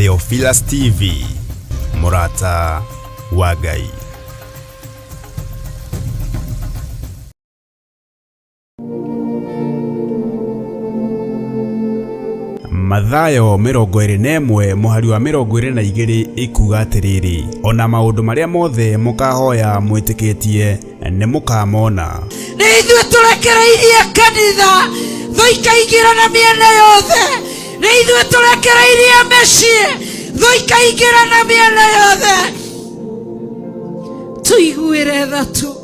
Theophilus TV, mũrata wa Ngai. Mathayo 21 mũhari wa 22 ĩkuga atĩrĩrĩ, ona maũndũ marĩa mothe mũkahoya mwĩtĩkĩtie nĩ mũkamona. Nĩ ithuĩ tũrekereirie kanitha thũ ikaingĩra na mĩena yothe. Nĩ ithuĩ tũrekereirie mĩciĩ thũ ikaingĩra na mĩena yothe. Tũiguĩre tha tu.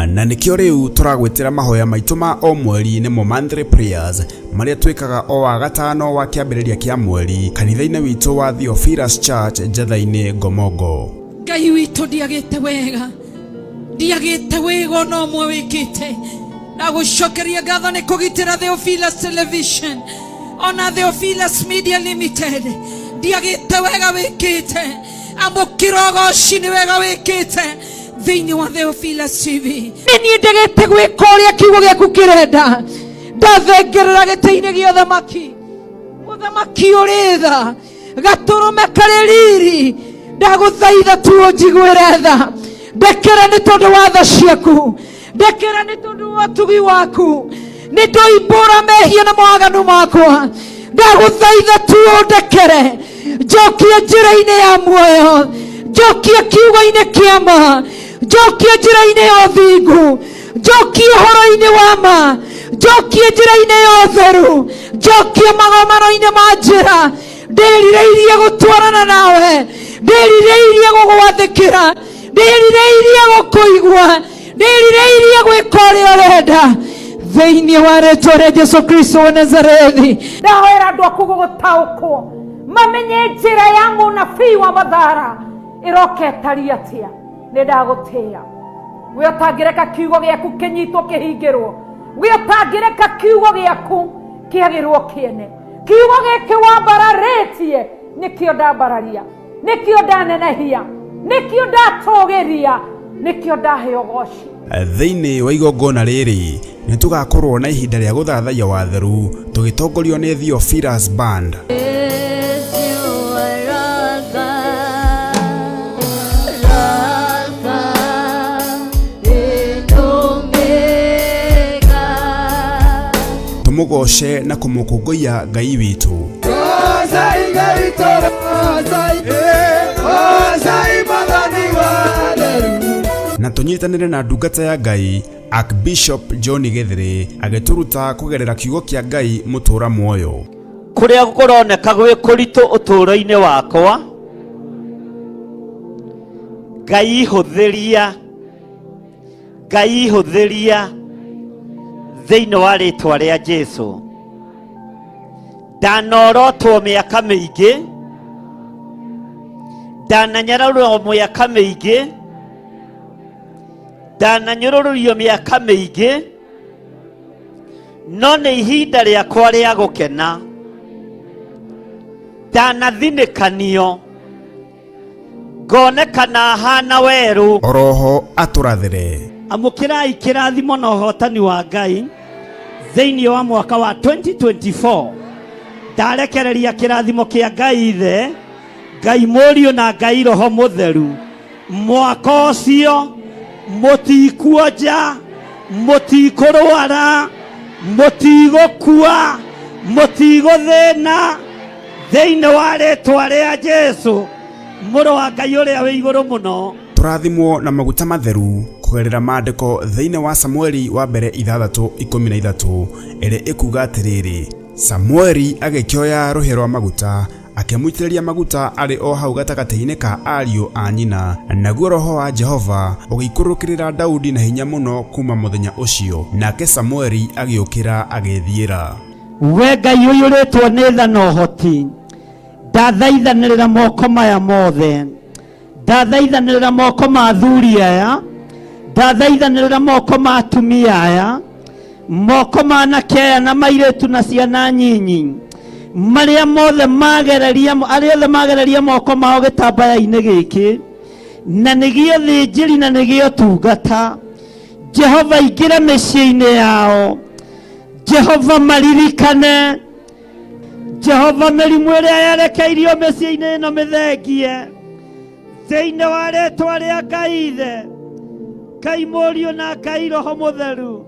Na nĩkĩo rĩu tũragwĩtĩra mahoya maitũ ma o mweri nĩmo monthly prayers marĩa twĩkaga o wa gatano wa kĩambĩrĩria kĩa mweri kanitha-inĩ witũ wa Theophilus Church Njatha-inĩ Ngomongo. Ngai witũ, ndiagĩte wega, ndiagĩte wega ona ũmwe wĩkĩte. Na gũcokeria ngatho nĩ kũgitĩra Theophilus Television ona Theophilus Media Limited. Ndiagĩte wega wĩkĩte, amũkĩra ũgoci nĩ wega wĩkĩte thĩinĩ wa Theophilus TV. Nĩ niĩ ndegete gwĩka ũrĩa kiugo gĩaku kĩrenda, ndathengerera gĩtĩ-inĩ gĩa ũthamaki, mũthamaki ũrĩ tha, gatũrũme karĩ riri, ndagũthaitha tu ũnjiguĩre tha, ndekera nĩ tondũ wa tha ciaku, ndekera nĩ tondũ wa ũtugi waku, nĩ ndoimbũra mehia na mawaganu makwa, ndagũthaitha tu ũndekere, njokie njĩra-inĩ ya muoyo, njokie kiugo-inĩ kĩa ma, njokie njĩra-inĩ ya ũthingu, njokie ũhoro-inĩ wa ma, njokie njĩra-inĩ ya ũtheru, njokie magomano-inĩ ma njĩra. Ndĩrirĩirie gũtwarana nawe, ndĩrirĩirie gũgwathĩkĩra, ndĩrirĩirie gũkũigua, ndĩrirĩirie gwĩka ũrĩa ũrenda, thĩinĩ wa rĩtwa rĩa Jesu Kristo wa Nazarethi. Ndahoera andũ aku gũgũtaũkwo, mamenye njĩra ya mũnabii wa Mathara ĩroka ĩtariĩ atĩa. Nĩ ndagũtĩĩa we ũtangĩreka kiugo gĩaku kĩnyitwo kĩhingĩrwo, we ũtangĩreka kiugo gĩaku kĩagĩrwo kĩene. Kiugo gĩkĩ wambararĩtie nĩkĩo ndambararia, nĩkĩo ndanenehia, nĩkĩo ndatũgĩria, nĩkĩo ndahe ũgoci. Thĩinĩ wa igongona rĩrĩ nĩ tũgakorwo na ihinda rĩa gũthathaiya watheru tũgĩtongorio nĩ Theophilus Band. Tũmũgoce na kũmũkũngũiya Ngai witũ. Na tũnyitanĩre na ndungata ya Ngai Archbishop John Gĩthĩrĩ agĩtũruta kũgerera kiugo kĩa Ngai mũtũra muoyo. Kũrĩa kũroneka gwĩ kũritũ ũtũũro-inĩ wakwa, Ngai hũthĩria, Ngai hũthĩria thĩinĩ wa rĩtwa rĩa Jesu. Ndanorotwo mĩaka mĩingĩ, ndananyararwo mĩaka mĩingĩ, ndananyũrũrũrio mĩaka mĩingĩ, no nĩ ihinda rĩakwa rĩa gũkena. Ndanathinĩkanio ngonekana hana werũ. Oroho atũrathĩre. Amũkĩrai kĩrathimo na ũhotani wa Ngai thĩinĩ wa mwaka wa 2024. Ndarekereria kĩrathimo kĩa Ngai Ithe, Ngai Mũriũ na Ngai Roho Mũtheru. Mwaka ũcio mũtikuonja, mũtikũrwara, mũtigũkua, mũtigũthĩna thĩinĩ wa rĩtwa rĩa Jesu mũrũ wa Ngai ũrĩa wĩ igũrũ mũno. Tũrathimwo na maguta matheru kũgerera maandĩko thĩinĩ wa Samueli wa mbere 6:13 ĩrĩa ĩkuga atĩrĩrĩ, Samueli agĩkĩoya rũhĩa rwa maguta akĩmũitĩrĩria maguta arĩ o hau gatagatĩ-inĩ ka ariũ a nyina, naguo roho wa Jehova ũgĩikũrũkĩrĩra Daudi na hinya mũno kuuma mũthenya ũcio, nake Samueli agĩũkĩra agĩĩthiĩra. We Ngai ũiyũrĩtwo nĩ tha na ũhoti, ndathaithanĩrĩra moko maya mothe, ndathaithanĩrĩra moko ma athuri aya, ndathaithanĩrĩra moko ma atumia aya, moko ma anake aya na mairĩtu na ciana nyinyi, marĩa mothe magereria, arĩa othe magereria moko mao gĩtambaya-inĩ gĩkĩ, na nĩgĩo thĩnjĩri na nĩgĩo tungata. Jehova ingĩra mĩciĩ-inĩ yao, Jehova maririkane, Jehova mĩrimũ ĩrĩa yerekeirio mĩciĩ-inĩ ĩno mĩthengie thĩinĩ wa rĩtwa rĩa Ngai Ithe, Ngai Mũriũ na Ngai Roho Mũtheru.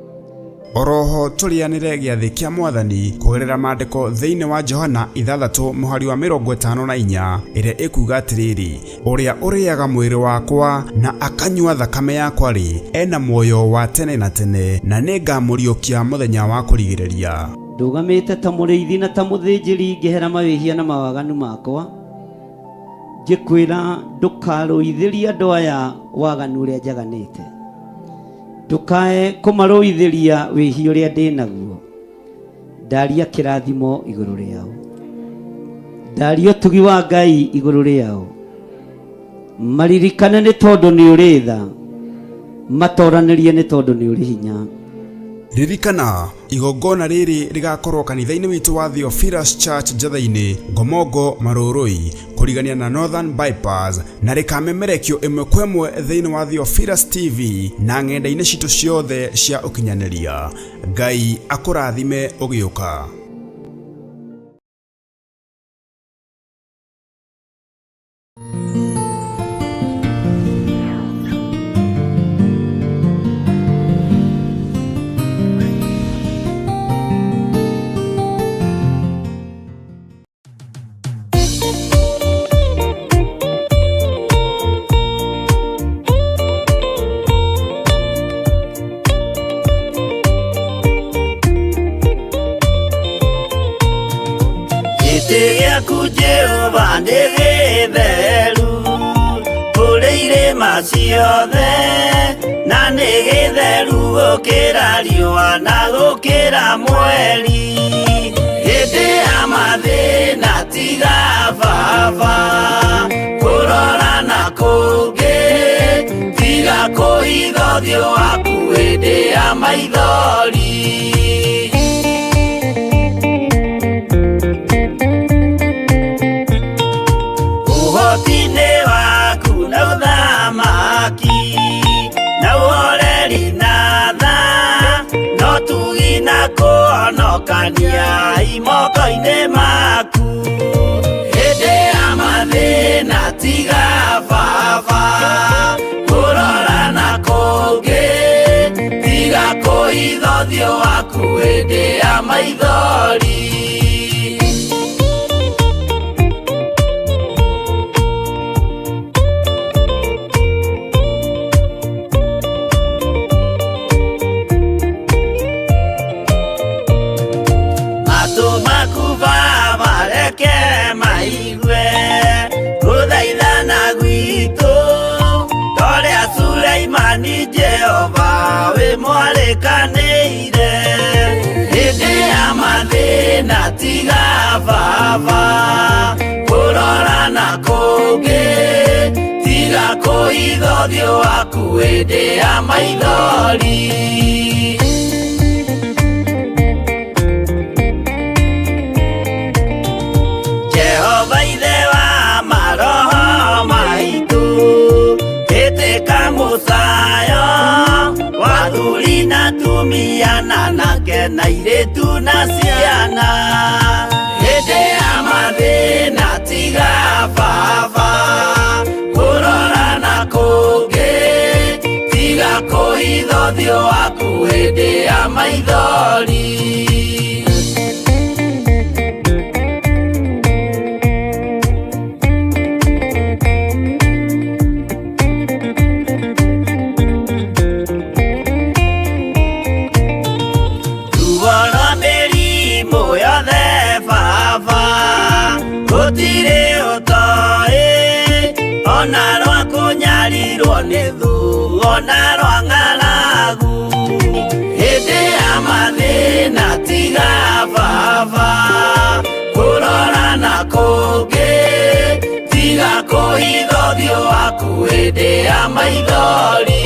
Oroho tũrĩanĩre gĩathĩ kĩa Mwathani kũgerera maandĩko thĩinĩ wa Johana 6 mũhari wa 54 ĩrĩa ĩkuuga atĩrĩrĩ, ũrĩa ũrĩaga mwĩrĩ wakwa na akanyua thakame yakwa-rĩ, ena muoyo wa tene na tene, na nĩngamũriũkia mũthenya wa kũrigĩrĩria. Ndũgamĩte ta mũrĩithi na ta mũthĩnjĩri ngĩhera mawĩhia na mawaganu makwa, ngĩkwĩra ndũkarũithĩrie andũ aya waganu ũrĩa njaganĩte, ndũkae kũmarũithĩria wĩhia ũrĩa ndĩ naguo. Ndaria kĩrathimo igũrũ rĩao, ndaria ũtugi wa Ngai igũrũ rĩao, maririkane nĩ tondũ nĩ ũrĩ tha, matoranĩrie nĩ tondũ nĩ ũrĩ hinya. Ririkana, igongona rĩrĩ rĩgakorwo kanitha-inĩ witũ wa Theophilus Church Njatha-inĩ, Ngomongo, Marũrũi, kũrigania na Northern Bypass, na rĩkamemerekio ĩmwe kwa ĩmwe thĩinĩ wa Theophilus TV na ng'enda-inĩ citũ ciothe cia ũkinyanĩria. Ngai akũrathime ũgĩũka. Gĩtĩ gĩaku Jehova nĩ gĩtheru kũrĩ irĩma ciothe, na nĩ gĩtheru gũkĩra riũa na gũkĩra mweri. Hĩndĩ ya mathĩna tiga baba kũrora na kũngĩ, tiga kũhitha ũthiũ waku hĩndĩ ya maithori. Ũhoti-inĩ waku na ũthamaki na ũhoreri na tha, no tugi na kũhonokania imoko-inĩ maku. Hĩndĩ ya mathĩna tiga baba kũrora na kũngĩ, tiga kũhitha ũthiũ waku hĩndĩ ya maithori. Matũ maku baba reke maigue gũthaithana gwitũ, torĩa Suleimani Jehova wĩ mwarĩkanĩire. Hĩndĩ ya mathĩna tiga baba kũrora na kũngĩ, tiga kũhitha ũthiũ waku hĩndĩ ya maithori. Jehova ithe wa maroho maitũ, ĩtĩka mũcayo wa athuri na atumia na anake na airĩtu na ciana. Hĩndĩ ya mathĩna tiga baba kũrora na kũngĩ, tiga kũhitha ũthiũ waku hĩndĩ ya maithori. Ruo rwa mĩrimũ yothe baba gũtirĩ ũtoĩ, ona rwa kũnyarirwo nĩ thũ, ona rwa ng'aragu. Hĩndĩ ya mathĩna tiga baba kũrora na kũngĩ, tiga kũhitha ũthiũ waku hĩndĩ ya maithori.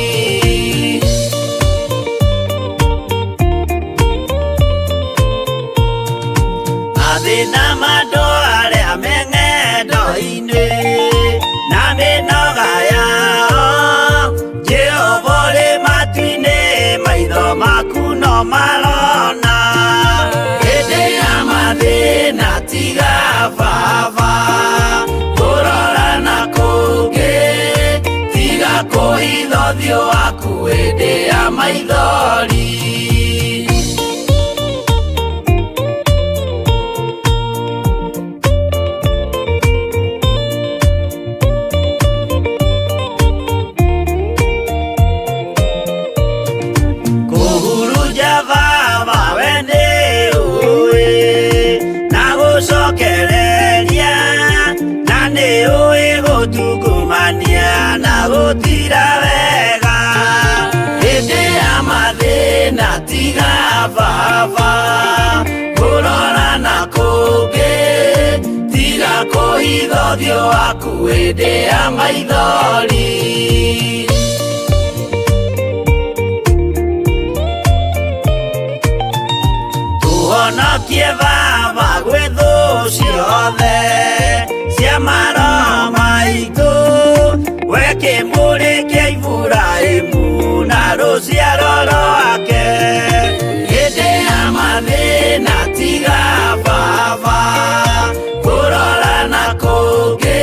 Mathĩna ma andũ arĩa me ng'endo-inĩ na mĩnoga yao, Jehova ũrĩ matu-inĩ, maitho maku no marona. Hĩndĩ ya mathĩna tiga Baba kũrora na kũngĩ tiga kũhitha ũthiũ waku hĩndĩ ya maithori. Kũhurunja Baba we nĩ ũĩ na gũcokereria na nĩ ũĩ gũtungumania na gũtira wega hĩndĩ ya mathĩna tiga Baba kũrora na kũngĩ tiga kũhitha ũthiũ waku hĩndĩ ya maithori. Tũhonokie Baba gwĩ thũ ciothe cia maroho maitũ we kĩmũrĩ kĩa Iburahĩmu na rũciaro rwake hĩndĩ ya mathĩna tiga Baba kũrora na kũngĩ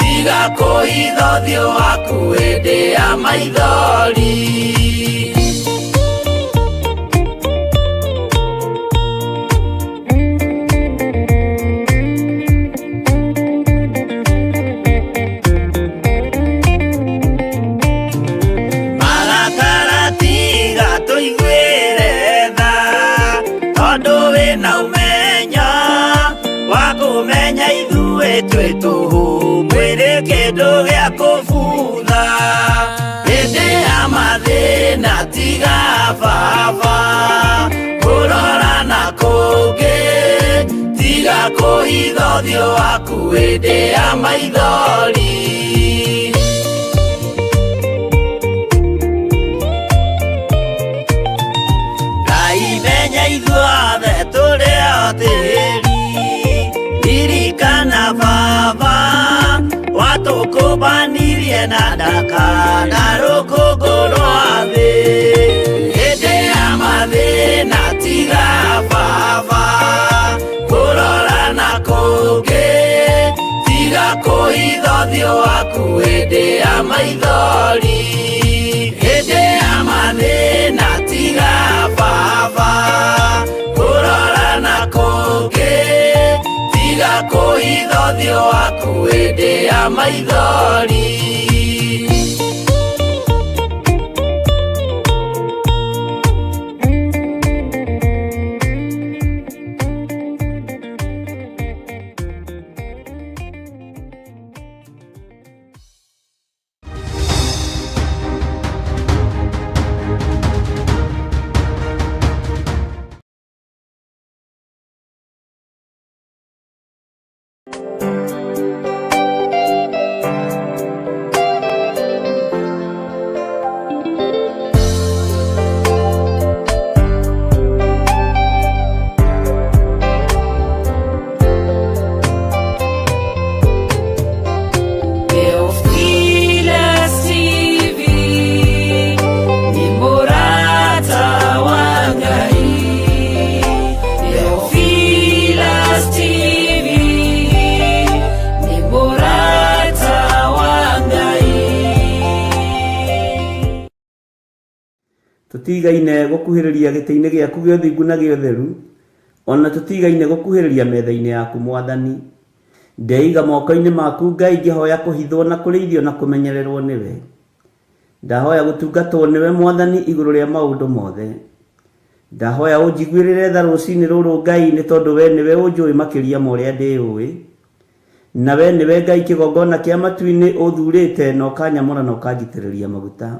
tiga kũhitha ũthiũ waku hĩndĩ ya maithori. Marakara tiga tũiguĩre tha tondũ wĩna ũmenyo wa kũmenya ithuĩ twĩ tũhũ mwĩrĩ kĩndũ gĩa kũbutha hĩndĩ ya mathĩna tiga Baba kũrora na kũngĩ tiga kũhitha ũthiũ waku hĩndĩ ya maithori. Ngai menya ithuothe tũrĩ o tĩri ririkana Baba watũkũmbanirie na ndaka na rũkũngũ rwa thĩ hĩndĩ ya mathĩna tiga Baba kũrora na kũngĩ tiga kũhitha ũthiũ waku hĩndĩ ya maithori hĩndĩ ya mathĩna tiga Baba kũrora na kũngĩ tiga kũhitha ũthiũ waku hĩndĩ ya maithori. Theophilus TV ni murata wa Ngai. Theophilus TV ni murata wa Ngai. Tũtigaine gũkuhĩrĩria gĩtĩ-inĩ gĩaku gĩa ũthingu na gĩa ũtheru, ona tũtigaine gũkuhĩrĩria metha-inĩ yaku Mwathani. Ndeiga moko-inĩ maku Ngai ngĩhoya kũhithwo na kũrĩithio na kũmenyererwo nĩwe. Ndahoya gũtungatwo nĩwe Mwathani igũrũ rĩa maũndũ mothe. Ndahoya ũnjiguĩrĩre tha rũcinĩ rũrũ Ngai nĩ tondũ we nĩwe ũnjũĩ makĩria ma ũrĩa ndĩũĩ. Na we nĩwe Ngai kĩgongona kĩa matu-inĩ ũthurĩte na ũkanyamũra na ũkanjitĩrĩria maguta.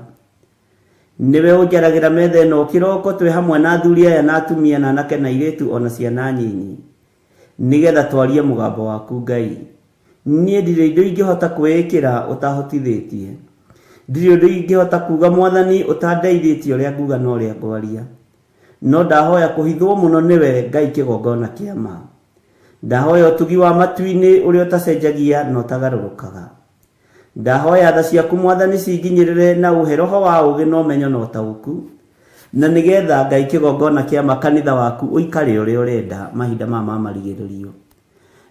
Nĩwe ũnjaragĩra metha ĩno kĩroko twĩ hamwe na athuri aya na atumia na anake na airĩtu ona ciana nyinyi. Nĩgetha twarie mũgambo waku Ngai. Niĩ ndirĩ indo ingĩhota kwĩĩkĩra ũtahotithĩtie. Ndirĩ ũndũ ingĩhota kuga Mwathani ũtandeithĩtie ũrĩa nguga na ũrĩa ngwaria. No ndahoya kũhithwo mũno nĩwe Ngai kĩgongona kĩa ma. Ndahoya ũtugi wa matu-inĩ ũrĩa ũtacenjagia na ũtagarũrũkaga. Ndahoya tha ciaku Mwathani cinginyĩrĩre na ũhe roho wa ũũgĩ na ũmenyo na ũtaũku, na nĩgetha Ngai kĩgongona kĩa ma kanitha waku ũikare ũrĩa ũrenda mahinda maya ma marigĩrĩrio.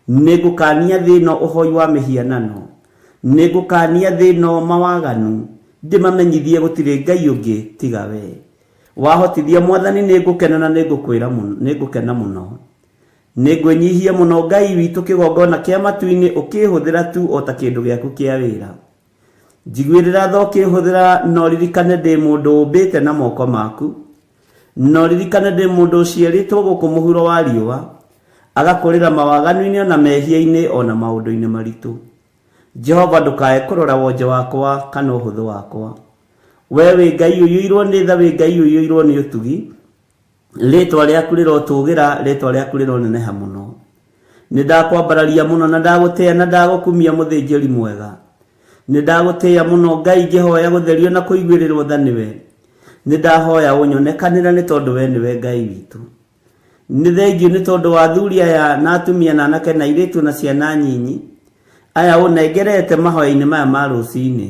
Nĩ ngũkania thĩ ĩno ũhoi wa mĩhianano. Nĩ ngũkania thĩ ĩno mawaganu, ndĩmamenyithie gũtirĩ Ngai ũngĩ tiga wee. Wahotithia Mwathani nĩ ngũkena na nĩ ngũkena mũno. Nĩ ngwĩnyihia mũno Ngai witũ kĩgongona kĩa matu-inĩ ũkĩhũthĩra tu o ta kĩndũ gĩaku kĩa wĩra. Njiguĩrĩra tha ũkĩhũthĩra na ũririkane ndĩ mũndũ ũmbĩte na moko maku. Na ũririkane ndĩ mũndũ ũciarĩtwo gũkũ mũhuro wa riũa, agakũrĩra mawaganu-inĩ o na mehia-inĩ o na maũndũ-inĩ maritũ. Jehova ndũkae kũrora wonje wakwa kana ũhũthũ wakwa. Wee wĩ Ngai ũiyũirwo nĩ tha, wĩ Ngai ũiyũirwo nĩ ũtugi. Rĩĩtwa rĩaku rĩrotũũgĩra, rĩĩtwa rĩaku rĩroneneha mũno. Nĩ ndakwambararia mũno na ndagũtĩĩa na ndagũkumia mũthĩnjĩri mwega. Nĩ ndagũtĩĩa mũno Ngai ngĩhoya gũtherio na kũiguĩrĩrwo tha nĩwe. Nĩ ndahoya ũnyonekanĩre nĩ tondũ we nĩwe Ngai witũ. Nĩ thengiũ nĩ tondũ wa athuri aya na atumia na anake na airĩtu na ciana nyinyi aya ũnengerete mahoya-inĩ maya ma rũcinĩ.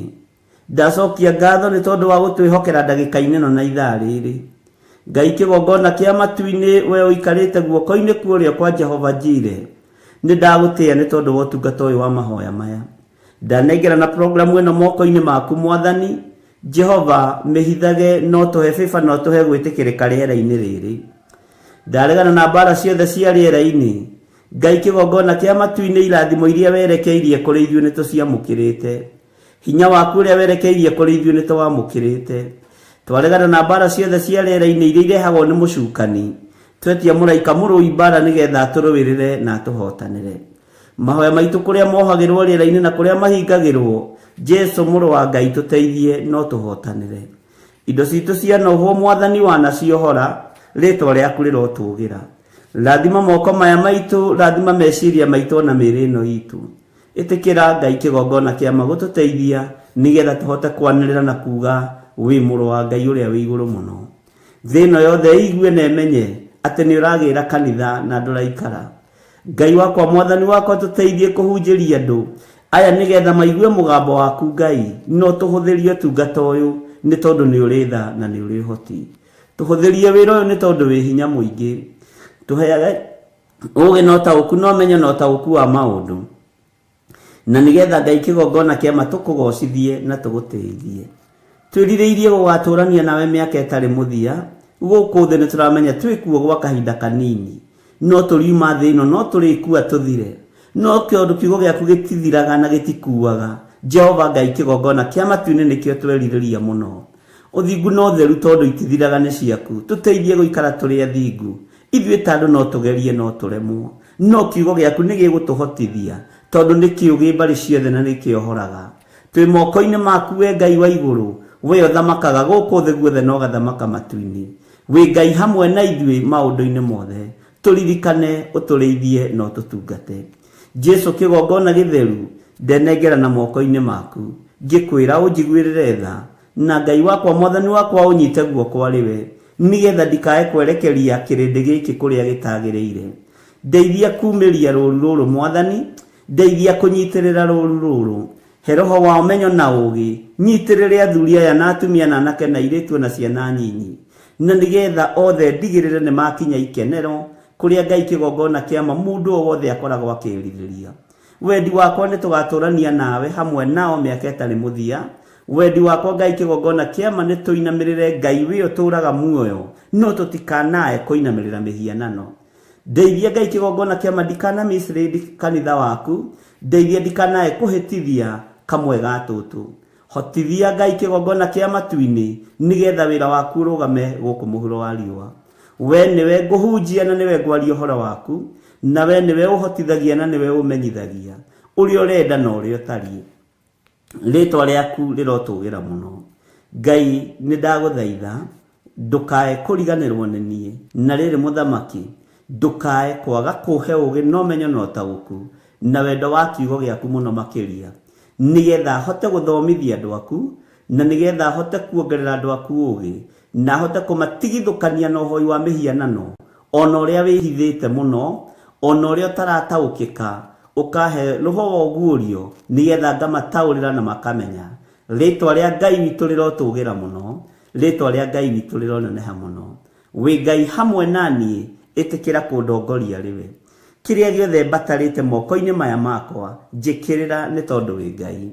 Ndacokia ngatho nĩ tondũ wa gũtwĩhokera ndagĩka-inĩ ĩno na ithaa rĩrĩ. Ngai kĩgongona kĩa matu-inĩ, we ũikarĩte guoko-inĩ kwa ũrĩo kwa Jehova Jire, nĩ ndagũtĩĩa nĩ tondũ wa ũtungata ũyũ wa mahoya maya. Ndanengerana programu ĩno moko-inĩ maku Mwathani, Jehova, mĩhithage na ũtũhe favor na ũtũhe gwĩtĩkĩrĩka rĩera-inĩ rĩrĩ. Ndaregana na mbara ciothe cia rĩera-inĩ. Ngai kĩgongona kĩa matu-inĩ irathimo iria werekeirie kũrĩ ithuĩ nĩ tũciamũkĩrĩte. Hinya waku ũrĩa werekeirie kũrĩ ithuĩ nĩ tũwamũkĩrĩte. Twaregana na mbara ciothe cia rĩera-inĩ iria irehagwo nĩ mũcukani. Twetia mũraika mũrũi mbara nĩgetha atũrũĩrĩre na atũhotanĩre. Mahoya maitũ kũrĩa mohagĩrwo rĩera-inĩ na kũrĩa mahingagĩrwo, Jesu mũrũ wa Ngai tũteithie no tũhotanĩre. Indo citũ cianohwo Mwathani wanaciohora, rĩtwa rĩaku rĩrotũgĩra. Rathima moko maya maitũ, rathima meciria maitũ ona mĩĩrĩ ĩno itũ. Ĩtĩkĩra Ngai kĩgongona kĩa ma gũtũteithia nĩgetha tũhote kwanĩrĩra na kuga wĩ mũrũ wa Ngai ũrĩa wĩ igũrũ mũno. Thĩ ĩno yothe ĩigue na ĩmenye atĩ nĩ ũragĩra kanitha na ndũraikara. Ngai wakwa Mwathani wakwa tũteithie kũhunjĩria andũ aya nĩgetha maigue mũgambo waku Ngai na ũtũhũthĩrie ũtungata ũyũ nĩ tondũ nĩ ũrĩ tha na nĩ ũrĩ ũhoti. Tũhũthĩrie wĩra ũyũ nĩ tondũ wĩ hinya mũingĩ. Tũheage ũũgĩ na ũtaũku na ũmenyo na ũtaũku wa maũndũ. Na nĩgetha Ngai kĩgongona kĩa ma tũkũgocithie na tũgũtĩithie. Twĩrirĩirie gũgatũrania nawe mĩaka ĩtarĩ mũthia, gũkũ thĩ nĩtũramenya twĩkuo gwa kahinda kanini. No tũriuma thĩ ĩno no tũrĩkua tũthire. No tondũ kiugo gĩaku gĩtithiraga na gĩtikuaga, Jehova Ngai kĩgongona kĩa matu-inĩ nĩkĩo twerirĩria mũno. Ũthingu na ũtheru tondũ itithiraga nĩ ciaku, tũteithie gũikara tũrĩ athingu. Ithuĩ ta andũ no tũgerie no tũremwo, no kiugo gĩaku nĩ gĩgũtũhotithia, tondũ nĩ kĩũgĩ mbarĩ ciothe na nĩ kĩohoraga. Twĩ moko-inĩ maku wee Ngai wa igũrũ, wee ũthamakaga gũkũ thĩ guothe na ũgathamaka matu-inĩ. Wĩ Ngai hamwe na ithuĩ maũndũ-inĩ mothe. Tũririkane, ũtũrĩithie na ũtũtungate. Jesu kĩgongona gĩtheru, ndenengerana moko-inĩ maku, ngĩkwĩra ũnjiguĩrĩre tha, Na Ngai wakwa Mwathani wakwa ũnyite guoko arĩ we, nĩgetha ndikae kwerekeria kĩrĩndĩ gĩkĩ kũrĩa gĩtagĩrĩire. Ndeithia kuumĩria rũũru rũrũ Mwathani, ndeithia kũnyitĩrĩra rũũru rũrũ. He roho wa ũmenyo na ũũgĩ, nyitĩrĩre athuri aya na atumia na anake na airĩtu o na ciana nyinyi. Na nĩgetha othe ndigĩrĩre nĩmakinya ikenero, kũrĩa Ngai kĩgongona kĩa ma mũndũ o wothe akoragwo akĩĩrirĩria. Wendi wakwa nĩ tũgatũrania nawe hamwe nao mĩaka ĩtarĩ mũthia. Wendi wakwa Ngai kĩgongona kĩa ma nĩ tũinamĩrĩre Ngai wĩ ũtũraga muoyo no tũtikanae kũinamĩrĩra mĩhianano. Ndeithia Ngai kĩgongona kĩa ma ndikana mislead kanitha waku, ndeithia ndikanae kũhĩtithia kamwe ga tũtũ. Hotithia Ngai kĩgongona kĩa matu-inĩ nĩgetha wĩra waku ũrũgame gũkũ mũhuro wa riũa. We nĩwe ngũhunjia na nĩwe ngwaria ũhoro waku, na we nĩwe ũhotithagia na nĩwe ũmenyithagia ũrĩa ũrenda na ũrĩa ũtariĩ. Rĩĩtwa rĩaku rĩrotũgĩra mũno. Ngai, nĩ ndagũthaitha, ndũkae kũriganĩrwo nĩ niĩ. Na rĩrĩ, mũthamaki, ndũkae kwaga kũhe ũũgĩ na ũmenyo na ũtaũku, na wendo wa kiugo gĩaku mũno makĩria, nĩ getha hote gũthomithia andũ aku, na nĩ getha hote kuongerera andũ aku ũũgĩ, na hote kũmatigithũkania na ũhoi wa mĩhianano, o na ũrĩa wĩhithĩte mũno, o na ũrĩa ũtarataũkĩka, ũkahe roho wa ũguũrio, nĩgetha ngamataũrĩra na makamenya. Rĩĩtwa rĩa Ngai witũ rĩrotũgĩra mũno, rĩĩtwa rĩa Ngai witũ rĩroneneha mũno. Wĩ Ngai hamwe na niĩ, ĩtĩkĩra kũndongoria rĩwe. Kĩrĩa gĩothe mbatarĩte moko-inĩ maya makwa, njĩkĩrĩra nĩ tondũ wĩ Ngai.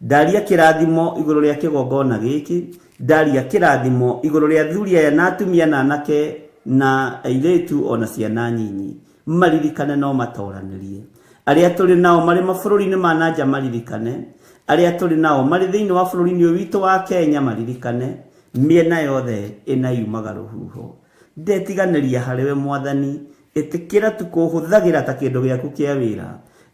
Ndaria kĩrathimo igũrũ rĩa kĩgongona gĩkĩ, ndaria kĩrathimo igũrũ rĩa athuri aya na atumia na anake na airĩtu o na ciana nyinyi. Maririkane no matoranĩrie. Arĩa tũrĩ nao marĩ mabũrũri-inĩ ma na nja maririkane, arĩa tũrĩ nao marĩ thĩinĩ wa bũrũri-inĩ ũyũ witũ wa Kenya maririkane, mĩena yothe ĩna yumaga rũhuho. Ndetiganĩria harĩwe Mwathani, ĩtĩkĩra tu kũhũthagĩra ta kĩndũ gĩaku kĩa wĩra.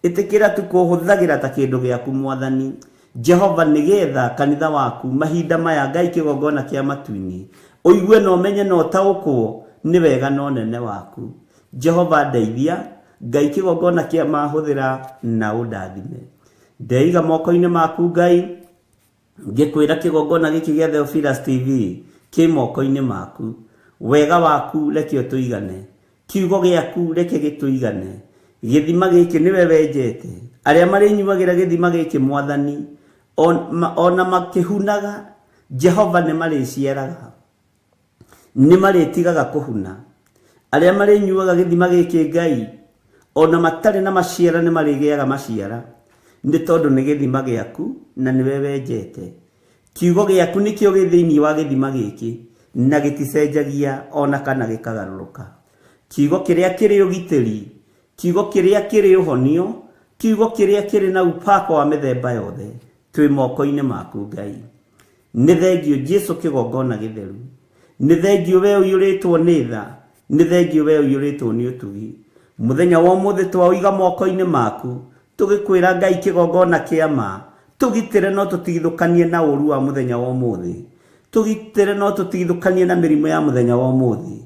Ĩtĩkĩra tu kũhũthagĩra ta kĩndũ gĩaku Mwathani. Jehova nĩgetha kanitha waku mahinda maya Ngai kĩgongona kĩa matu-inĩ ũigue na ũmenye na ũtaũkwo nĩ wega na ũnene waku. Jehova ndeithia, Ngai kĩgongona kĩa ma hũthĩra na ũndathime. Ndeiga moko-inĩ maku Ngai, Ngĩkwĩra kĩgongona gĩkĩ gĩa Theophilus TV kĩ moko-inĩ maku. Wega waku reke ũtũigane. Kiugo gĩaku reke gĩtũigane. Gĩthima gĩkĩ nĩwe wenjete. Arĩa marĩnyuagĩra gĩthima gĩkĩ Mwathani, o na makĩhunaga, Jehova nĩ marĩciaraga. Nĩ marĩtigaga kũhuna. Arĩa marĩnyuaga gĩthima gĩkĩ Ngai, o na matarĩ na maciara nĩ marĩgĩaga maciara, nĩ tondũ nĩ gĩthima gĩaku na nĩwe wenjete. Kiugo gĩaku nĩkĩo gĩ thĩinĩ wa gĩthima gĩkĩ, na gĩticenjagia o na kana gĩkagarũrũka. Kiugo kĩrĩa kĩrĩ ũgitĩri, kiugo kĩrĩa kĩrĩ ũhonio, kiugo kĩrĩa kĩrĩ na upako wa mĩthemba yothe, twĩ moko-inĩ maku Ngai. Nĩ thengiũ Jesu kĩgongona gĩtheru. Nĩ thengiũ we ũiyũrĩtwo nĩ tha. Nĩ thengiũ we ũiyũrĩtwo nĩ ũtugi. Mũthenya wa ũmũthĩ twaũiga moko-inĩ maku, tũgĩkwĩra Ngai kĩgongona kĩa ma, tũgitĩre no tũtigithũkanie na ũru wa mũthenya wa ũmũthĩ. Tũgitĩre no tũtigithũkanie na mĩrimũ ya mũthenya wa ũmũthĩ.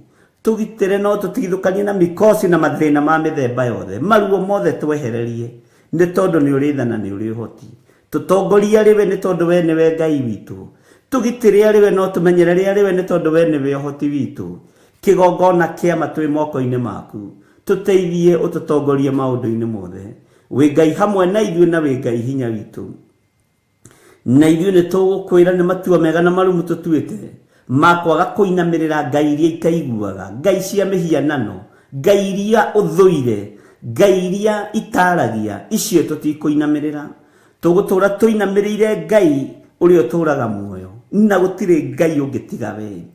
Tũgitĩre no tũtigithũkanie na mikosi na mathĩna ma mĩthemba yothe. Maruo mothe twehererie, nĩ tondũ nĩ ũrĩ tha na nĩ ũrĩ ũhoti. Tũtongorie arĩ we nĩ tondũ we nĩwe Ngai witũ. Tũgitĩre arĩ we no tũmenyerere arĩ we nĩ tondũ we nĩwe ũhoti witũ. Kĩgongona kĩa ma twĩ moko-inĩ maku. Tũteithie ũtũtongorie maũndũ-inĩ mothe. Wĩ Ngai hamwe na ithuĩ na wĩ Ngai hinya witũ. Na ithuĩ nĩ tũgũkwĩra nĩ matua mega na marumu tũtuĩte ma kwaga kũinamĩrĩra ngai iria itaiguaga, ngai cia mĩhianano, ngai iria ũthũire, ngai iria itaragia, icio tũtikũinamĩrĩra. Tũgũtũũra tũinamĩrĩire Ngai ũrĩa ũtũũraga muoyo, na gũtirĩ Ngai ũngĩ tiga we.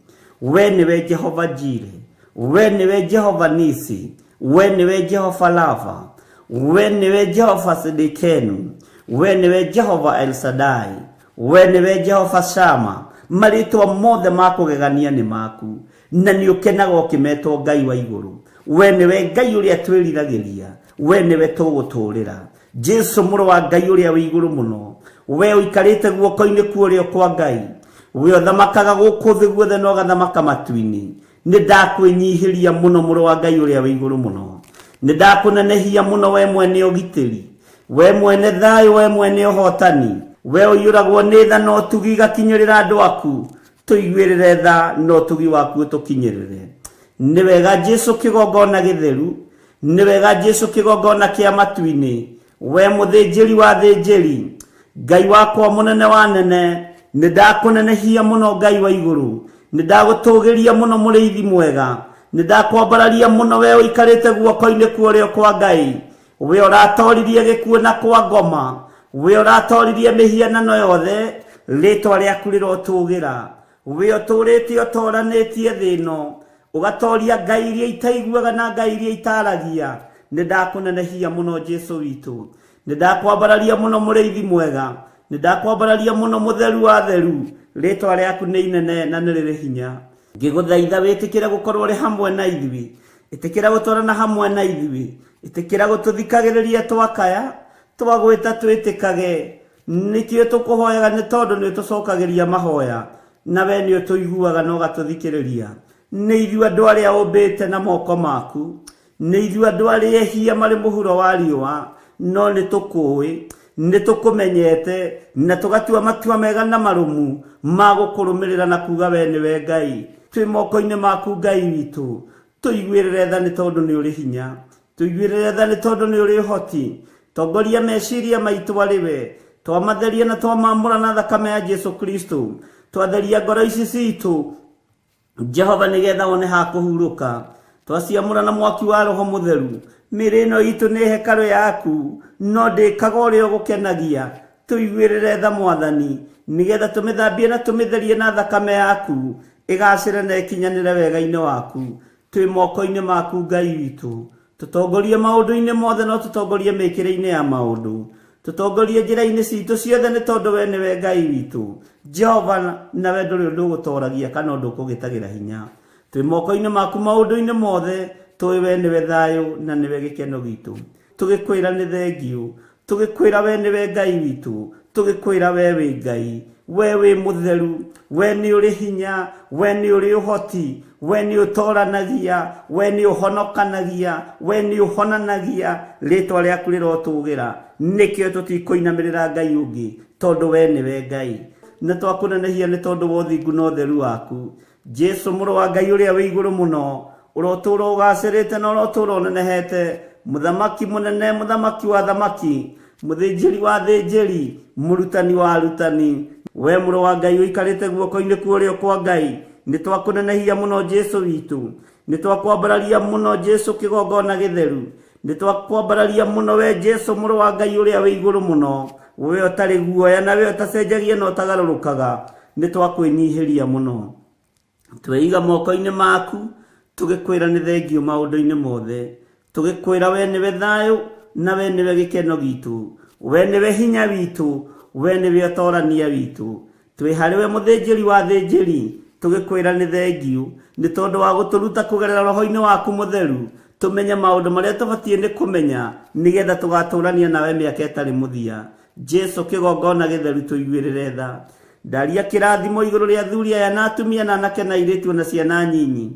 We nĩwe Jehova Jire, we nĩwe Jehova Nisi, We nĩwe Jehova Rafa, we nĩwe Jehova Sidikenu, we nĩwe Jehova El Shaddai, we nĩwe Jehova Shama. Marĩtwa mothe ma kũgegania nĩ maku, na nĩ ũkenaga ũkĩmetwo Ngai wa igũrũ. We nĩwe Ngai ũrĩa twĩriragĩria, we nĩwe tũgũtũũrĩra. Jesu mũrũ wa Ngai ũrĩa wĩ igũrũ mũno, we ũikarĩte guoko-inĩ kwa ũrĩo kwa Ngai, we ũthamakaga gũkũ thĩ guothe na ũgathamaka matu-inĩ. Nĩ ndakwĩnyihĩria mũno mũrũ wa Ngai ũrĩa wĩ igũrũ mũno. Nĩ ndakũnenehia mũno we mwene ũgitĩri, we mwene thayũ, we mwene ũhotani, we ũiyũragwo nĩ tha na ũtugi igakinyĩrĩra andũ aku. Tũiguĩrĩre tha na ũtugi waku ũtũkinyĩrĩre. Nĩ wega Jesu kĩgongona gĩtheru, nĩ wega Jesu kĩgongona kĩa matu-inĩ, we mũthĩnjĩri wa thĩnjĩri, Ngai wakwa mũnene wa nene, nĩ ndakũnenehia mũno Ngai wa igũrũ, nĩ ndagũtũgĩria mũno mũrĩithi mwega, nĩ ndakwambararia mũno we ũikarĩte guoko-inĩ kwa ũrĩo kwa Ngai, we ũratoririe gĩkuũ na kwa ngoma, we ũratoririe mĩhianano yothe, rĩtwa rĩaku rĩrotũgĩra, we ũtũrĩte ũtoranĩtie thĩ ĩno, ũgatoria ngai iria itaiguaga na ngai iria itaragia. Nĩ ndakũnenehia mũno Jesu witũ, nĩ ndakwambararia mũno mũrĩithi mwega, nĩ ndakwambararia mũno mũtheru wa theru, rĩtwa rĩaku nĩ inene na nĩ rĩrĩ hinya. Ngĩgũthaitha wĩtĩkĩre gũkorwo ũrĩ hamwe na ithuĩ, ĩtĩkĩra gũtwarana hamwe na ithuĩ, ĩtĩkĩra gũtũthikagĩrĩria twakaya, twagwĩta twĩtĩkage. Nĩkĩo tũkũhoyaga nĩ tondũ nĩ ũtũcokagĩria mahoya, na we nĩ ũtũiguaga na ũgatũthikĩrĩria. Nĩ ithuĩ andũ arĩa ũmbĩte na moko maku, nĩ ithuĩ andũ arĩa ehia marĩ mũhuro wa riũa, no nĩ tũkũĩ, nĩ tũkũmenyete, na tũgatua matua mega na marũmu ma gũkũrũmĩrĩra na kuga we nĩwe Ngai. Twĩ moko-inĩ maku Ngai witũ, tũiguĩrĩre tha nĩ tondũ nĩ ũrĩ hinya. Tũiguĩrĩre tha nĩ tondũ nĩ ũrĩ ũhoti. Tongoria meciria maitũ arĩ we. Twamatheria na twamamũra na thakame ya Jesu Kristo. Twatheria ngoro ici citũ, Jehova, nĩgetha wone ha kũhurũka. Twaciamũra na mwaki wa Roho Mũtheru. Mĩĩrĩ ĩno itũ nĩ hekarũ yaku, no ndĩkaga ũrĩa ũgũkenagia. Tũiguĩrĩre tha Mwathani, nĩgetha tũmĩthambie na tũmĩtherie na thakame yaku, ĩgacĩre na ĩkinyanĩre wega-inĩ waku. Twĩ moko-inĩ maku Ngai witũ. Tũtongorie maũndũ-inĩ mothe no tũtongorie mĩkĩre-inĩ ya maũndũ. Tũtongorie njĩra-inĩ citũ ciothe nĩ tondũ we nĩwe Ngai witũ. Jehova, nawe ndũrĩ ũndũ ũgũtoragia kana ũndũ ũkũgĩtagĩra hinya. Twĩ moko-inĩ maku maũndũ-inĩ mothe, tũĩ we nĩwe thayũ na nĩwe gĩkeno gitũ. Tũgĩkwĩra nĩ thengiũ, tũgĩkwĩra we nĩwe Ngai witũ, tũgĩkwĩra we wĩ Ngai, we wĩ mũtheru, we nĩ ũrĩ hinya, we nĩ ũrĩ ũhoti, we nĩ ũtoranagia, we nĩ ũhonokanagia, we nĩ ũhonanagia, rĩtwa rĩaku rĩrotũgĩra. Nĩkĩo tũtikũinamĩrĩra Ngai ũngĩ, tondũ we nĩwe Ngai. Na twakũnenehia nĩ tondũ wa ũthingu na ũtheru waku. Jesu mũrũ wa Ngai ũrĩa wĩ igũrũ mũno, ũrotũũra ũgacĩrĩte na ũrotũũra ũnenehete, mũthamaki mũnene, mũthamaki wa thamaki, mũthĩnjĩri wa thĩnjĩri, mũrutani wa arutani. We mũrũ wa Ngai ũikarĩte guoko-inĩ kwa ũrĩo kwa Ngai, nĩ twakũnenehia mũno Jesu witũ, nĩ twakwambararia mũno Jesu kĩgongona gĩtheru, nĩ twakwambararia mũno we Jesu mũrũ wa Ngai ũrĩa wĩ igũrũ mũno, we ũtarĩ guoya na we ũtacenjagia na ũtagarũrũkaga, nĩ twakwĩnyihĩria mũno. Tweiga moko-inĩ maku, tũgĩkwĩra nĩ thengiũ maũndũ-inĩ mothe, tũgĩkwĩra we nĩwe thayũ na we nĩwe gĩkeno gitũ, we nĩwe hinya witũ, we nĩwe ũtorania witũ. Twĩ harĩ we mũthĩnjĩri wa thĩnjĩri, tũgĩkwĩra nĩ thengiũ nĩ tondũ wa gũtũruta kũgerera roho-inĩ waku mũtheru, tũmenye maũndũ marĩa tũbatiĩ nĩ kũmenya nĩgetha tũgatũrania nawe mĩaka ĩtarĩ mũthia. Jesu kĩgongona gĩtheru tũiguĩrĩre tha. Ndaria kĩrathimo igũrũ rĩa athuri aya na atumia na anake na airĩtu na ciana nyinyi.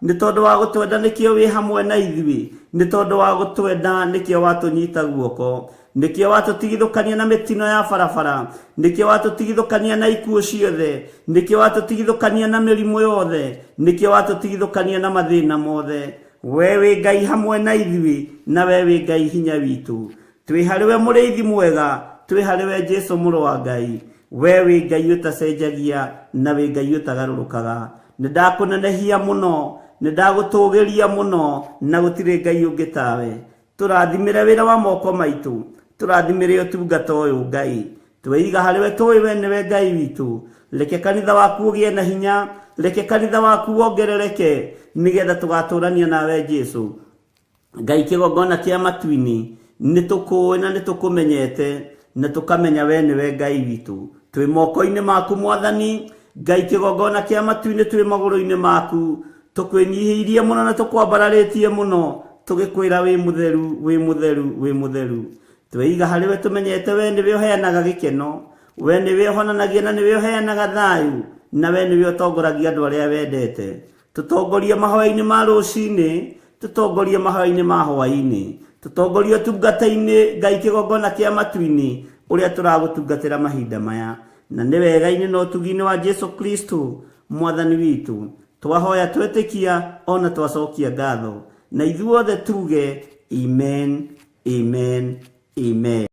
Nĩ tondũ wa gũtwenda nĩkĩo wĩ hamwe na ithuĩ, nĩ tondũ wa gũtwenda nĩkĩo watũnyita guoko, nĩkĩo watũtigithũkania na mĩtino ya barabara, nĩkĩo watũtigithũkania na ikuũ ciothe, nĩkĩo watũtigithũkania na mĩrimũ yothe, nĩkĩo watũtigithũkania na mathĩna mothe. We wĩ Ngai hamwe na ithuĩ, na we wĩ Ngai hinya witũ. Twĩ harĩ we mũrĩithi mwega, twĩ harĩ we Jesu mũrũ wa Ngai. We wĩ Ngai ũtacenjagia na wĩ Ngai ũtagarũrũkaga. Nĩ ndakũnenehia mũno, nĩ ndagũtũgĩria mũno, na gũtirĩ Ngai ũngĩ tawe. Tũrathimĩre wĩra wa moko maitũ, tũrathimĩre ũtungata ũyũ Ngai. Tweiga harĩ we tũĩ we nĩwe Ngai witũ. Reke kanitha waku ũgĩe na hinya, reke kanitha waku wongerereke, nĩgetha tũgatũrania nawe Jesu. Ngai kĩgongona kĩa matu-inĩ, nĩ tũkũĩ na nĩ tũkũmenyete, na tũkamenya we nĩwe Ngai witũ. Twĩ moko-inĩ maku Mwathani, Ngai kĩgongona kĩa matu-inĩ, twĩ magũrũ-inĩ maku, tũkwĩnyihĩirie mũno na tũkwambararĩtie mũno, tũgĩkwĩra wĩ mũtheru, wĩ mũtheru, wĩ mũtheru. Tweiga harĩ we tũmenyete we nĩwe ũheanaga gĩkeno, we nĩwe ũhonanagia na nĩwe ũheanaga thayũ, na we nĩwe ũtongoragia andũ arĩa wendete. Tũtongorie mahoya-inĩ ma rũcinĩ, tũtongorie mahoya-inĩ ma hwaĩ-inĩ, tũtongorie ũtungata-inĩ Ngai kĩgongona kĩa matu-inĩ ũrĩa tũragũtungatĩra mahinda maya. Na nĩ wega-inĩ na ũtugi-inĩ wa Jesu Kristo Mwathani witũ, twahoya twetĩkia ona twacokia ngatho. Na ithuothe tuge amen, amen, amen.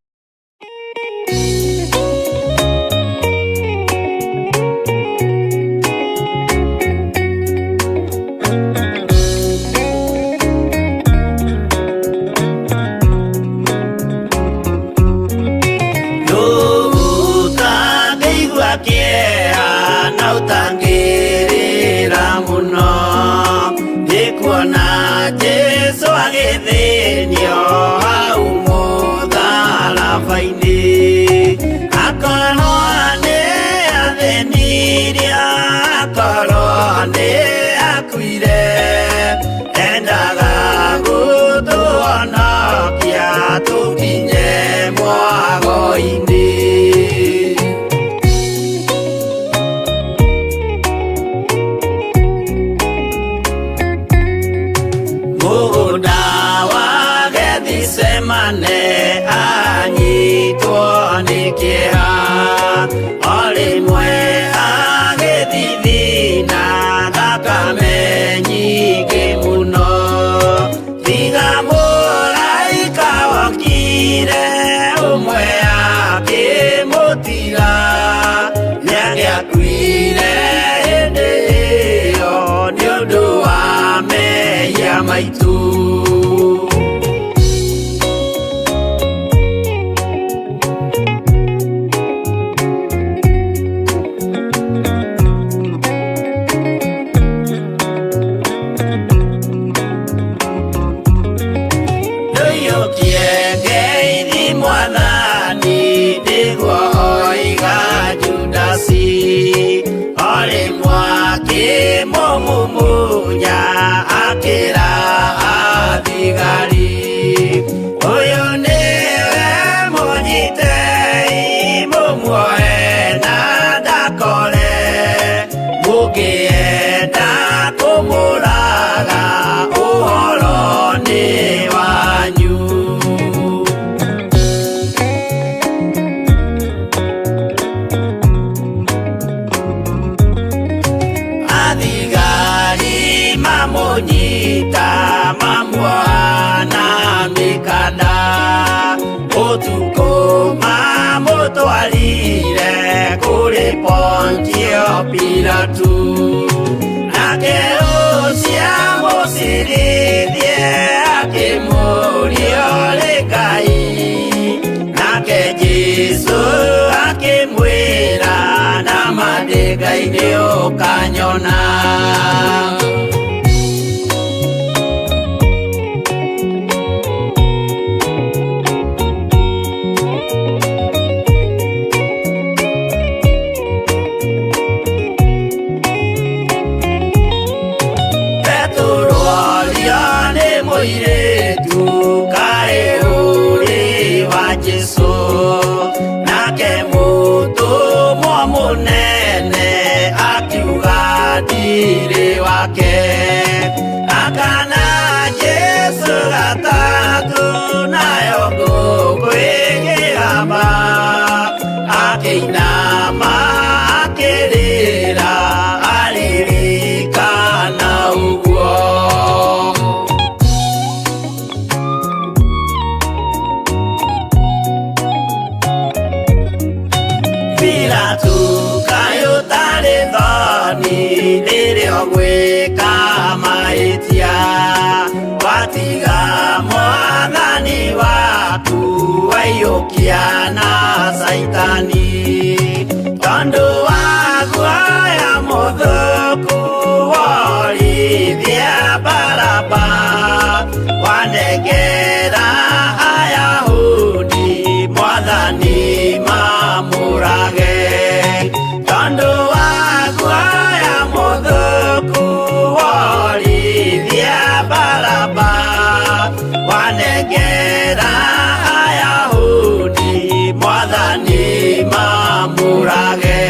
Ũtangĩigua kĩeha na ũtangĩrĩra mũno, nĩkuona Jesũ agĩthĩnio hau mũtharaba-inĩ. Akorwo nĩ athĩnirie, akorwo nĩ akuire, endaga gũtũhonokia tũkinye mwago-inĩ. Mũgũnda wa Gethisemane maitũ. Ndũiyũkie ngeithi Mwathani, nĩguo oiga Judasi, o rĩmwe akĩmũmumunya akĩra athigari, ũyũ nĩwe mũnyitei, mũmuoe na ndakore, mũngĩenda kũmũraga ũhoro nĩ wanyu. Athigari mamũnyita mamuoha na mĩkanda, ũtukũ mamũtwarire kũrĩ Pontio Pilatu, nake ũcio amũcirithie akĩmũũria ũrĩ Ngai, nake Jesũ akĩmwĩra nama ndĩ Ngai nĩũkanyona. Petero orio nĩ mũirĩtu kaĩ ũrĩ wa Jesũ, nake mũtũmwo mũnene akiuga ndirĩ wake, akana Jesũ gatatũ nayo ngũkũ ĩkĩgamba, akĩinama akĩrĩra aririkana ũguo. Pilatu kaĩ ũtarĩ thoni rĩrĩa ũgwĩka mahĩtia, watiga Mwathani waku waiyũkia na Caitani, tondũ wa guoya mũthũku worithia Baraba, wanengera Ayahudi Mwathani mamũrage, tondũ wa guoya mũthũku worithia Baraba, wanengera Ayahudi Mwathani mamũrage.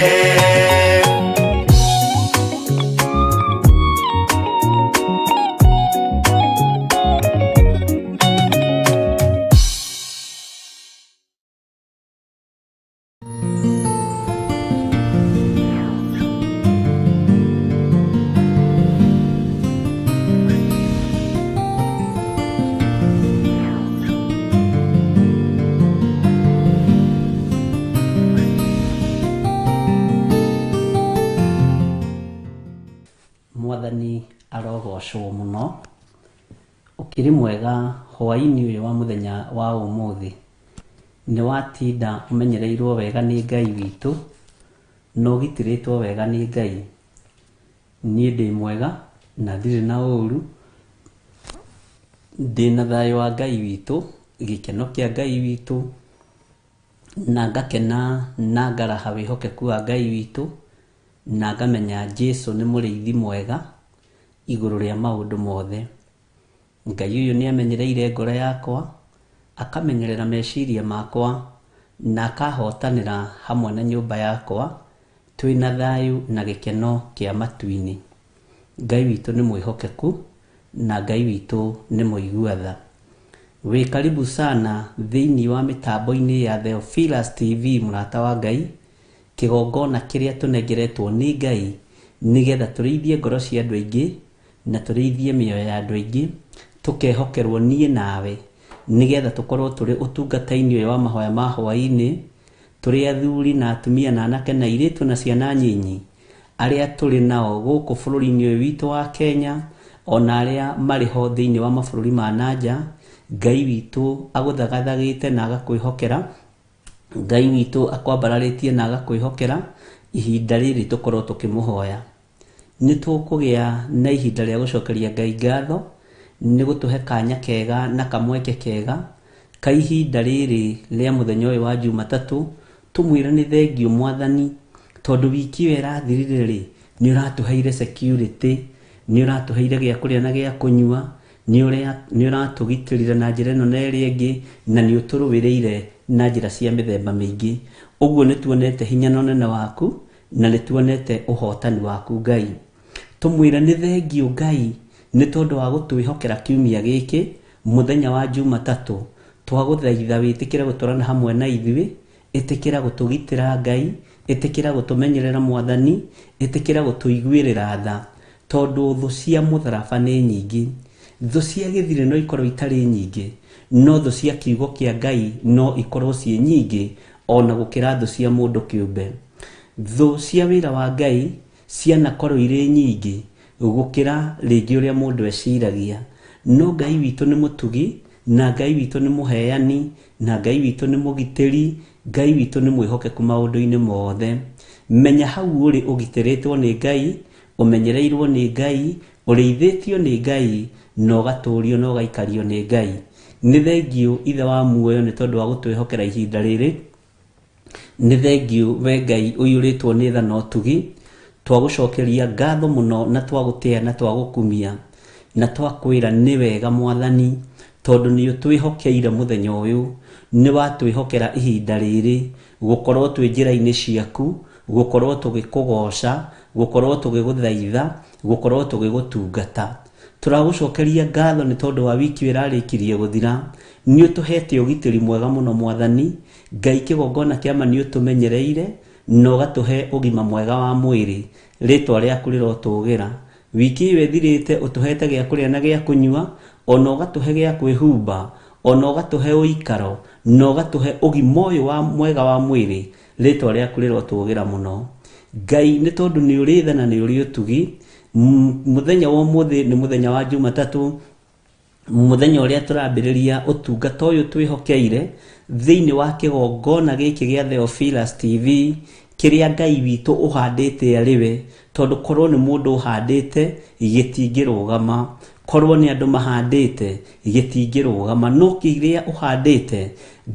Mwathani arogocwo mũno. Ũkĩrĩ mwega hwaĩ-inĩ ũyũ wa mũthenya wa ũmũthĩ. Nĩ watinda ũmenyereirwo wega nĩ Ngai witũ, na ũgitĩrĩtwo wega nĩ Ngai. Niĩ ndĩ mwega na ndirĩ na ũru, ndĩna thayũ wa Ngai witũ, gĩkeno kĩa Ngai witũ, na ngakena na ngaraha wĩhokeku wa Ngai witũ, na ngamenya Jesũ nĩ mũrĩithi mwega igũrũ rĩa maũndũ mothe. Ngai ũyũ nĩ amenyereire ngoro yakwa, akamenyerera meciria makwa, na akahotanĩra hamwe na nyũmba yakwa, twĩna thayũ na gĩkeno kĩa matu-inĩ. Ngai witũ nĩ mwĩhokeku, na Ngai witũ nĩ mũigua tha. Wĩ karibu sana thĩinĩ wa mĩtambo-inĩ ya Theophilus TV mũrata wa Ngai, kĩgongona kĩrĩa tũnengeretwo nĩ Ngai nĩgetha tũrĩithie ngoro cia andũ aingĩ na tũrĩithie mĩoyo ya andũ aingĩ, tũkehokerwo niĩ nawe nĩgetha tũkorwo tũrĩ ũtungata-inĩ ũyũ wa mahoya ma hwaĩ-inĩ, tũrĩ athuri na atumia na anake na airĩtu na ciana nyinyi arĩa tũrĩ nao gũkũ bũrũri-inĩ ũyũ witũ wa Kenya, Ona arĩa marĩ ho thĩinĩ wa mabũrũri ma na nja, Ngai witũ agũthagathagĩte na agakwĩhokera, Ngai witũ akwambararĩtie na agakwĩhokera ihinda rĩrĩ tũkorwo tũkĩmũhoya. Nĩ tũkũgĩa na ihinda rĩa gũcokeria Ngai ngatho nĩ gũtũhe kanya kega na kamweke kega ka ihinda rĩrĩ rĩa mũthenya ũyũ wa Jumatatũ, tũmwĩre nĩ thengiũ Mwathani, tondũ wiki ĩyo ĩrathirire rĩ, nĩ ũratũheire security, nĩ ũratũheire gĩa kũrĩa na gĩa kũnyua, nĩ ũratũgitĩrire na njĩra ĩno na ĩrĩa ĩngĩ, na nĩ ũtũrũĩrĩire na njĩra cia mĩthemba mĩingĩ. Ũguo nĩ tuonete hinya na ũnene waku, na nĩ tuonete ũhotani waku Ngai. Tũmwĩre nĩ thengiũ Ngai nĩ tondũ wa gũtwĩhokera kiumia gĩkĩ, mũthenya wa Jumatatũ. Twagũthaitha wĩtĩkĩre gũtwarana hamwe na ithuĩ, ĩtĩkĩra gũtũgitĩra Ngai, ĩtĩkĩra gũtũmenyerera Mwathani, ĩtĩkĩra gũtũiguĩrĩra tha, tondũ thũ cia mũtharaba nĩ nyingĩ. Thũ cia gĩthirĩ no ikorwo itarĩ nyingĩ, no thũ cia kiugo kĩa Ngai no ikorwo ciĩ nyingĩ ona gũkĩra thũ cia mũndũ kĩũmbe. Thũ cia wĩra wa Ngai cianakorwo irĩ nyingĩ gũkĩra rĩngĩ ũrĩa mũndũ eciragia. No Ngai witũ nĩ mũtugi, na Ngai witũ nĩ mũheani, na Ngai witũ nĩ mũgitĩri, Ngai witũ nĩ mwĩhokeku maũndũ-inĩ mothe. Menya hau ũrĩ ũgitĩrĩtwo nĩ Ngai, ũmenyereirwo nĩ Ngai, ũrĩithĩtio nĩ Ngai, na ũgatũrio na ũgaikario nĩ Ngai. Nĩ thengiũ Ithe wa muoyo nĩ tondũ wa gũtwĩhokera ihinda rĩrĩ. Nĩ thengiũ we Ngai ũiyũrĩtwo nĩ tha na ũtugi. Twagũcokeria ngatho mũno na twagũtĩa na twagũkumia na twakwĩra nĩ wega Mwathani, tondũ nĩ ũtwĩhokeire mũthenya ũyũ, nĩ watwĩhokera ihinda rĩrĩ gũkorwo twĩ njĩra-inĩ ciaku, gũkorwo tũgĩkũgoca, gũkorwo tũgĩgũthaitha, gũkorwo tũgĩgũtungata. Tũragũcokeria ngatho nĩ tondũ wa wiki ĩyo ĩrarĩkirie gũthira. Nĩ ũtũhete ũgitĩri mwega mũno Mwathani. Ngai kĩgongona kĩa ma nĩ ũtũmenyereire na ũgatũhe ũgima mwega wa mwĩrĩ. Rĩtwa rĩaku rĩrotũgĩra. Wiki ĩyo ĩthirĩte ũtũhete gĩa kũrĩa na gĩa kũnyua, ona ũgatũhe gĩa kwĩhumba, ona ũgatũhe ũikaro, na ũgatũhe ũgima ũyũ wa mwega wa mwĩrĩ. Rĩtwa rĩaku rĩrotũgĩra mũno. Ngai nĩ tondũ nĩ ũrĩ tha na nĩ ũrĩ ũtugi, mũthenya wa ũmũthĩ nĩ mũthenya wa Jumatatũ, mũthenya ũrĩa tũrambĩrĩria ũtungata ũyũ twĩhokeire thĩinĩ wa kĩgongona gĩkĩ gĩa Theophilus TV, kĩrĩa Ngai witũ ũhandĩte arĩ we, tondũ korwo nĩ mũndũ ũhandĩte gĩtingĩrũgama, korwo nĩ andũ mahandĩte gĩtingĩrũgama, no kĩrĩa ũhandĩte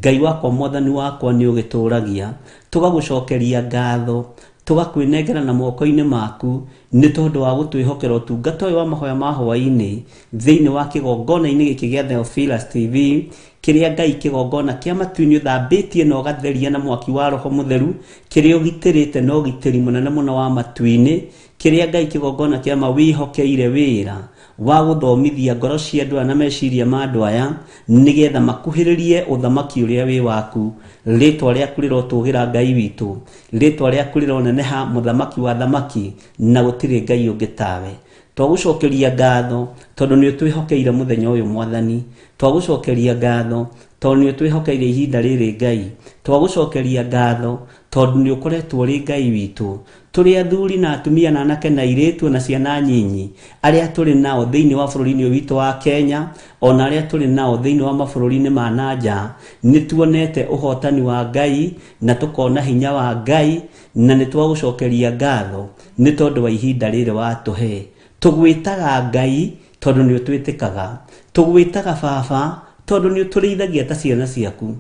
Ngai wakwa Mwathani wakwa nĩ ũgĩtũragia. Tũgagũcokeria ngatho, tũgakwĩnengera na moko-inĩ maku nĩ tondũ wa gũtwĩhokera ũtungata ũyũ wa mahoya ma hwaĩ-inĩ thĩinĩ wa kĩgongona-inĩ gĩkĩ gĩa Theophilus TV, kĩrĩa Ngai kĩgongona kĩa matu-inĩ ũthambĩtie na ũgatheria na mwaki wa Roho Mũtheru, kĩrĩa ũgitĩrĩte na ũgitĩri mũnene mũno wa matu-inĩ, kĩrĩa Ngai kĩgongona kĩa ma wĩhokeire wĩra wa gũthomithia ngoro cia andũ aya na meciria ma andũ aya, nĩgetha makuhĩrĩrie ũthamaki ũrĩa wĩ waku. Rĩtwa rĩaku rĩrotũgĩra Ngai witũ, rĩtwa rĩaku rĩroneneha Mũthamaki wa athamaki, na gũtirĩ Ngai ũngĩ tawe. Twagũcokeria ngatho tondũ nĩ ũtwĩhokeire mũthenya ũyũ Mwathani. Twagũcokeria ngatho tondũ nĩ ũtwĩhokeire ihinda rĩrĩ Ngai. Twagũcokeria ngatho tondũ nĩ ũkoretwo ũrĩ Ngai witũ. Tũrĩ athuri na atumia na anake na airĩtu na ciana nyinyi, arĩa tũrĩ nao thĩinĩ wa bũrũri-inĩ ũyũ witũ wa Kenya, ona arĩa tũrĩ nao thĩinĩ wa mabũrũri-inĩ ma na nja, nĩ tuonete ũhotani wa Ngai na tũkona hinya wa Ngai, na nĩ twagũcokeria ngatho nĩ tondũ wa ihinda rĩrĩ watũhe. Tũgwĩtaga Ngai tondũ nĩ ũtwĩtĩkaga. Tũgwĩtaga Baba tondũ nĩ ũtũrĩithagia ta ciana ciaku.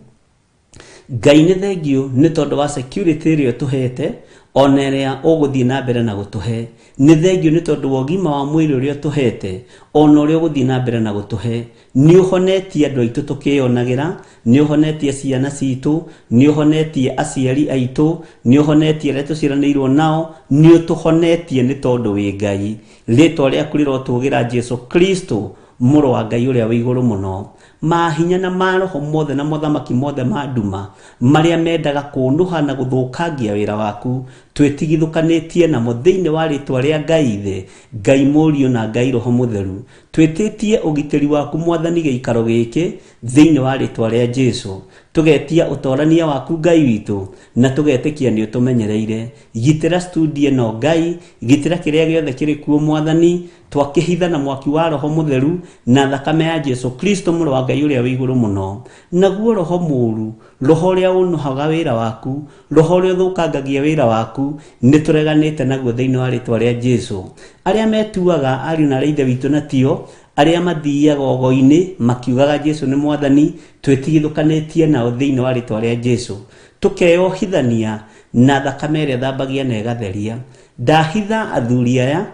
Ngai nĩ thengiũ nĩ tondũ wa security ĩrĩa ũtũhete ona ĩrĩa ũgũthiĩ na mbere na gũtũhe. Nĩ thengiũ nĩ tondũ wa ũgima wa mwĩrĩ ũrĩa ũtũhete ona ũrĩa ũgũthiĩ na mbere na gũtũhe. Nĩ ũhonetie andũ aitũ tũkĩyonagĩra, nĩ ũhonetie ciana citũ, nĩ ũhonetie aciari aitũ, nĩ ũhonetie arĩa tũciaranĩirwo nao, nĩ ũtũhonetie nĩ tondũ wĩ Ngai. Rĩtwa rĩaku rĩrotũgĩra Jesu Kristo, mũrũ wa Ngai ũrĩa wĩ igũrũ mũno. Mahinya na maroho mothe na mothamaki mothe ma nduma marĩa mendaga kũnũha na gũthũkangia wĩra waku, twĩtigithũkanĩtie namo thĩinĩ wa rĩtwa rĩa Ngai Ithe, Ngai Mũriũ na Ngai Roho Mũtheru. Twĩtĩtie ũgitĩri waku Mwathani gĩikaro gĩkĩ thĩinĩ wa rĩtwa rĩa Jesu. Tũgetia ũtorania waku Ngai witũ na tũgetĩkia nĩ ũtũmenyereire. Gitĩra studio ĩno Ngai, gitĩra kĩrĩa gĩothe kĩrĩ kuo Mwathani, twakĩhitha na mwaki wa Roho Mũtheru na thakame ya Jesu Kristo mũrũ wa Ngai ũrĩa wĩ igũrũ mũno. Naguo roho mũũru, roho ũrĩa ũnũhaga wĩra waku, roho ũrĩa ũthũkangagia wĩra waku, nĩ tũreganĩte naguo thĩinĩ wa rĩtwa rĩa Jesu. Arĩa metuaga ariũ na arĩa ithe witũ na tio, arĩa mathiaga ũgo-inĩ makiugaga Jesu nĩ Mwathani, twĩtigithũkanĩtie nao thĩinĩ wa rĩtwa rĩa Jesu. Tũkeyohithania na thakame ĩrĩa thambagia na ĩgatheria. Ndahitha athuri aya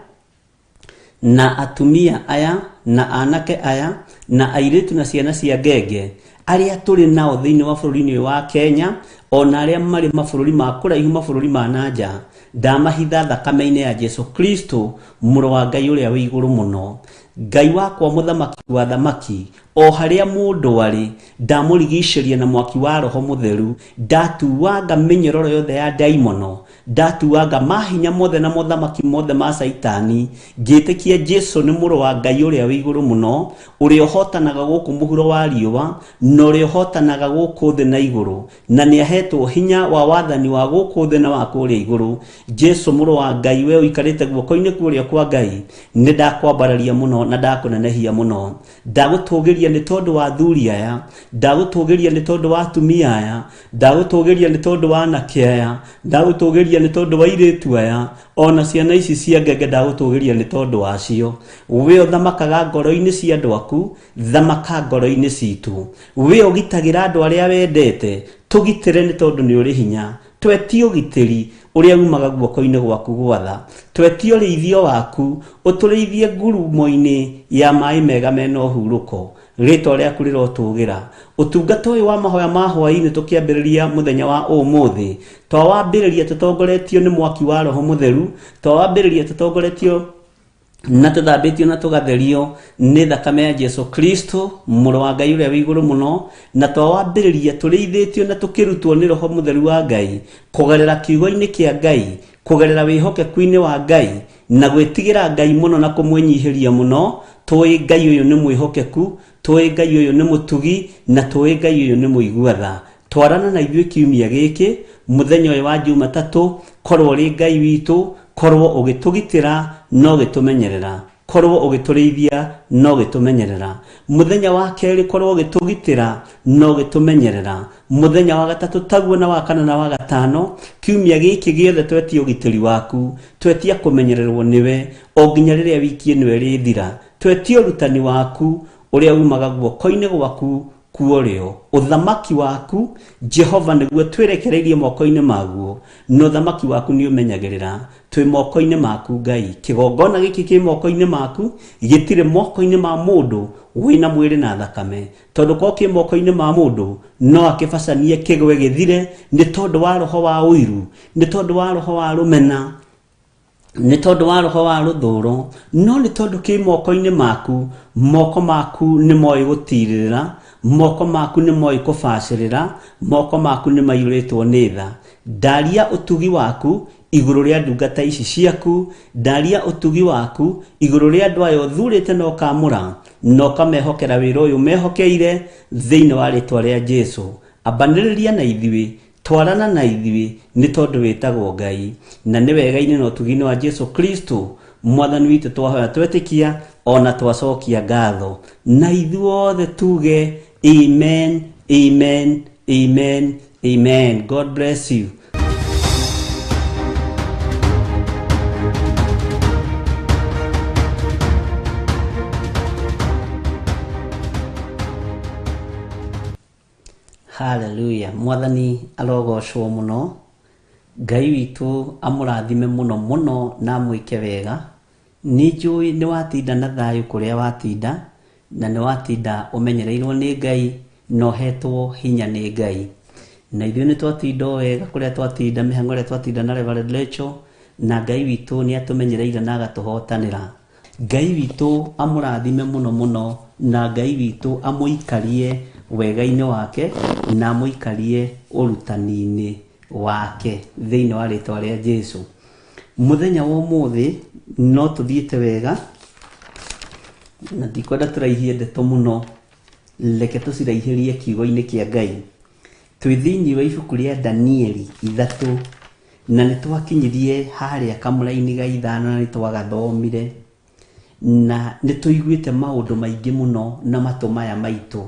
na atumia aya na anake aya na airĩtu na ciana cia ngenge arĩa tũrĩ nao thĩinĩ wa bũrũri-inĩ ũyũ wa Kenya, ona arĩa marĩ mabũrũri ma kũraihu, mabũrũri ma na nja, ndamahitha thakame-inĩ ya Jesu Kristo mũrũ wa Ngai ũrĩa wĩ igũrũ mũno. Ngai wakwa mũthamaki wa thamaki, o harĩa mũndũ arĩ, ndamũrigicĩria na mwaki wa Roho Mũtheru, ndatuanga mĩnyororo yothe ya ndaimono, ndatuanga mahinya mothe na mothamaki mothe ma Caitani, ngĩtĩkia Jesu nĩ mũrũ wa Ngai ũrĩa wĩ igũrũ mũno, ũrĩa ũhotanaga gũkũ mũhuro wa riũa na ũrĩa ũhotanaga gũkũ thĩ na igũrũ, na nĩ ahetwo hinya wa wathani wa gũkũ thĩ na wa kũrĩa igũrũ. Jesu mũrũ wa Ngai, we ũikarĩte guoko-inĩ kũrĩa kwa Ngai, nĩ ndakwambararia mũno na ndakũnenehia mũno. Ndagũtũgĩria nĩ tondũ wa athuri aya, ndagũtũgĩria nĩ tondũ wa atumia aya, ndagũtũgĩria nĩ tondũ wa anake aya, ndagũtũgĩria nĩ tondũ wa airĩtu aya, ona ciana ici cia ngenge ndagũtũgĩria nĩ tondũ wacio. We ũthamakaga ngoro-inĩ cia andũ aku, thamaka ngoro-inĩ citũ. We ũgitagĩra andũ arĩa wendete, tũgitĩre nĩ tondũ nĩ ũrĩ hinya. Twetie ũgitĩri ũrĩa umaga guoko-inĩ gwaku gwatha. Twetie ũrĩithio waku, ũtũrĩithie ngurumo-inĩ ya maĩ mega mena ũhurũko. Rĩtwa rĩaku rĩrotũgĩra. Ũtungata ũyũ wa mahoya ma hwaĩ-inĩ tũkĩambĩrĩria mũthenya wa ũmũthĩ, twawambĩrĩria tũtongoretio nĩ mwaki wa Roho Mũtheru, twawambĩrĩria tũtongoretio na tũthambĩtio na tũgatherio nĩ thakame ya Jesu Kristo mũrũ wa Ngai ũrĩa wĩ igũrũ mũno, na twawambĩrĩria tũrĩithĩtio na tũkĩrutwo nĩ Roho Mũtheru wa Ngai kũgerera kiugo-inĩ kĩa Ngai, kũgerera wĩhokeku-inĩ wa Ngai na gwĩtigĩra Ngai mũno na kũmwĩnyihĩria mũno. Tũĩ Ngai ũyũ nĩ mwĩhokeku, tũĩ Ngai ũyũ nĩ mũtugi, na tũĩ Ngai ũyũ nĩ mũigua tha. Twarana na ithuĩ kiumia gĩkĩ mũthenya ũyũ wa Jumatatũ, korwo ũrĩ Ngai witũ, korwo ũgĩtũgitĩra na ũgĩtũmenyerera, korwo ũgĩtũrĩithia na ũgĩtũmenyerera. Mũthenya wa kerĩ korwo ũgĩtũgitĩra na ũgĩtũmenyerera. Mũthenya wa gatatũ taguo, na wa kana na wa gatano. Kiumia gĩkĩ gĩothe twetia ũgitĩri waku, twetia kũmenyererwo nĩwe o nginya rĩrĩa wiki ĩno ĩrĩthira. Twetia ũrutani waku ũrĩa umaga guoko-inĩ gwaku kuorĩo. Ũthamaki waku Jehova nĩguo twĩrekereirie moko-inĩ maguo, na ũthamaki waku nĩ ũmenyagĩrĩra. Twĩ moko-inĩ maku Ngai. Kĩgongona gĩkĩ kĩ moko-inĩ maku, gĩtirĩ moko-inĩ ma mũndũ wĩna mwĩrĩ na thakame, tondũ korwo kĩ moko-inĩ ma mũndũ no akĩbacanie kĩgwe gĩthire nĩ tondũ wa roho wa ũiru, nĩ tondũ wa roho wa rũmena, nĩ tondũ wa roho wa rũthũro. No nĩ tondũ kĩ moko-inĩ maku, moko maku nĩ moĩ gũtirĩrĩra, moko maku nĩ moĩ kũbacĩrĩra, moko maku nĩ maiyũrĩtwo nĩ tha. Ndaria ũtugi waku igũrũ rĩa ndungata ici ciaku, ndaria ũtugi waku igũrũ rĩa andũ aya ũthurĩte na ũkamũra na ũkamehokera wĩra ũyũ mehokeire thĩinĩ wa rĩtwa rĩa Jesu. Ambanĩrĩria na ithuĩ, twarana na ithuĩ, nĩ tondũ wĩtagwo Ngai. Na nĩ wega-inĩ na ũtugi-inĩ wa Jesu Kristo Mwathani witũ twahoya twetĩkia ona twacokia ngatho, na ithuothe tuge amen, amen, amen, amen. God bless you. Hallelujah. Mwathani arogocwo mũno. Ngai witũ amũrathime mũno mũno na amwĩke wega. Nĩ njũĩ nĩ watinda na thayũ kũrĩa watinda, na nĩ watinda ũmenyereirwo nĩ Ngai na ũhetwo hinya nĩ Ngai. Na ithuĩ nĩ twatinda o wega kũrĩa twatinda, mĩhang'o ĩrĩa twatinda na Reverend Rachel, na Ngai witũ nĩ atũmenyereire na agatũhotanĩra. Ngai witũ amũrathime mũno mũno na Ngai witũ amũikarie wega-inĩ wake na amũikarie ũrutani-inĩ wake thĩinĩ wa rĩtwa rĩa Jesu. Mũthenya wa ũmũthĩ no tũthiĩte wega na ndikwenda tũraihie ndeto mũno, reke tũciraihĩrie kiugo-inĩ kĩa Ngai. Twĩ thĩinĩ wa ibuku rĩa Danieli 3 na nĩ twakinyirie harĩa kamũraini ga 5 na nĩ twagathomire na nĩ tũiguĩte maũndũ maingĩ mũno na matũ maya maitũ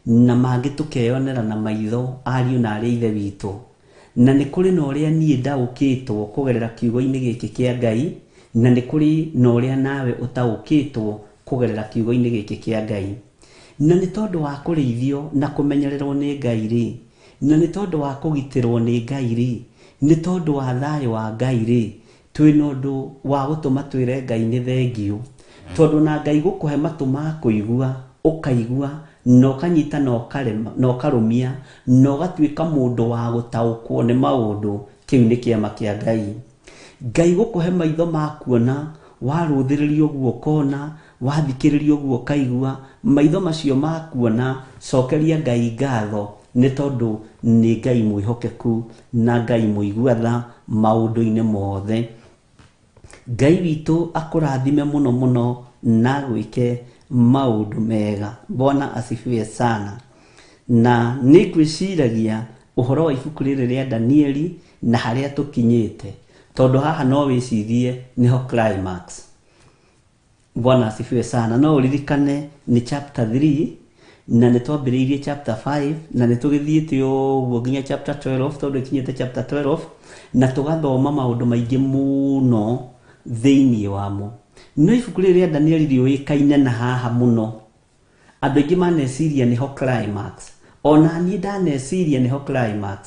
na mangĩ tũkeyonera na maitho ariũ na arĩ ithe witũ. Na nĩ kũrĩ na ũrĩa niĩ ndaũkĩtwo kũgerera kiugo-inĩ gĩkĩ kĩa Ngai, na nĩ kũrĩ na ũrĩa nawe ũtaũkĩtwo kũgerera kiugo-inĩ gĩkĩ kĩa Ngai. Na nĩ tondũ wa kũrĩithio na kũmenyererwo nĩ Ngai rĩ, na nĩ tondũ wa kũgitĩrwo nĩ Ngai rĩ, nĩ tondũ wa thayũ wa Ngai rĩ, twĩna ũndũ wa gũtũma twĩre Ngai nĩ thengiũ. Tondũ na Ngai gũkũhe matũ ma kũigua, ũkaigua, na ũkanyita na ũkarema, na ũkarũmia, na ũgatuĩka mũndũ wa gũtaũkwo nĩ maũndũ, kĩu nĩ kĩama kĩa Ngai. Ngai gũkũhe maitho ma kuona, warũthĩrĩria ũguo ũkona, wathikĩrĩria ũguo ũkaigua, maitho macio ma kuona, cokeria Ngai ngatho nĩ tondũ nĩ Ngai mwĩhokeku na Ngai mũigua tha maũndũ-inĩ mothe. Ngai witũ akũrathime mũno mũno na agwĩke maũndũ mega. Bwana asifiwe sana. Na nĩ ngwĩciragia ũhoro wa ibuku rĩrĩ rĩa Danieli na harĩa tũkinyĩte, tondũ haha no wĩcirie nĩho climax. Bwana asifiwe sana. No ũririkane nĩ chapter 3 na nĩ twambĩrĩirie chapter 5 na nĩ tũgĩthiĩte ũguo nginya chapter 12, tondũ ĩkinyĩte chapter 12 na tũgathoma maũndũ maingĩ mũno thĩinĩ wamo. No ibuku rĩrĩ rĩa Danieli rĩũĩkaine na haha mũno. Andũ aingĩ maneciria nĩho climax. Ona niĩ ndaneciria nĩho climax.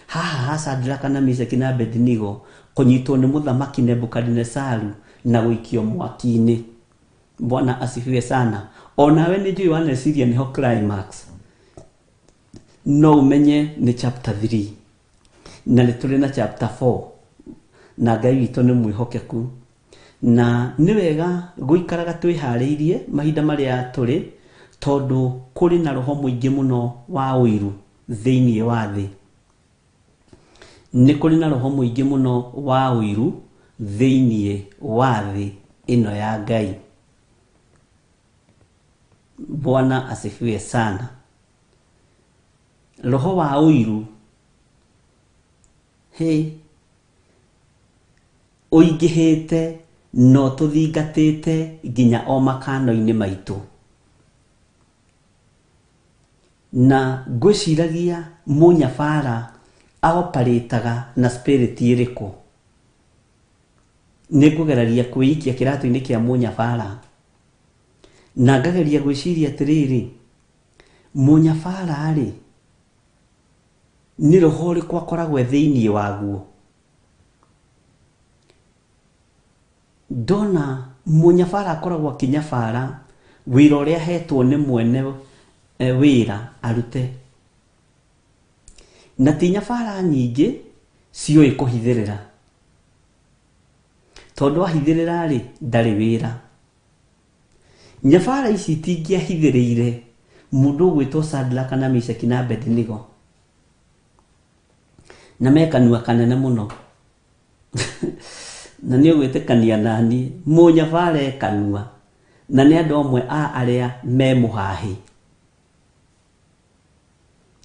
Haha ha Shadraka na Meshaki na Abednego kũnyitwo nĩ mũthamaki Nebukadinesaru na gũikio mwaki-inĩ. Bwana asifiwe sana. Onawe nĩ njũĩ waneciria nĩho climax. No ũmenye nĩ chapter 3 na nĩ tũrĩ na chapter 4 na Ngai witũ nĩ mwĩhokeku. Na nĩ wega gũikaraga twĩharĩirie mahinda marĩa tũrĩ, tondũ kũrĩ na roho mũingĩ mũno wa ũiru thĩinĩ wa thĩ. Nĩ kũrĩ na roho mũingĩ mũno wa ũiru thĩinĩ wa thĩ ĩno ya Ngai. Bwana asifiwe sana. Roho wa ũiru he ũingĩhĩte no tũthingatĩte nginya o makano-inĩ maitũ. Na ngwĩciragia mũnyabara aoparĩtaga na spirit ĩrĩkũ. Nĩ ngũgeraria kwĩikia kĩratũ-inĩ kĩa mũnyabara na ngageria gwĩciria atĩrĩrĩ, mũnyabara rĩ nĩ roho ũrĩkũ akoragwo e thĩinĩ waguo. Ndona mũnyabara akoragwo akĩnyabara wĩra ũrĩa ahetwo nĩ mwene wĩra arute. Na ti nyabara nyingĩ ciũĩ kũhithĩrĩra, tondũ ahithĩrĩra rĩ ndarĩ wĩra. Nyabara ici itingĩahithĩrĩire mũndũ ũgwĩtwo Shadraka na Meshaki na Abednego, na me kanua kanene mũno. Na nĩ ũgwĩtĩkania nani, mũnyabara e kanua, na nĩ andũ amwe a arĩa me mũhahĩ.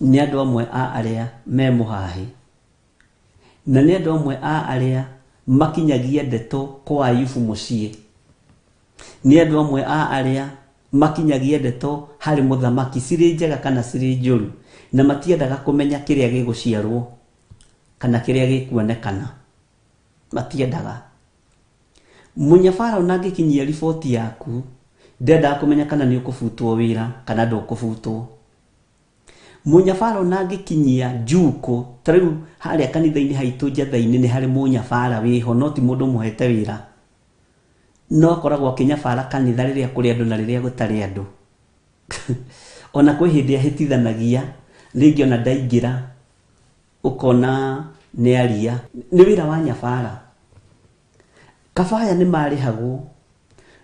Nĩ andũ amwe a arĩa me mũhahĩ. Na nĩ andũ amwe a arĩa makinyagia ndeto kwa Ayubu mũciĩ. Nĩ andũ amwe a arĩa makinyagia ndeto harĩ mũthamaki cirĩ njega kana cirĩ njũru, na matiendaga kũmenya kĩrĩa gĩgũciarwo kana kĩrĩa gĩkuonekana. Matiendaga. Mũnyabara ona angĩkinyia riboti yaku, ndendaga kũmenya kana nĩ ũkũbutwo wĩra kana ndũkũbutwo. Mũnyabara ona angĩkinyia njukũ, ta rĩu harĩa kanitha-inĩ haitũ njatha-inĩ nĩ harĩ mũnyabara wĩho, no ti mũndũ mũhete wĩra. No akoragwo akĩnyabara kanitha rĩrĩa kũrĩ andũ na rĩrĩa gũtarĩ andũ. Ona kwĩ hĩndĩ ahĩtithanagia, rĩngĩ ona ndaingĩra, ũkona nĩ aria. Nĩ wĩra wa nyabara. Kabaya nĩ marĩhagwo,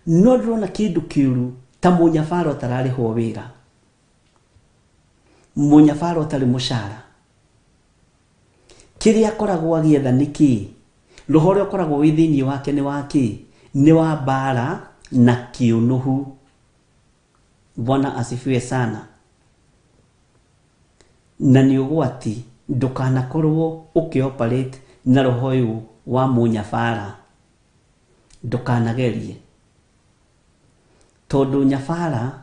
no ndĩrona kĩndũ kĩũru Ta mũnyabara ũtararĩhwo wĩra, mũnyabara ũtarĩ mũcara, kĩrĩa akoragwo agĩetha nĩ kĩĩ? Roho ũrĩa ũkoragwo wĩ thĩinĩ wake nĩ wa kĩĩ? Nĩ wa mbara na kĩũnũhu. Bwana asifiwe sana. Na nĩ ũgwati, ndũkanakorwo ũkĩ operate na roho ũyũ wa mũnyabara, ndũkanagerie, tondũ nyabara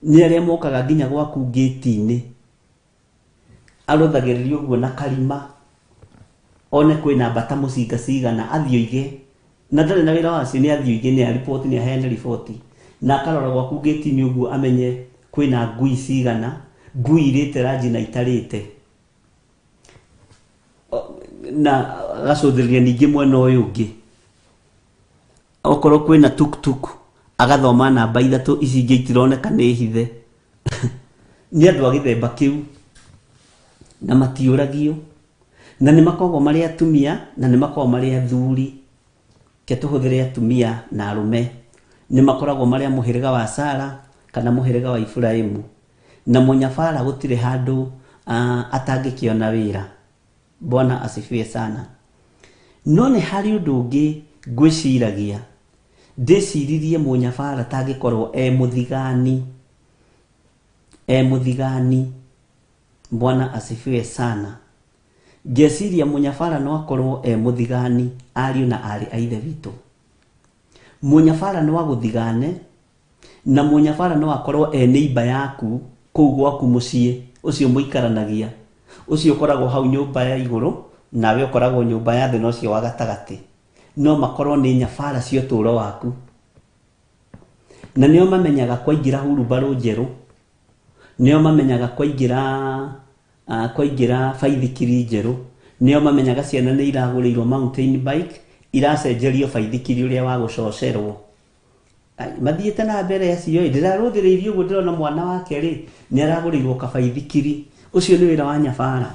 nĩ arĩa mokaga nginya gwaku ngĩti-inĩ, arũthagĩrĩria ũguo na karima, one kwĩna mbata mũcinga cigana, athiĩ oige, na ndarĩ na wĩra wacio, nĩ athiĩ oige, nĩ ariboti, nĩ aheane riboti, na akarora gwaku ngĩti-inĩ ũguo amenye kwĩna ngui cigana, ngui irĩte ranji na itarĩte, na agacũthĩrĩria ningĩ mwena ũyũ ũngĩ, okorwo kwĩna tuktuk agathoma namba ithatũ, ici ingĩ itironeka nĩ hithe. Nĩ andũ a gĩthemba kĩu na matiũragio, na nĩ makoragwo marĩ atumia na nĩ makoragwo marĩ athuri. Reke tũhũthĩre atumia na arũme. Nĩ makoragwo marĩ a mũhĩrĩga wa Sara kana mũhĩrĩga wa Iburahimu. Na mũnyabara gũtirĩ handũ atangĩkĩona wĩra. Bwana asifiwe sana. No nĩ harĩ ũndũ ũngĩ ngwĩciragia. Ndĩciririe mũnyabara tangĩkorwo e mũthigani. E mũthigani. Bwana asifiwe sana. Ngeciria mũnyabara no akorwo e mũthigani, ariũ na aarĩ a Ithe witũ. Mũnyabara no agũthigane, na mũnyabara no akorwo e neighbor yaku kũu gwaku mũciĩ, ũcio mũikaranagia, ũcio ũkoragwo hau nyũmba ya igũrũ, nawe ũkoragwo nyũmba ya thĩ na ũcio wa gatagatĩ. No makorwo nĩ nyabara cia ũtũũro waku. Na nĩo mamenyaga kwaingĩra hurumbarũ njerũ, nĩo mamenyaga kwaingĩra kwaingĩra baithikiri njerũ, nĩo mamenyaga ciana nĩ iragũrĩirwo mountain bike, iracenjerio baithikiri ũrĩa wa gũcocerwo. Mathiĩte na mbere acio ĩ, ndĩrarũthĩrĩirie ũguo ndĩrona mwana wake rĩ, nĩ aragũrĩirwo kabaithikiri. Ũcio nĩ wĩra wa nyabara.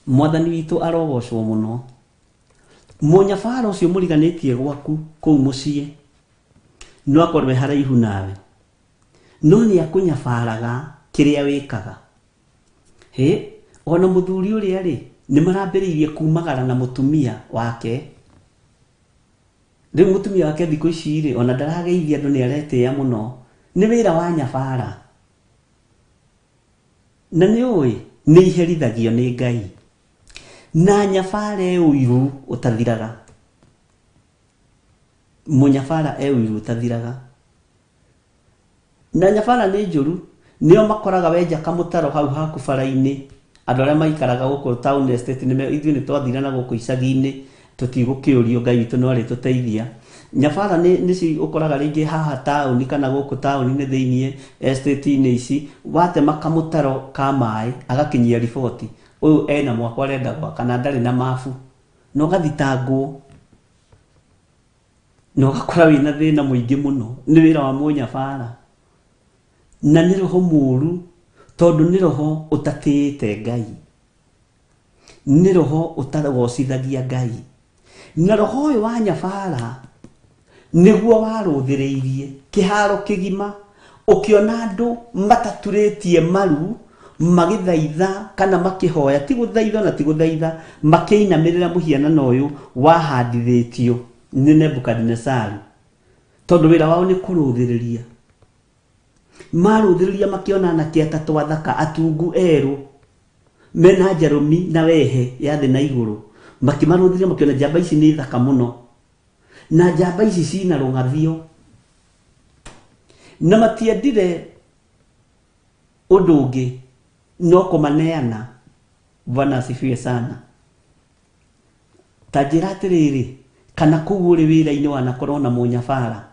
Mwathani witũ arogocwo mũno. Mũnyabara ũcio mũriganĩtie gwaku kũu mũciĩ, no akorwo e haraihu nawe, no nĩ akũnyabaraga kĩrĩa wĩkaga. Hĩ, ona mũthuri ũrĩa rĩ, nĩ marambĩrĩirie kumagara na mũtumia wake. Rĩu mũtumia wake thikũ ici rĩ, ona ndarageithia andũ nĩ aretĩĩa mũno. Nĩ wĩra wa nyabara. Na nĩ ũĩ, nĩ iherithagio nĩ Ngai. Na nyabara e ũiru ũtathiraga. Mũnyabara e ũiru ũtathiraga. Na nyabara nĩ njũru, nĩo makoraga wenja kamũtaro hau haku bara-inĩ, andũ arĩa maikaraga gũkũ town estate nĩ ithuĩ nĩ twathire na gũkũ icagi-inĩ, tũtigũkĩũrio Ngai witũ no arĩtũteithia. Nyabara nĩ nĩcio ũkoraga rĩngĩ haha taũni kana gũkũ taũni-inĩ thĩiniĩ estate-inĩ ici, watema kamũtaro ka maĩ, agakinyia riboti, ũyũ ena mwako arenda gwaka na ndarĩ na mabu, na ũgathitangwo. Na ũgakora wĩna thĩna mũingĩ mũno. Nĩ wĩra wa mũnyabara na nĩ roho mũru, tondũ nĩ roho ũtatĩĩte Ngai, nĩ roho ũtagocithagia Ngai. Na roho ũyũ wa nyabara nĩguo warũthĩrĩirie kĩharo kĩgima, ũkĩona andũ mataturĩtie maru magĩthaitha kana makĩhoya, ti gũthaitha na ti gũthaitha, makĩinamĩrĩra mũhianano ũyũ wahandithĩtio nĩ Nebukadinesaru, tondũ wĩra wao nĩ kũrũthĩrĩria. Marũthĩrĩria makĩona anake atatũ athaka atungu erũ mena njarũmi na wehe ya thĩ na igũrũ, makĩmarũthĩrĩria makĩona njamba ici nĩ thaka mũno, na njamba ici cina rũng'athio, na matiendire ũndũ ũngĩ no kũmaneana. Bwana asifiwe sana. Ta njĩra atĩrĩrĩ, kana kũu ũrĩ wĩra-inĩ wanakorwo na mũnyabara?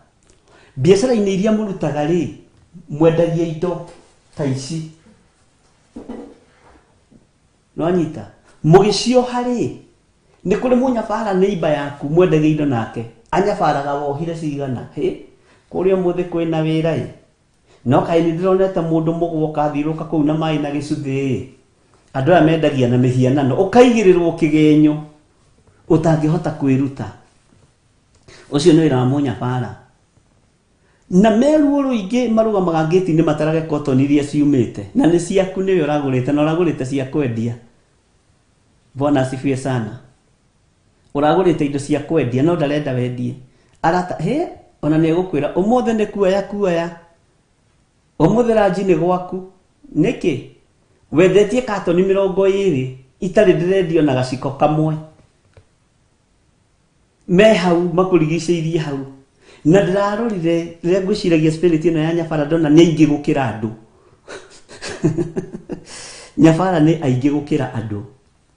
Biacara-inĩ iria mũrutaga rĩ, mwendagia indo ta ici, nĩwanyita? Mũgĩcioha rĩ, nĩ kũrĩ mũnyabara neighbor yaku mwendagia indo nake, anyabaraga wohire cigana? Hĩ, kũrĩa ũmũthĩ kwĩna wĩra ĩ. No kaĩ nĩ ndĩronete mũndũ mũgwoka athiũrũrũka kũu na maĩ na gĩcuthĩ-ĩ. Andũ aya mendagia na mĩhianano, ũkaigĩrĩrwo kĩgenyo ũtangĩhota kwĩruta. Ũcio nĩ wĩra wa mũnyabara. Na me ruo rũingĩ marũgamaga ngĩti-inĩ matarage cotton iria ciumĩte na nĩ ciaku nĩwe ũragũrĩte na ũragũrĩte cia kwendia. Bwana asifiwe sana. Ũragũrĩte indo cia kwendia no ndarenda wendie. Arata he ona nĩ egũkwĩra ũmũthĩ nĩ kuoya kuoya. Ũmũthĩ ranji nĩ gwaku. Nĩkĩ? Wendetie katoni 20 itarĩ ndĩrendio na gaciko kamwe. Me hau makũrigicĩirie hau. Na ndĩrarorire rĩrĩa ngwĩciragia spirit ĩno ya nyabara ndona nĩ aingĩ gũkĩra andũ. Nyabara nĩ aingĩ gũkĩra andũ.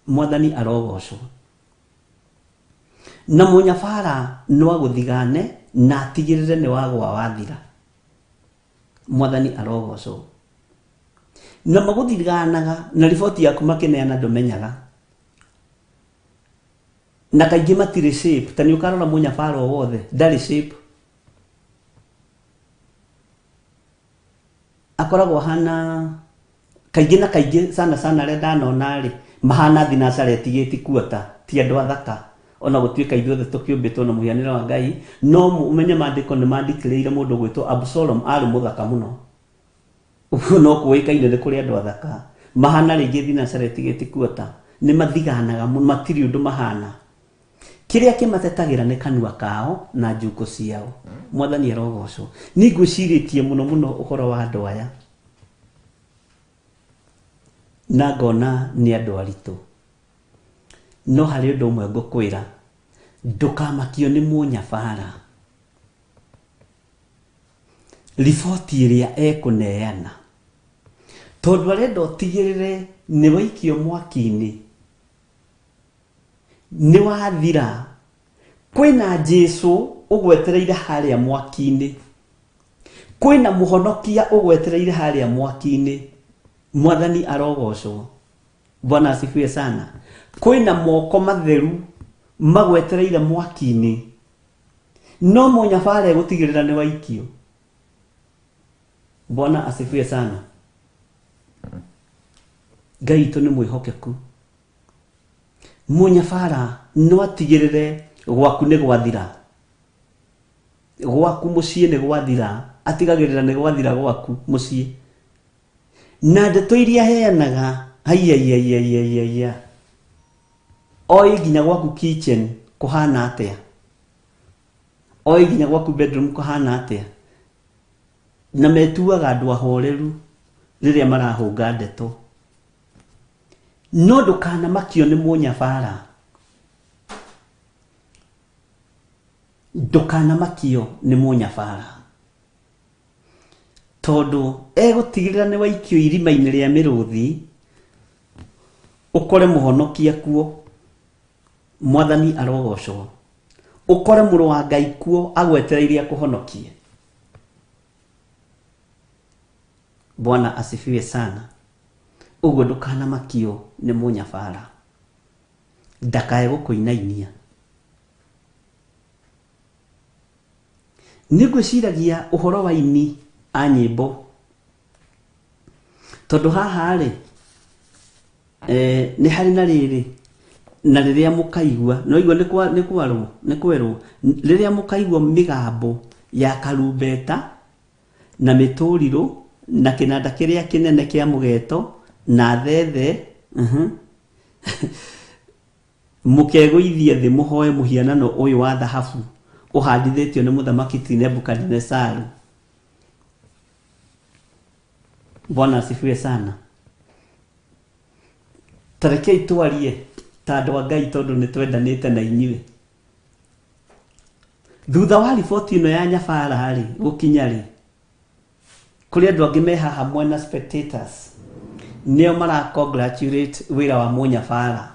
Mwathani arogocwo. Na mũnyabara no agũthigane na atigĩrĩre nĩ wagwa wathira. Mwathani arogocwo. Na magũthiganaga na riboti yaku makĩneana ndũmenyaga. Na kaingĩ matirĩ shape, ta nĩ ũkarora mũnyabara o wothe ndarĩ shape. Akoragwo ahana kaingĩ na kaingĩ sana sana arĩa ndanona rĩ mahana thinacara ĩtigĩti kuota, ti andũ athaka ona gũtuĩka ithuothe tũkĩũmbĩtwo na mũhianĩre wa Ngai, no ũmenye maandĩko nĩ mandikĩrĩire mũndũ gwĩtwo Absalom arĩ mũthaka mũno. Ũguo no kũĩkaine nĩ kũrĩ andũ athaka mahana rĩngĩ thinacara ĩtigĩti kuota, nĩ mathiganaga mũno, matirĩ ũndũ mahana. Kĩrĩa kĩmatetagĩra nĩ kanua kao na njukũ ciao. Mwathani arogocwo. Niĩ ngwĩcirĩtie mũno mũno ũhoro wa andũ aya na ngona nĩ andũ aritũ. No harĩ ũndũ ũmwe ngũkwĩra, ndũkamakio nĩ mũnyabara. Riboti ĩrĩa ekũneana, tondũ arenda ũtigĩrĩre nĩ waikio mwaki-inĩ, nĩ wathira. Kwĩna Jesu ũgwetereire harĩa mwaki-inĩ. Kwĩna mũhonokia ũgwetereire harĩa mwaki-inĩ. Mwathani arogocwo. Bwana asifiwe sana. Kwĩna moko matheru magwetereire mwaki-inĩ. No mũnyabara egũtigĩrĩra nĩ waikio. Bwana asifiwe sana. Ngai witũ nĩ mwĩhokeku. Mũnyabara no atigĩrĩre gwaku nĩ gwathira. Gwaku mũciĩ nĩ gwathira. Atigagĩrĩra nĩ gwathira gwaku mũciĩ. Na ndeto iria aheanaga, haiaiaiaiaiaia. Oĩ nginya gwaku kitchen kũhana atĩa. Oĩ nginya gwaku bedroom kũhana atĩa. Na metuaga andũ ahoreru rĩrĩa marahũnga ndeto. No ndũkanamakio nĩ mũnyabara. Ndũkanamakio nĩ mũnyabara. Tondũ egũtigĩrĩra nĩ waikio irima-inĩ rĩa mĩrũthi, ũkore mũhonokia kuo. Mwathani arogocwo. Ũkore mũrũ wa Ngai kuo agwetereire akũhonokie. Bwana asifiwe sana. Ũguo ndũkanamakio nĩ mũnyabara. Ndakae gũkũinainia. Nĩ ngwĩciragia ũhoro wa aini a nyĩmbo. Tondũ haha rĩ, nĩ harĩ na rĩrĩ, na rĩrĩa mũkaigua, nĩ waigua nĩ kwarwo, nĩ kwerwo, rĩrĩa mũkaigua mĩgambo ya karumbeta na mĩtũrirũ na kĩnanda kĩrĩa kĩnene kĩa mũgeto na thethe, Mũkegũithia thĩ mũhoe mũhianano ũyũ wa thahabu ũhandithĩtio nĩ mũthamaki ti Nebukadinesaru. Bwana asifiwe sana. Ta rekei twarie ta andũ a Ngai tondũ nĩ twendanĩte na inyuĩ. Thutha wa riboti ĩno ya Nyabara-rĩ gũkinya-rĩ, Kũrĩ andũ angĩ me haha mwena spectators nĩo mara congratulate wĩra wa mũnyabara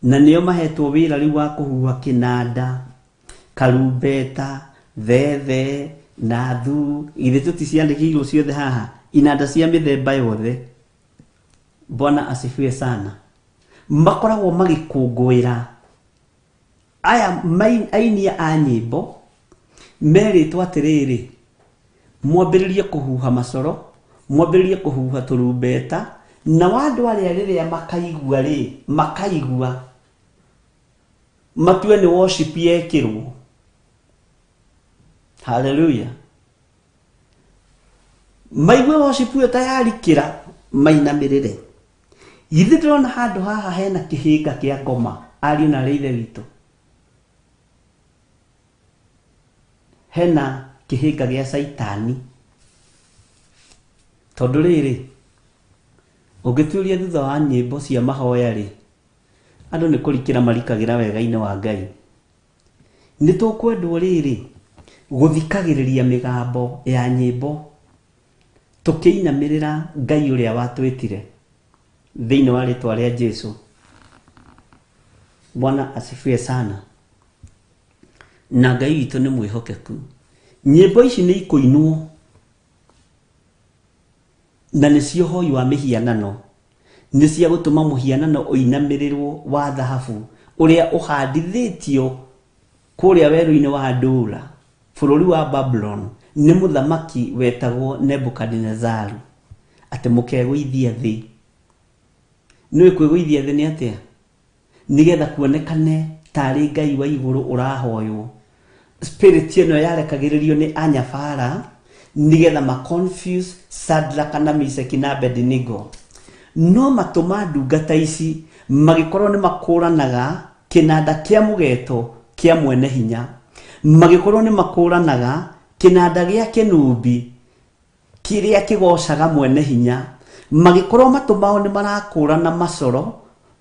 na nĩo mahetwo wĩra rĩu wa kũhuha kĩnanda, karumbeta, thethe na thu. Githĩ tũticiandĩkĩirwo ciothe haha? Inanda cia mĩthemba yothe. Bwana asifiwe sana. Makoragwo magĩkũngũĩra Aya aini a nyĩmbo merĩtwo atĩrĩrĩ, mwambĩrĩrie kũhuha macoro, mwambĩrĩrie kũhuha tũrumbeta, nao andũ arĩa rĩrĩa makaigua rĩ, makaigua matue nĩ worship yekĩrwo. Haleluya. Maigue worship ĩyo ta yarikĩra mainamĩrĩre. Githĩ ndĩrona handũ haha hena kĩhĩnga kĩa ngoma, ariũ na arĩ ithe witũ? Hena kĩhĩnga gĩa caitani. Tondũ rĩrĩ, ũngĩtuĩria thutha wa nyĩmbo cia mahoya rĩ, andũ nĩ kũrikĩra marikagĩra wega-inĩ wa Ngai. Nĩ tũkwendwo rĩrĩ, gũthikagĩrĩria mĩgambo ya nyĩmbo tũkĩinamĩrĩra Ngai ũrĩa watwĩtire thĩinĩ wa rĩtwa rĩa Jesu. Bwana asifiwe sana. Na Ngai witũ nĩ mwĩhokeku. Nyĩmbo ici nĩ ikũinwo na nĩcio hoi wa mĩhianano, nĩ cia gũtũma mũhianano ũinamĩrĩrwo wa thahabu ũrĩa ũhandithĩtio kũrĩa werũ-inĩ wa Dura, bũrũri wa Babulon, nĩ mũthamaki wetagwo Nebukadinezaru, atĩ mũkegũithia thĩ. Nĩũĩ kwĩgũithia thĩ nĩ atĩa? Nĩgetha kuonekane tarĩ Ngai wa igũrũ ũrahoywo. Spirit ĩno yarekagĩrĩrio nĩ anyabara nĩgetha ma confuse Shadrach na Meshaki na Abednego. No matũ ma ndungata ici magĩkorwo nĩ makũranaga kĩnanda kĩa mũgeto kĩa mwene hinya, magĩkorwo nĩ makũranaga kĩnanda gĩa kĩnumbi kĩrĩa kĩgocaga mwene hinya, magĩkorwo matũ mao nĩ marakũrana macoro,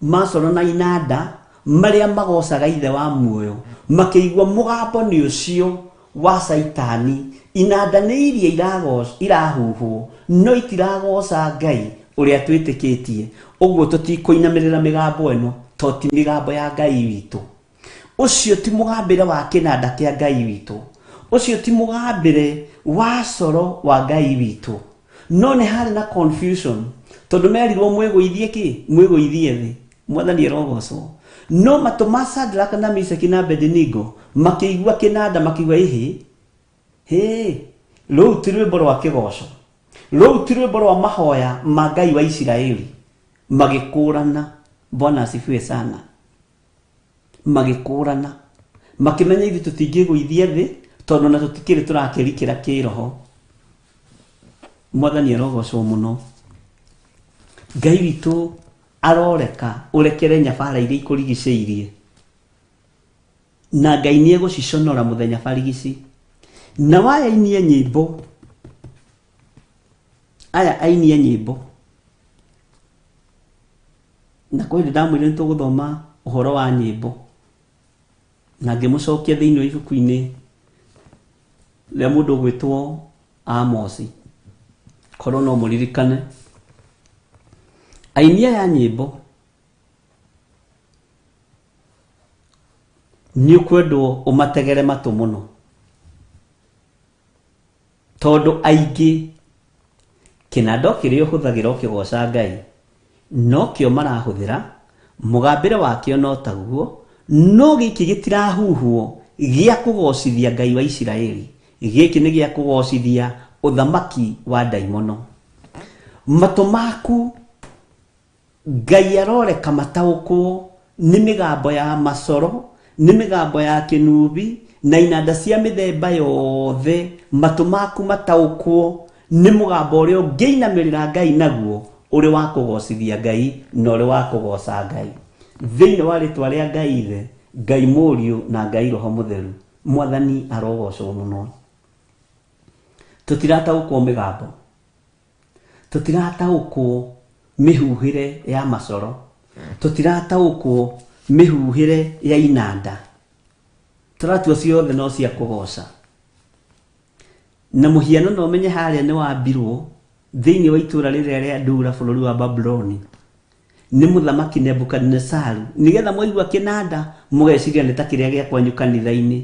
macoro na inanda marĩa magocaga ithe wa muoyo, makĩigua mũgambo nĩ ũcio wa caitani. Inanda nĩ iria irahuhwo, no itiragoca Ngai ũrĩa twĩtĩkĩtie. Ũguo tũtikũinamĩrĩra mĩgambo ĩno, to ti mĩgambo ya Ngai witũ. Ũcio ti mũgambĩre wa kĩnanda kĩa Ngai witũ. Ũcio ti mũgambĩre wa coro wa Ngai witũ. No nĩ harĩ na confusion, tondũ merirwo mwĩgũithie kĩ? Mwĩgũithie thĩ. Mwathani arogocwo. No matũ ma Shadrach na Meshaki na Abednego makĩigua kĩnanda, makiuga ĩhĩ, hĩ, rũu ti rwĩmbo rwa kĩgoco, rũu ti rwĩmbo rwa mahoya ma Ngai wa Isiraeli. Magĩkũrana. Bwana asifiwe sana. Magĩkũrana, makĩmenya ithuĩ tũtingĩgũithia thĩ, tondũ na tũtikĩrĩ tũrakĩrikĩra kĩroho. Mwathani arogocwo mũno. Ngai witũ aroreka ũrekere nyabara iria ikũrigicĩirie, na Ngai nĩ egũciconora mũthenya barigici. Na waya ainie nyĩmbo, aya ainie nyĩmbo, na kwĩ hĩndĩ ndamwĩrire nĩ tũgũthoma ũhoro wa nyĩmbo, na ngĩmũcokia thĩinĩ wa ibuku-inĩ rĩa mũndũ ũgwĩtwo Amosi, korwo no mũririkane. Aini aya a nyĩmbo nĩ ũkwendwo ũmategere matũ mũno, tondũ aingĩ kĩnanda o kĩrĩa ũhũthagĩra ũkĩgoca Ngai nokĩo marahũthĩra, mũgambĩre wakĩo no taguo, no gĩkĩ gĩtirahuhwo gĩa kũgocithia Ngai wa Isiraeli, gĩkĩ nĩ gĩa kũgocithia ũthamaki wa ndaimono. Matũ maku Ngai aroreka mataũkwo nĩ mĩgambo ya macoro, nĩ mĩgambo ya kĩnubi, na inanda cia mĩthemba yothe. Matũ maku mataũkwo nĩ mũgambo ũrĩa ũngĩinamĩrĩra Ngai naguo, ũrĩ wa kũgocithia Ngai na ũrĩ wa kũgoca Ngai. Thĩinĩ wa rĩtwa rĩa Ngai Ithe, Ngai Mũriũ na Ngai Roho Mũtheru, Mwathani arogocwo mũno. Tũtirataũkwo mĩgambo. Tũtirataũkwo mĩhuhĩre ya macoro, tũtirataũkwo mĩhuhĩre ya inanda, tũratua ciothe no cia kũgoca. Na mũhianano ũmenye harĩa nĩ wambirwo thĩinĩ wa itũũra rĩrĩa rĩa Dura bũrũri wa Babuloni nĩ mũthamaki Nebukadinesaru, nĩgetha mwaigua kĩnanda mũgeciria nĩ ta kĩrĩa gĩa kwanyu kanitha-inĩ,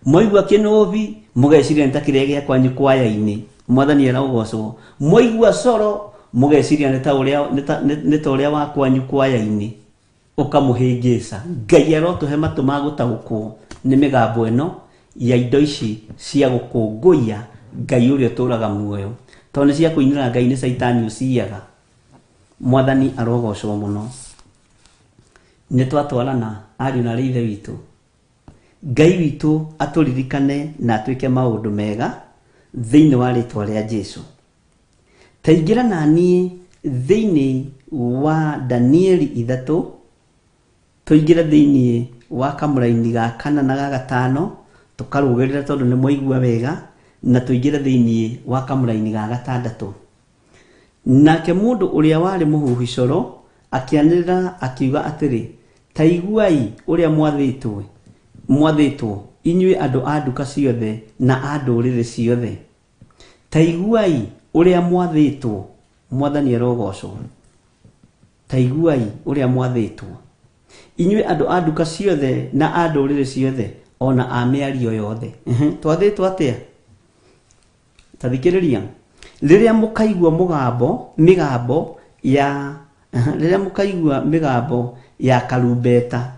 mwaigua kĩnũbi mũgeciria nĩ ta kĩrĩa gĩa kwanyu kwaya-inĩ. Mwathani arogocwo. Mwaigua coro mũgeciria nĩ ta ũrĩa wa kwanyu kwaya-inĩ, ũkamũhĩngĩca. Ngai arotũhe matũ ma gũtaũkwo nĩ mĩgambo ĩno ya indo ici cia gũkũngũiya Ngai ũrĩa ũtũũraga muoyo, tondũ nĩ cia kũinĩra Ngai nĩ caitani ũciyaga. Mwathani arogocwo mũno. Nĩ twatwarana ariũ na arĩ ithe witũ. Ngai witũ atũririkane na atwĩke maũndũ mega thĩinĩ wa rĩtwa rĩa Jesu. Ta ingĩra na niĩ thĩinĩ wa Danieli ithatũ, tũingĩre thĩinĩ wa kamũraini ga kana na ga gatano, tũkarũgĩrĩra tondũ nĩ mwaigua wega, na tũingĩre thĩinĩ wa kamũraini ga gatandatũ. Nake mũndũ ũrĩa warĩ mũhuhi coro akĩanĩrĩra akiuga atĩrĩ, Ta iguai ũrĩa mwathĩtwo, mwathĩtwo, inyuĩ andũ a nduka ciothe na a ndũrĩrĩ ciothe. Ta iguai ũrĩa mwathĩtwo, Mwathani arogocwo. Ta iguai ũrĩa mwathĩtwo, inyuĩ andũ a nduka ciothe na a ndũrĩrĩ ciothe, o na a mĩario yothe. Twathĩtwo atĩa? Ta thikĩrĩria. Rĩrĩa mũkaigua mũgambo, mĩgambo ya, rĩrĩa mũkaigua mĩgambo ya karumbeta,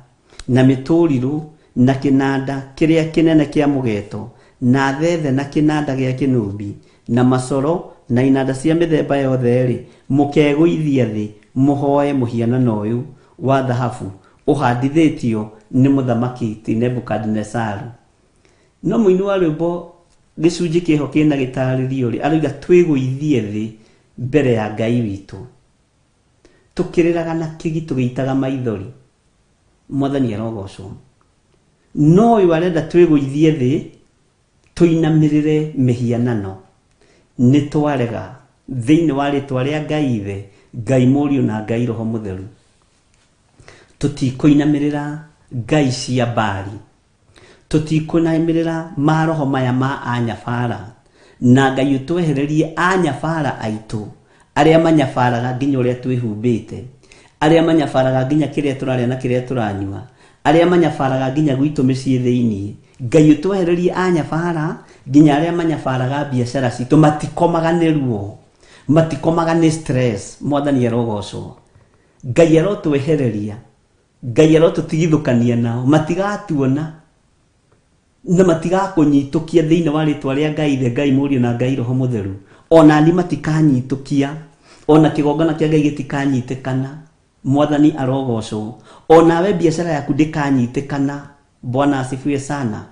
na mĩtũrirũ, na kĩnanda kĩrĩa kĩnene kĩa mũgeeto, na thethe na kĩnanda gĩa kĩnũbi, na macoro, na inanda cia mĩthemba yothe-rĩ, mũkegũithia thĩ mũhooe mũhianano ũyũ wa thahabu ũhandithĩtio nĩ Mũthamaki ti Nebukadinezaru. No mũini wa rwĩmbo gĩcunjĩ kĩho kĩna gĩtarĩrio-rĩ, aroiga twĩgũithie thĩ mbere ya Ngai witũ, tũkĩrĩraga na kĩgi tũgĩitaga maithori. Mwathani arogocwo. No ũyũ arenda twĩgũithie thĩ tũinamĩrĩre mĩhianano. Nĩ twarega thĩinĩ wa rĩtwa rĩa Ngai Ithe, Ngai Mũriũ na Ngai Roho Mũtheru. Tũtikũinamĩrĩra ngai cia Baali. Tũtikũinamĩrĩra maroho maya ma anyabara. Na Ngai ũtwehererie anyabara aitũ, arĩa manyabaraga nginya ũrĩa twĩhumbĩte, arĩa manyabaraga nginya kĩrĩa tũrarĩa na kĩrĩa tũranyua, arĩa manyabaraga nginya gwitũ mĩciĩ thĩinĩ. Ngai ũtwehererie anyabara nginya arĩa manyabaraga biacara citũ, matikomaga nĩ ruo, matikomaga nĩ stress. Mwathani arogocwo. Ngai arotwehereria, Ngai arotũtigithũkania nao, matigatuona na matigakũnyitũkia thĩinĩ wa rĩtwa rĩa Ngai Ithe, Ngai Mũriũ na Ngai Roho Mũtheru. Ona ni matikanyitũkia, ona kĩgongona kĩa Ngai gĩtikanyitĩkana. Mwathani arogocwo. Onawe biacara yaku ndĩkanyitĩkana. Bwana asifiwe sana.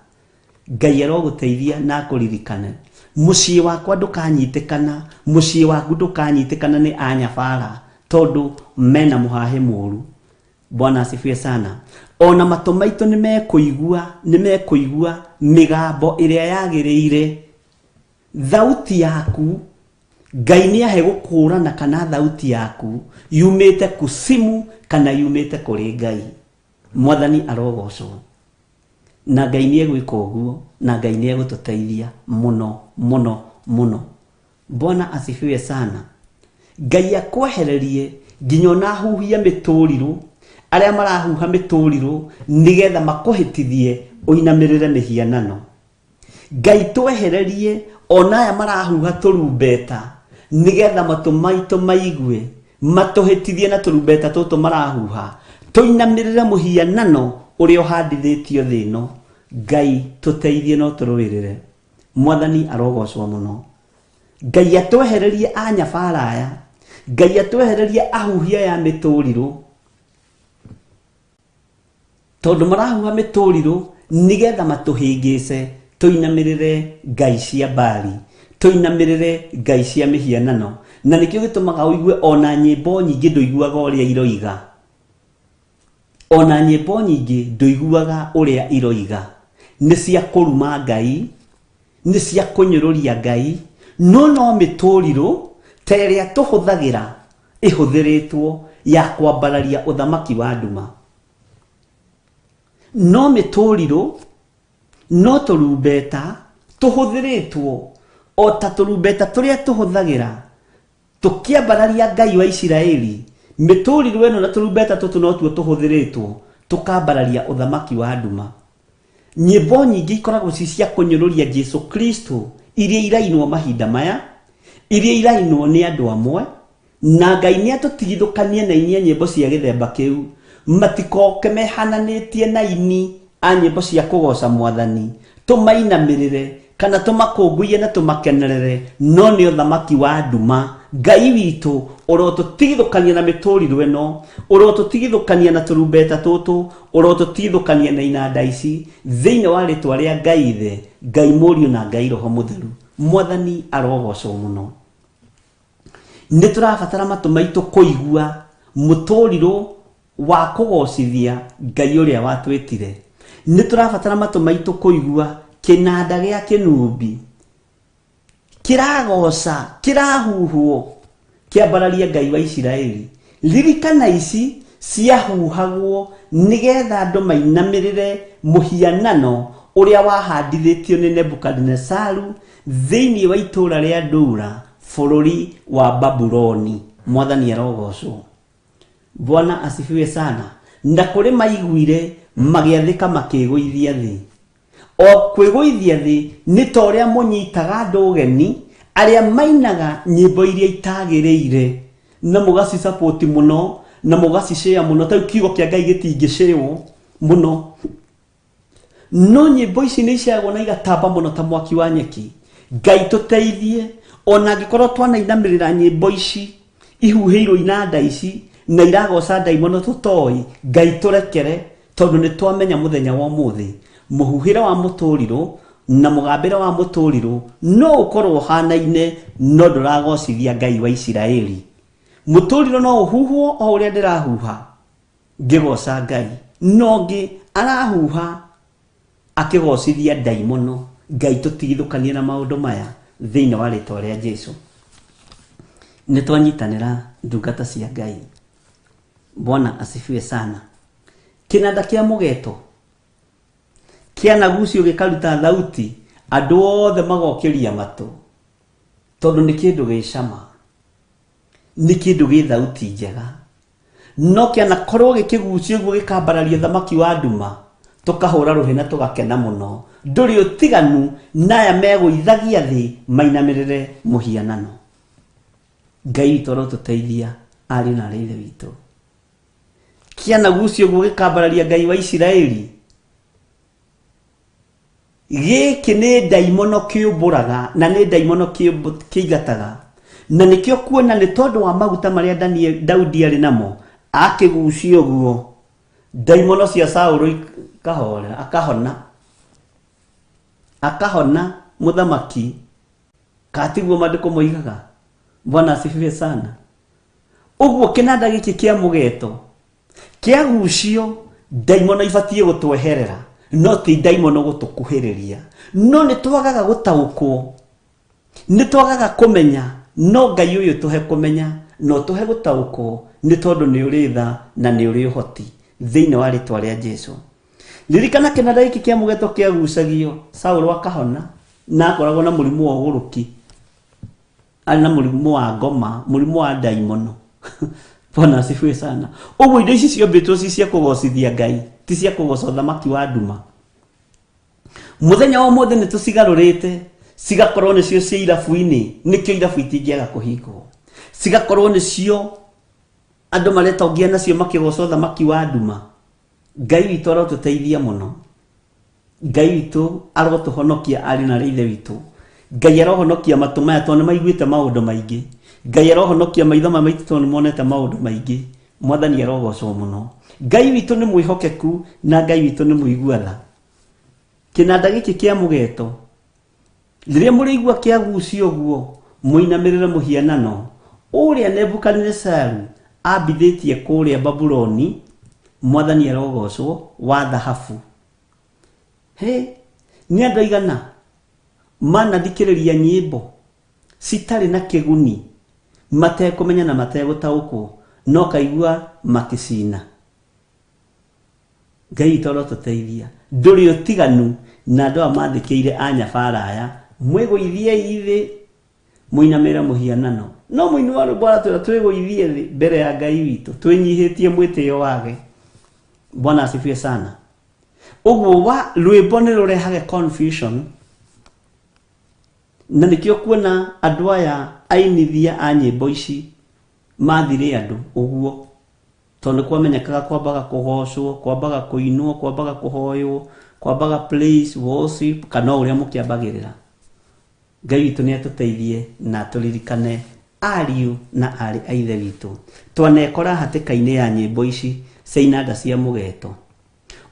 Ngai arogũteithia na akũririkane. Mũciĩ wakwa ndũkanyitĩkana, mũciĩ waku ndũkanyitĩkana nĩ anyabara tondũ mena mũhahĩ mũru. Bwana asifiwe sana. Ona matũ maitũ nĩ mekũigua, nĩ mekũigua mĩgambo ĩrĩa yagĩrĩire. Thauti yaku, Ngai nĩ ahe gũkũrana kana thauti yaku yumĩte kusimu kana yumĩte kũrĩ Ngai. Mwathani arogocwo. Na Ngai nĩ egwĩka ũguo, na Ngai nĩ egũtũteithia mũno mũno mũno. Bwana asifiwe sana. Ngai akwehererie nginya ona ahuhia mĩtũrirũ, arĩa marahuha mĩtũrirũ nĩgetha makũhĩtithie ũinamĩrĩre mĩhianano. Ngai twehererie ona aya marahuha tũrumbeta nĩgetha matũ maitũ maigue, matũhĩtithie na tũrumbeta tũtũ marahuha, tũinamĩrĩre mũhianano ũrĩa ũhandithĩtio thĩ ĩno. Ngai tũteithie na ũtũrũĩrĩre. Mwathani arogocwo mũno. Ngai atwehererie anyabara aya, Ngai atwehererie ahuhi aya a mĩtũrirũ, tondũ marahuha mĩtũrirũ nĩgetha matũhĩngĩce tũinamĩrĩre ngai cia Baali, tũinamĩrĩre ngai cia mĩhianano. Na nĩkĩo gĩtũmaga ũigue ona nyĩmbo nyingĩ ndũiguaga ũrĩa iroiga. Ona nyĩmbo nyingĩ ndũiguaga ũrĩa iroiga. Nĩ cia kũruma Ngai, nĩ cia kũnyũrũria Ngai, no no mĩtũrirũ ta ĩrĩa tũhũthagĩra ĩhũthĩrĩtwo ya kwambararia ũthamaki wa nduma. No mĩtũrirũ, no tũrumbeta tũhũthĩrĩtwo o ta tũrumbeta tũrĩa tũhũthagĩra tũkĩambararia Ngai wa Isiraeli, mĩtũrirũ ĩno na tũrumbeta tũtũ notuo tũhũthĩrĩtwo tũkambararia ũthamaki wa nduma. Nyĩmbo nyingĩ ikoragwo ci cia kũnyũrũria Jesu Kristo iria irainwo mahinda maya, iria irainwo nĩ andũ amwe, na Ngai nĩ atũtigithũkanie na aini a nyĩmbo cia gĩthemba kĩu, matikoke mehananĩtie na aini a nyĩmbo cia kũgoca Mwathani, tũmainamĩrĩre kana tũmakũngũiye na tũmakenerere, no nĩ ũthamaki wa nduma Ngai witũ ũrotũtigithũkania na mĩtũrirũ ĩno, ũrotũtigithũkania na tũrumbeta tũtũ, ũrotũtigithũkania na inanda ici, thĩinĩ wa rĩtwa rĩa Ngai Ithe, Ngai Mũriũ na Ngai Roho Mũtheru. Mwathani arogocwo mũno. Nĩ tũrabatara matũ maitũ kũigua mũtũrirũ wa kũgocithia Ngai ũrĩa watwĩtire. Nĩ tũrabatara matũ maitũ kũigua kĩnanda gĩa kĩnumbi kĩragoca, kĩrahuhwo kĩambararia Ngai wa Isiraeli. Ririkana ici ciahuhagwo nĩgetha andũ mainamĩrĩre mũhianano ũrĩa wahandithĩtio nĩ Nebukadinesaru thĩinĩ wa itũũra rĩa Dura bũrũri wa Babuloni. Mwathani arogocwo. Bwana asifiwe sana. Na kũrĩ maiguire magĩathĩka makĩĩgũithia thĩ. O kwĩgũithia thĩ nĩ ta ũrĩa mũnyitaga andũ ũgeni arĩa mainaga nyĩmbo iria itagĩrĩire na mũgacicapoti mũno na mũgacicĩa mũno. Ta rĩu kiugo kĩa Ngai gĩtingĩcĩwo mũno, no nyĩmbo ici nĩ iceagwo na igatamba mũno ta mwaki wa nyeki. Ngai tũteithie, ona angĩkorwo twanainamĩrĩra nyĩmbo ici ihuhĩirwo inanda ici na iragoca ndaimono tũtoĩ, Ngai tũrekere, tondũ nĩ twamenya mũthenya wa ũmũthĩ mũhuhĩre wa mũtũrirũ na mũgambĩre wa mũtũrirũ no ũkorwo ũhanaine, no ndũragocithia Ngai wa Isiraeli. Mũtũrirũ no ũhuhwo o ũrĩa ndĩrahuha ngĩgoca Ngai, na ũngĩ arahuha akĩgocithia ndaimono. Ngai tũtigithũkanie na maũndũ maya thĩinĩ wa rĩtwa rĩa Jesu. Nĩ twanyitanĩra ndungata cia Ngai. Bwana asifiwe sana. Kĩnanda kĩa mũgeto kĩanagucio gĩkaruta thauti, andũ othe magokĩria matũ, tondũ nĩ kĩndũ gĩ cama, nĩ kĩndũ gĩ thauti njega. No kĩanakorwo gĩkĩgucio ũguo gĩkambararia thamaki wa nduma, tũkahũra rũhĩ na tũgakena mũno. Ndũrĩ ũtiganu na aya megũithagia thĩ mainamĩrĩre mũhianano. Ngai witũ arotũteithia ariũ na aarĩ a Ithe witũ. Kĩanagucio ũguo gĩkambararia Ngai wa Isiraeli. Gĩkĩ nĩ ndaimono kĩũmbũraga na nĩ ndaimono kĩingataga. Na nĩkĩo kuona nĩ tondũ wa maguta marĩa Daniel, Daudi arĩ namo, akĩgucia ũguo, ndaimono cia Saũlũ ikahorera, akahona. Akahona mũthamaki. Katiguo maandĩko moigaga? Bwana asifiwe sana. Ũguo kĩnanda gĩkĩ kĩa mũgeto kĩagucio, ndaimono ibatiĩ gũtweherera, no ti ndaimono gũtũkuhĩrĩria. No nĩ twagaga gũtaũkwo, nĩ twagaga kũmenya, no Ngai ũyũ tũhe kũmenya na ũtũhe gũtaũkwo, nĩ tondũ nĩ ũrĩ tha na nĩ ũrĩ ũhoti, thĩinĩ wa rĩtwa rĩa Jesu. Ririkana kĩnanda gĩkĩ kĩa mũgeto kĩagucagio, Saũlũ akahona, na akoragwo na mũrimũ wa ũgũrũki. Arĩ na mũrimũ wa ngoma, mũrimũ wa ndaimono. Bwana asifiwe sana. Ũguo indo ici ciombĩtwo ci cia kũgocithia Ngai, ti cia kũgoca ũthamaki wa nduma. Mũthenya wa ũmũthĩ nĩ tũcigarũrĩte cigakorwo nĩcio cia irabu-inĩ, nĩkĩo irabu itingĩaga kũhingwo. Cigakorwo nĩcio andũ maretongia nacio makĩgoca ũthamaki wa nduma. Ngai witũ arotũteithia mũno. Ngai witũ arotũhonokia ariũ na aarĩ a Ithe witũ. Ngai arohonokia matũ maya tondũ nĩ maiguĩte maũndũ maingĩ. Ngai arohonokia maitho maya maitũ tondũ nĩ monete maũndũ maingĩ. Mwathani arogocwo mũno. Ngai witũ nĩ mwĩhokeku na Ngai witũ nĩ mũigua tha. Kĩnanda gĩkĩ kĩa mũgeto Rĩrĩa mũrĩigua kĩagucio ũguo, mũinamĩrĩre mũhianano ũrĩa Nebukadinesaru aambithĩtie kũrĩa Babuloni, Mwathani arogoocwo, wa thahabu. Hĩ! Nĩ andũ aigana manathikĩrĩria nyĩmbo citarĩ na kĩguni matekũmenya na mategũtaũkwo, no ũkaigua makĩcina? Ngai witũ arotũteithia. Ndũrĩ ũtiganu na andũ aya mathĩkĩire a nyabara aya, mwĩgũithiei thĩ mũinamĩrĩre mũhianano. No mũini wa rwĩmbo aratwĩra twĩgũithie thĩ mbere ya Ngai witũ, twĩnyihĩtie mwĩtĩo wage. Bwana asifiwe sana. Ũguo wa rwĩmbo nĩ rũrehage confusion, na nĩkĩo kuona andũ aya ainithia a nyĩmbo ici mathire andũ ũguo. Tondũ nĩ kwamenyekaga kwambaga kũgocwo, kwambaga kũinwo, kwambaga kũhoywo, kwambaga praise, worship, kana o ũrĩa mũkĩambagĩrĩra. Ngai witũ nĩ atũteithie na atũririkane Ariũ na aarĩ a Ithe witũ, twanekora hatĩka-inĩ ya nyĩmbo ici cia inanda cia mũgeto.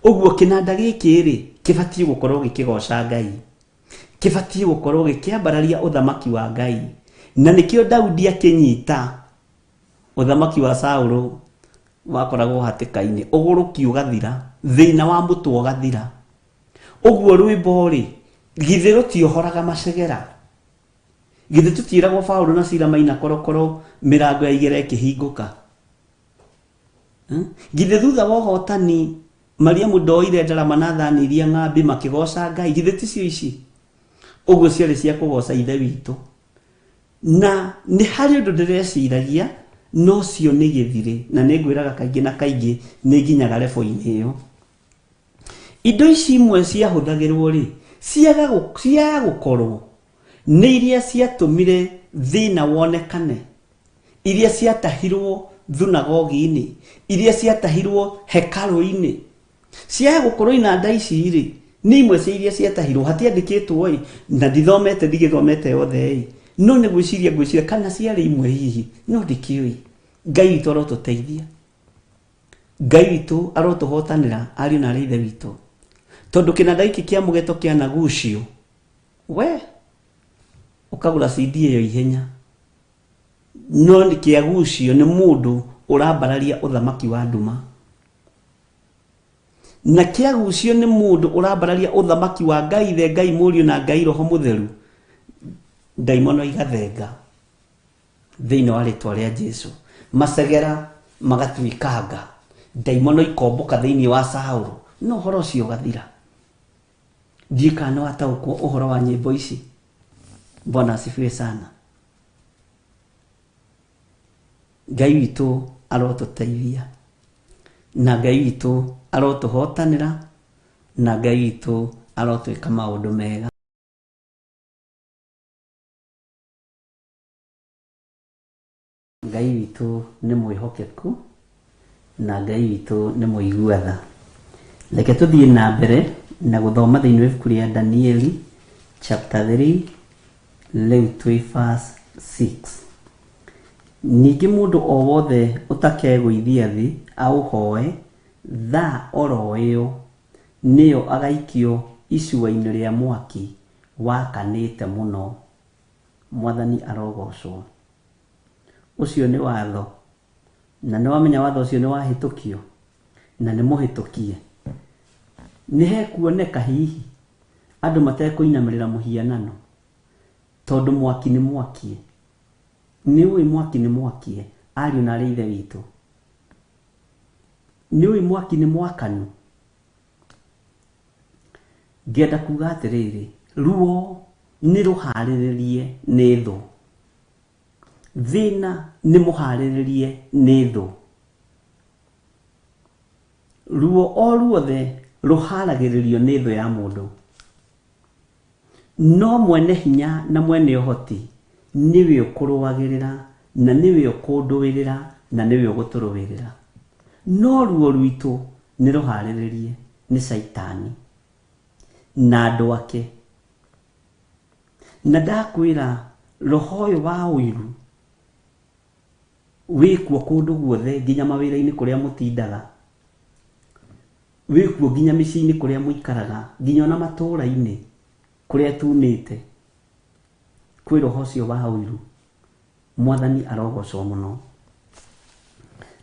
Ũguo kĩnanda gĩkĩ-rĩ, kĩbatiĩ gũkorwo gĩkĩgoca Ngai. Kĩbatiĩ gũkorwo gĩkĩambararia ũthamaki wa Ngai. Na nĩkĩo Daudi akĩnyita ũthamaki wa Saũlũ wakoragwo hatĩka-inĩ, ũgũrũki ũgathira, thĩna wa mũtwe ũgathira. Ũguo rwĩmbo-rĩ, githĩ rũtiohoraga macegera? Githĩ tũtiĩragwo Paũlũ na Sila maina korokoro mĩrango ya igera ĩkĩhingũka? Githĩ thutha wa ũhotani Mariamu ndoire ndarama na thani iria ng'ambi makĩgoca Ngai? Githĩ ticio ici? Ũguo ciarĩ cia kũgoca Ithe witũ. Na nĩ harĩ ũndũ ndĩreciragia no cio nĩ gĩthirĩ na nĩ ngwĩraga kaingĩ na kaingĩ nĩ nginyaga rebo-inĩ ĩyo. Indo ici imwe ciahũthagĩrwo-rĩ, ciaga gũkorwo nĩ iria ciatũmire thĩna wonekane, iria ciatahirwo thunagogi-inĩ, iria ciatahirwo hekarũ-inĩ. Ciaga gũkorwo inanda ici-rĩ, nĩ imwe cia iria ciatahirwo, hatiandĩkĩtwo-ĩ, na ndithomete ndigĩthomete yothe-ĩ, no nĩ gwĩciria ngwĩciria kana ciarĩ imwe hihi, no ndikĩũĩ. Ngai witũ arotũteithia. Ngai witũ arotũhotanĩra ariũ na arĩ ithe witũ tondũ kĩnanda gĩkĩ kĩa mũgeto kĩanagucio we ũkagũra CD ĩyo ihenya no nĩ kĩagucio nĩ mũndũ ũrambararia ũthamaki wa nduma na kĩagucio nĩ mũndũ ũrambararia ũthamaki wa Ngai Ithe Ngai Mũriũ na Ngai Roho Mũtheru ndaimono igathenga thĩinĩ wa rĩtwa rĩa Jesu macegera magatuĩkanga ndaimono ikombũka thĩinĩ wa Saũlũ no ũhoro ũcio ũgathira ndiĩ kana nĩ wataũkwo ũhoro wa nyĩmbo ici Bwana asifiwe sana Ngai witũ arotũteithia na Ngai witũ arotũhotanĩra na Ngai witũ arotwĩka maũndũ mega. Ngai witũ nĩ mwĩhokeku na Ngai witũ nĩ mũigua tha. Reke tũthiĩ na mbere na gũthoma thĩinĩ wa ibuku rĩa Danieli chapter 3 rĩu twĩ verse 6. Ningĩ mũndũ o wothe ũtakegũithia thĩ aũhoe, thaa oro ĩyo nĩyo agaikio icua-inĩ rĩa mwaki wakanĩte mũno. Mwathani arogocwo. Ũcio nĩ watho. Na nĩ wamenya watho ũcio nĩ wahĩtũkio na nĩ mũhĩtũkie. Nĩ hekuoneka hihi andũ matekũinamĩrĩra mũhianano tondũ mwaki nĩ mwakie. Nĩ ũĩ mwaki nĩ mwakie ariũ na arĩ ithe witũ. Nĩ ũĩ mwaki nĩ mwakanu. Ngenda kuga atĩrĩrĩ, ruo nĩ rũharĩrĩrie nĩ thũ. Thĩna nĩ mũharĩrĩrie nĩ thũ. Ruo o ruothe rũharagĩrĩrio nĩ thũ ya mũndũ. No mwene hinya na mwene ũhoti nĩwe ũkũrũagĩrĩra na nĩwe ũkũndũĩrĩra na nĩwe ũgũtũrũĩrĩra. No ruo rwitũ nĩ rũharĩrĩrie nĩ Caitani na andũ ake. Na ndakwĩra roho ũyũ wa ũiru wĩkuo kũndũ guothe nginya mawĩra-inĩ kũrĩa mũtindaga, wĩkuo nginya mĩciĩ-inĩ kũrĩa mũikaraga, nginya ona matũũra-inĩ kũrĩa tumĩte, kwĩ roho ũcio wa ũiru. Mwathani arogocwo mũno.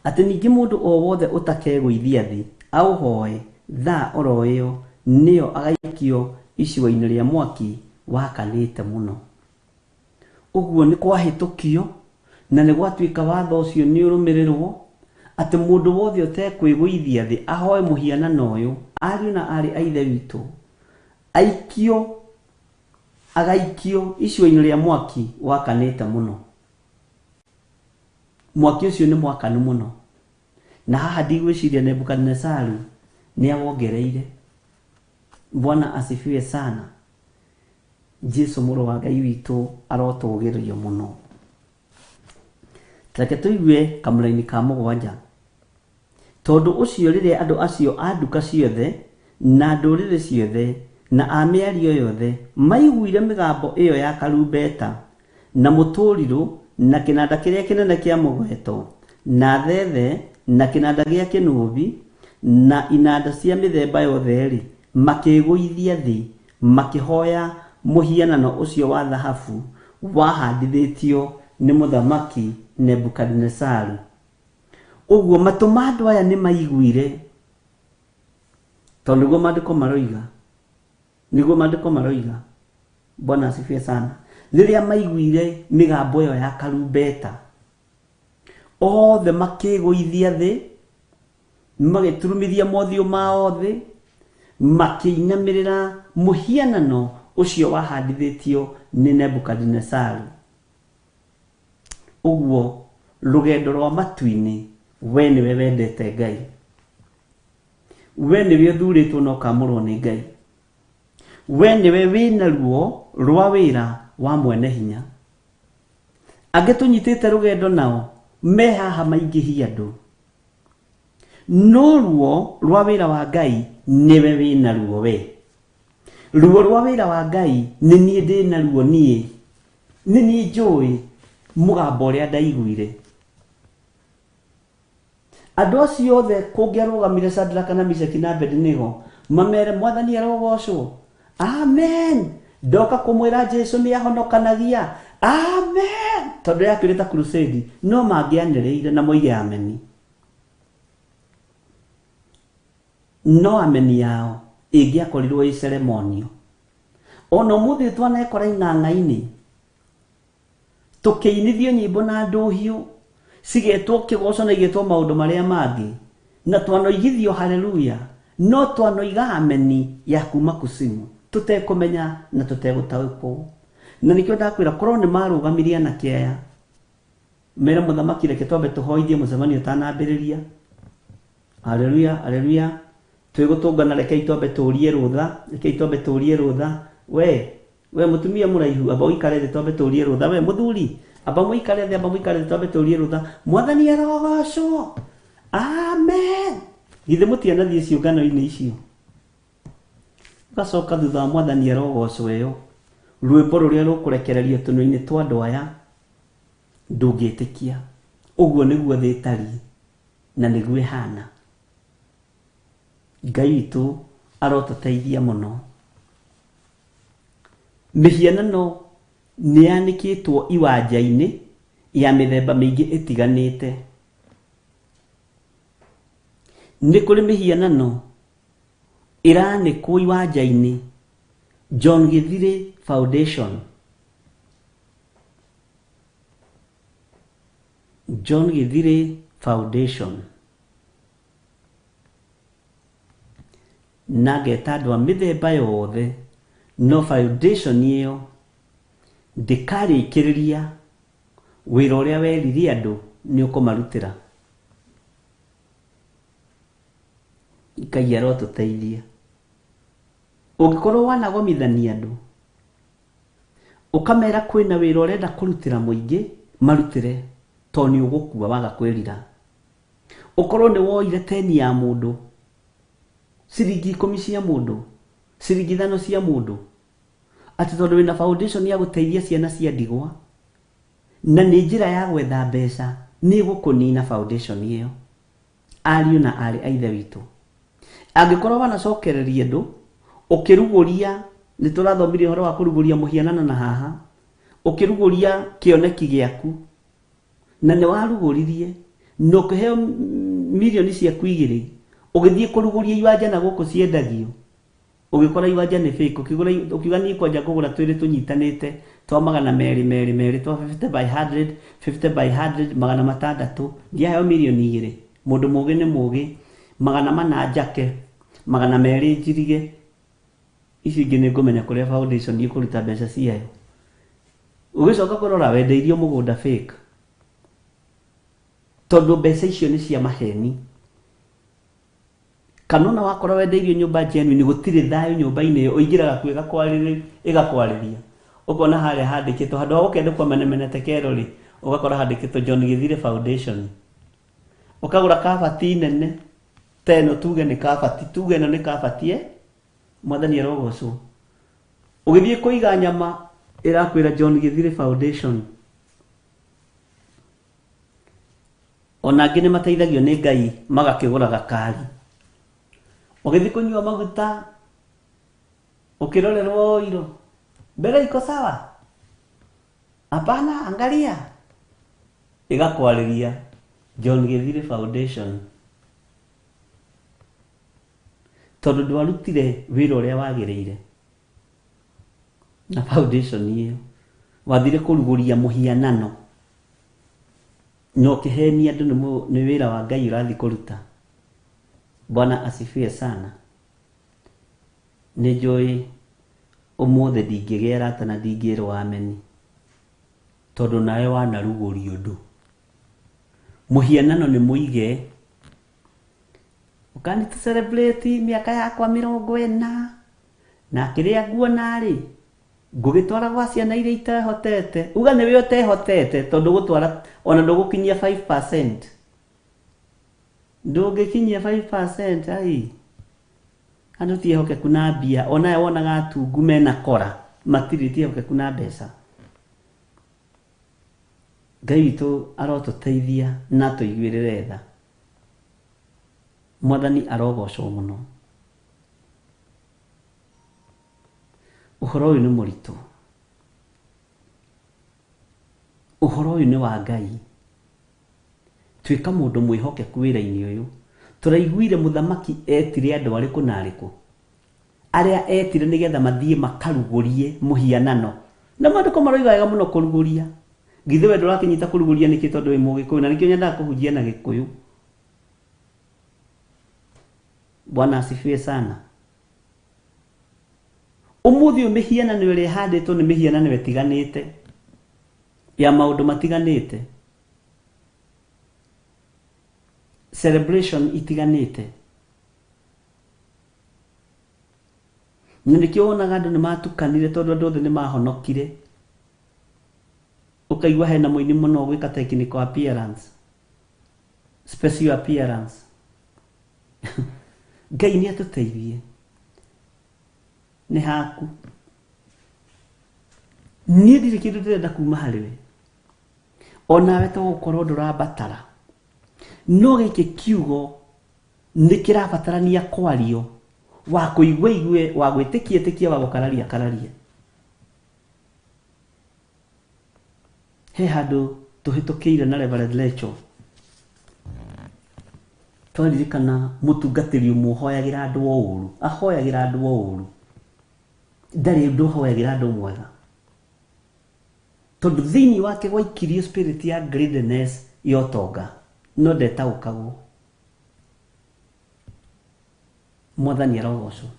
Atĩ ningĩ mũndũ o wothe ũtakegũithia thĩ aũhoe, thaa oro ĩyo nĩyo agaikio icua-inĩ rĩa mwaki wakanĩte mũno. Ũguo nĩ kwahĩtũkio na nĩ gwatuĩka watho ũcio nĩ ũrũmĩrĩrwo, atĩ mũndũ wothe ũtekwĩgũithia thĩ ahoe mũhianano ũyũ, ariũ na aarĩ a Ithe witũ, aikio, agaikio icua-inĩ rĩa mwaki wakanĩte mũno. Mwaki ũcio nĩ mwakanu mũno. Na haha ndigwĩciria Nebukadinezaru nĩ awongereire. Bwana asifiwe sana. Jesu mũrũ wa Ngai witũ arotũgĩrio mũno. Reke tũigue kamũraini ka mũgwanja. Tondũ ũcio rĩrĩa andũ acio a nduka ciothe, na ndũrĩrĩ ciothe, na a mĩario yothe maiguire mĩgambo ĩyo ya karumbeta, na mũtũrirũ, Na kĩnanda kĩrĩa kĩnene kĩa mũgeeto, na thethe, na kĩnanda gĩa kĩnũbi, na inanda cia mĩthemba yothe-rĩ, makĩĩgũithia thĩ makĩhoya mũhianano ũcio wa thahabu wahandithĩtio nĩ Mũthamaki Nebukadinezaru. Ũguo matũ ma andũ aya nĩ maiguire, tondũ nĩguo maandĩko maroiga. Nĩguo maandĩko maroiga. Bwana asifiwe sana. Rĩrĩa maiguire mĩgambo ĩyo ya karumbeta, othe makĩĩgũithia thĩ, magĩturumithia mothiũ mao thĩ, makĩinamĩrĩra mũhianano ũcio wahandithĩtio nĩ Nebukadinezaru. Ũguo rũgendo rwa matu-inĩ, we nĩwe wendete Ngai. We nĩwe ũthurĩtwo na ũkamũrwo nĩ Ngai. We nĩwe wĩna ruo rwa wĩra wa mwene hinya. Angĩ tũnyitĩte rũgendo nao me haha maingĩhia andũ. No ruo rwa wĩra wa Ngai nĩwe wĩna ruo we. Ruo rwa wĩra wa Ngai nĩ niĩ ndĩna ruo niĩ. Nĩ niĩ njũĩ mũgambo ũrĩa ndaiguire. Andũ acio othe kũngĩarũgamire Shadraka na Mishaki na Abednego mamere Mwathani arogocwo. Amen. Ndoka kũmwĩra Jesu nĩ ahonokanagia. Amen. Tondũ yakĩrĩ ta crusade no mangĩanĩrĩire na moige ameni. No ameni yao ĩngĩakorirwo ĩ ceremonio. Ona ũmũthĩ twanekora ing'ang'a-inĩ Tũkĩinithio nyĩmbo na ndũhiũ, cigetwo kĩgoco na igetwo maũndũ marĩa mangĩ, na twanoigithio haleluya, no twanoiga ameni ya kuma kusimu, tũtekũmenya na tũtegũtaũkwo. Na nĩkĩo ndakwĩra, korwo nĩ marũgamirie anake aya, mere mũthamaki reke twambe tũhoithie mũcemanio ũtanambĩrĩria. Haleluya, haleluya. Twĩgũtũngana rekei twambe tũrie rũtha, rekei twambe tũrie rũtha. We, We mũtumia mũraihu, amba ũikare thĩ twambe tũrie rũtha. We mũthuri, amba mũikare thĩ, amba mũikare thĩ twambe tũrie rũtha. Mwathani arogocwo. Amen. Githĩ mũtianathiĩ ciũngano-inĩ icio? Ũgacoka thutha wa mwathani arogocwo ĩyo, rwĩmbo rũrĩa rũkũrekererio tũnua-inĩ twa andũ aya, ndũngĩtĩkia. Ũguo nĩguo thĩ ĩtariĩ na nĩguo ĩhana. Ngai witũ arotũteithia mũno. Mĩhianano nĩ yanĩkĩtwo iwanja-inĩ ya mĩthemba mĩingĩ ĩtiganĩte. Nĩ kũrĩ mĩhianano ĩranĩkwo iwanja-inĩ John Gĩthirĩ Foundation. John Gĩthirĩ Foundation. Na ngeta andũ a mĩthemba yothe, no foundation ĩyo ndĩkarĩkĩrĩria wĩra ũrĩa werire andũ nĩ ũkũmarutĩra. Ngai arotũteithia. Ũngĩkorwo wanagomithania andũ, ũkamera kwĩna wĩra ũrenda kũrutĩra mũingĩ, marutĩre tondũ nĩ ũgũkua waga kwĩrira. Ũkorwo nĩ woire teni ya mũndũ, ciringi ikũmi cia mũndũ, ciringi ithano cia mũndũ, atĩ tondũ wĩna foundation ya gũteithia ciana cia ndigwa, na nĩ njĩra ya gwetha mbeca, nĩ ĩgũkũnina foundation ĩyo. Ariũ na aarĩ a Ithe witũ, angĩkorwo wanacokereria andũ, ũkĩrugũria, nĩ tũrathomire ũhoro wa kũrugũria mũhianano na haha, ũkĩrugũria kĩoneki gĩaku, na nĩ warugũririe na ũkĩheo mirioni ciaku igĩrĩ ũgĩthiĩ kũrugũria iwanja na gũkũ ciendagio ũgĩkora iwanja nĩ fake ũkĩgũra ũkiuga niĩ kwanja ngũgũra twĩrĩ tũnyitanĩte twa magana merĩ merĩ merĩ twa 50 by 100 50 by 100 600 ndiaheo mirioni igĩrĩ mũndũ mũgĩ nĩ mũgĩ 400 njake 200 njirige icio ingĩ nĩ ngũmenya kũrĩa foundation ĩkũruta mbeca ciayo Ũgĩcoka kũrora wendeirio mũgũnda fake tondũ mbeca icio nĩ cia maheni. Kana ona wakora wendeirio nyũmba genuine gũtirĩ thayũ nyũmba-inĩ ĩyo ũingĩraga kuo ĩgakwarĩria. Ũkona harĩa handĩkĩtwo handũ ha gũkĩandĩkwo menemene tekero rĩ, ũgakora handĩkĩtwo John Gĩthirĩ Foundation. Ũkagũra kabati nene ta ĩno tuge nĩ kabati, tuge ĩno nĩ kabati eh? Mwathani arogocwo. Ũgĩthiĩ kũiga nyama ĩrakwĩra John Gĩthirĩ Foundation. Ona angĩ nĩ mateithagio nĩ Ngai magakĩgũra gakari. Ũgĩthiĩ kũnyua maguta ũkĩrorerwo oiro, mbere iko sawa? Hapana, angalia. Ĩgakwarĩria John Githiri Foundation. Tondũ ndwarutire wĩra ũrĩa wagĩrĩire na foundation ĩyo, wathire kũrugũria mũhianano na ũkĩhenia andũ nĩ wĩra wa Ngai ũrathiĩ kũruta. Bwana asifiwe sana. Nĩ njũĩ ũmũthĩ ndingĩgĩa arata na ndingĩrwo ameni, tondũ nawe wanarugũria ũndũ. Mũhianano nĩ mũige. Ũkani tũ celebrate mĩaka yakwa 40 na kĩrĩa nguona rĩ, ngũgĩtwara gwa ciana iria itehotete. Uga nĩwe ũtehotete tondũ gũtwara ona ndũgũkinyia 5%. Ndũngĩkinyia 5%, ai. Andũ ti ehokeku na mbia, onawe wonaga atungu mena kora, matirĩ ti ehokeku na mbeca. Ngai witũ arotũteithia na atũiguĩrĩre tha. Mwathani arogocwo mũno. Ũhoro ũyũ nĩ mũritũ. Ũhoro ũyũ nĩ wa Ngai. Tuĩka mũndũ mwĩhokeku wĩra-inĩ ũyũ. Tũraiguire mũthamaki etire andũ arĩkũ na arĩkũ? Arĩa etire nĩgetha mathiĩ makarugũrie mũhianano. Na maandĩko maroiga wega mũno kũrugũria. Githĩ we ndũrakĩnyita kũrugũria nĩkĩ tondũ wĩ Mũgĩkũyũ? Na nĩkĩo nyendaga kũhunjia na Gĩkũyũ. Bwana asifiwe sana. Ũmũthĩ ũyũ mĩhianano ĩrĩa ĩhandĩtwo nĩ mĩhianano ĩtiganĩte ya maũndũ matiganĩte, celebration itiganĩte. Na nĩkĩo wonaga andũ nĩ matukanire tondũ andũ othe nĩ mahonokire. Ũkaigua hena mũini mũno ũgwĩka technical appearance, special appearance. Ngai nĩ atũteithie. Nĩ haku. Niĩ ndirĩ kĩndũ ndĩrenda kuma harĩ we. Onawe to gũkorwo ndũrambatara. No gĩkĩ kiugo nĩ kĩrabatarania kwario, wa kũigua igue, wa gwĩtĩkia ĩtĩkie, wa gũkararia akararie. He handũ tũhĩtũkĩire na Reverend Lecho. Twaririkana mũtungatĩri ũmwe ũhoyagĩra andũ o ũru. Ahoyagĩra andũ o ũru. Ndarĩ ũndũ ahoyagĩra andũ mwega. Tondũ thĩinĩ wake gwaikirio spirit ya greediness ya ũtonga. No ndetaũkagwo. Mwathani arogocwo.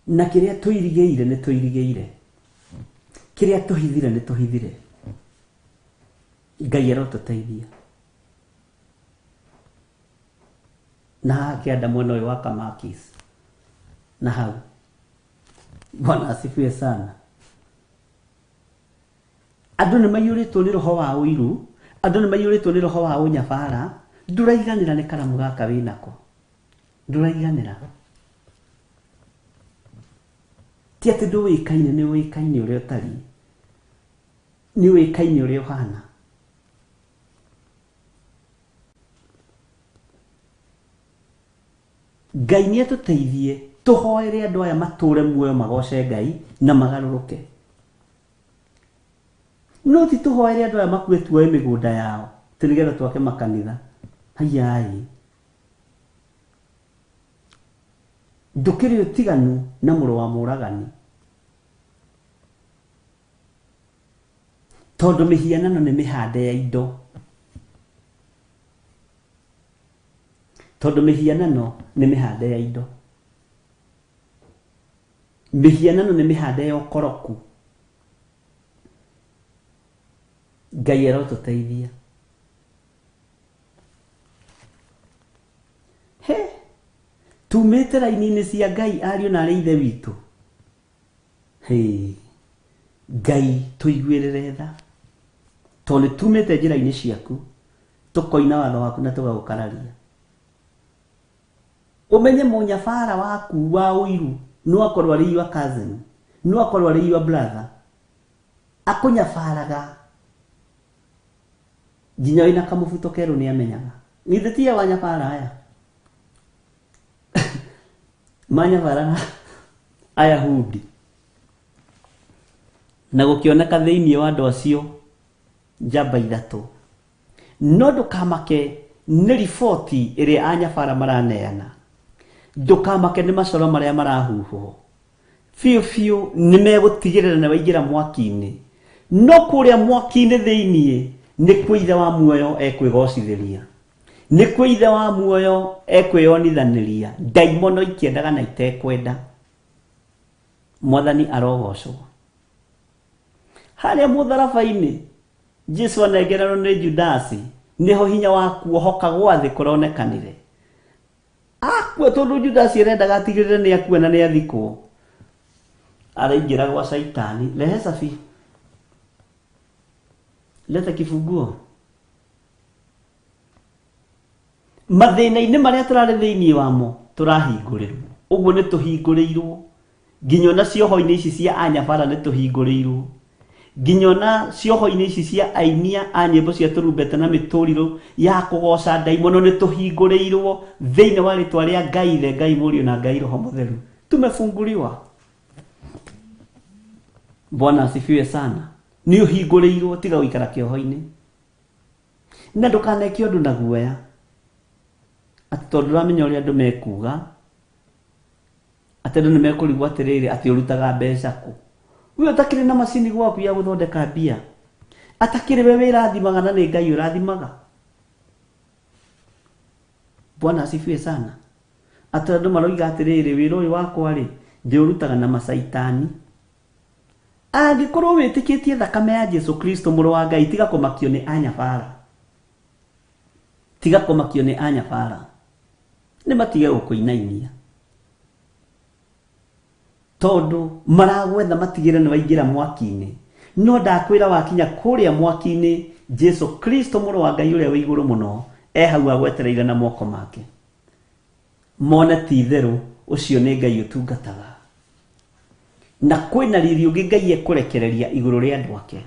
Na kĩrĩa tũirigĩire nĩ tũirigĩire. Kĩrĩa tũhithire nĩ tũhithire. Ngai arotũteithia. Na haha kĩanda mwena ũyũ wa Kamakis. Na hau. Bwana asifiwe sana. Andũ nĩ maiyũrĩtwo nĩ roho wa ũiru, andũ nĩ maiyũrĩtwo nĩ roho wa ũnyabara, ndũraiganĩra nĩ karamu gaka wĩnako. Ndũraiganĩra. Ti atĩ ndũĩkaine, nĩ ũĩkaine ũrĩa ũtariĩ. Nĩ ũĩkaine ũrĩa ũhana. Ngai nĩ atũteithie tũhoere andũ aya matũre muoyo magoce Ngai na magarũrũke. No ti tũhoere andũ aya makue tuoe mĩgũnda yao atĩ nĩgetha twake makanitha. Haiyaĩ. Ndũkĩrĩ ũtiganu na mũrũ wa mũragani. Tondũ mĩhianano nĩ mĩhande ya indo. Tondũ mĩhianano nĩ mĩhande ya indo. Mĩhianano nĩ mĩhande ya ũkoroku. Ngai arotũteithia. He, tumĩte raini-inĩ cia Ngai ariũ na arĩ ithe witũ. He, Ngai tũiguĩrĩre tha. Tondũ nĩ tumĩte njĩra-inĩ ciaku, tũkoina watho waku na tũgagũkararia. Ũmenye mũnyabara waku wa ũiru no akorwo arĩ your cousin, no akorwo arĩ your brother. Akũnyabaraga nginya wĩna kamũbuto kerũ nĩ amenyaga. Githĩ tiye wanyabara aya? Manyabaraga Ayahudi. Na gũkĩoneka thĩinĩ wa andũ acio njamba ithatũ. No ndũkamake nĩ riboti ĩrĩa anyabara maraneana. Ndũkamake nĩ macoro marĩa marahuhwo. Biũ biũ nĩ megũtigĩrĩra nĩ waingĩra mwaki-inĩ. No kũrĩa mwaki-inĩ thĩinĩ nĩkuo Ithe wa muoyo ekwĩgocithĩria. Nĩkuo Ithe wa muoyo ekwĩyonithanĩria ndaimono ikĩendaga na itekwenda. Mwathani arogocwo. Harĩa mũtharaba-inĩ Jesu anengererwo nĩ Judasi nĩho hinya wa kuohoka gwa thĩ kũronekanire. Akua tondũ Judasi arendaga atigĩrĩre nĩ akua na nĩ athikwo. Araingĩra gwa Caitani. Rehe cabi. Leta kifunguo. Mathĩna-inĩ marĩa tũrarĩ thĩinĩ wamo tũrahingũrĩrwo. Ũguo nĩ tũhingũrĩirwo. Nginya ona cioho-inĩ ici cia anyabara nĩ tũhingũrĩirwo. Nginya ona cioho-inĩ ici cia ainia a nyĩmbo cia tũrumbeta na mĩtũrirũ ya kũgoca ndaimono nĩ tũhingũrĩirwo thĩinĩ wa rĩtwa rĩa Ngai Ithe, Ngai Mũriũ na Ngai Roho Mũtheru. Tumefunguliwa. Bwana asifiwe sana. Nĩ ũhingũrĩirwo tiga gũikara kĩoho-inĩ. Na ndũkaneke ũndũ na guoya atĩ tondũ ndũramenya ũrĩa andũ mekuga atĩ andũ nĩ mekũrigwo atĩrĩrĩ atĩ ũrutaga mbeca kũ we ũtakĩrĩ na macini gwaku ya gũthondeka mbia atakĩrĩ we wĩrathimaga na nĩ Ngai ũrathimaga Bwana asifiwe sana atĩ andũ maroiga atĩrĩrĩ wĩra ũyũ wakwa rĩ ndĩũrutaga na macaitani Angĩkorwo wĩtĩkĩtie thakame ya Jesu Kristo mũrũ wa Ngai tiga kũmakio nĩ anyabara. Tiga kũmakio nĩ anyabara. Nĩ matige gũkũinainia. Tondũ maragwetha matigĩre nĩ waingĩra mwaki-inĩ. No ndakwĩra wakinya kũrĩa mwaki-inĩ Jesu Kristo mũrũ wa Ngai ũrĩa wĩ igũrũ mũno e hau agwetereire na moko make. Mone ti itherũ ũcio nĩ Ngai ũtungataga. Na kwĩna riri ũngĩ Ngai ekũrekereria igũrũ rĩa andũ ake.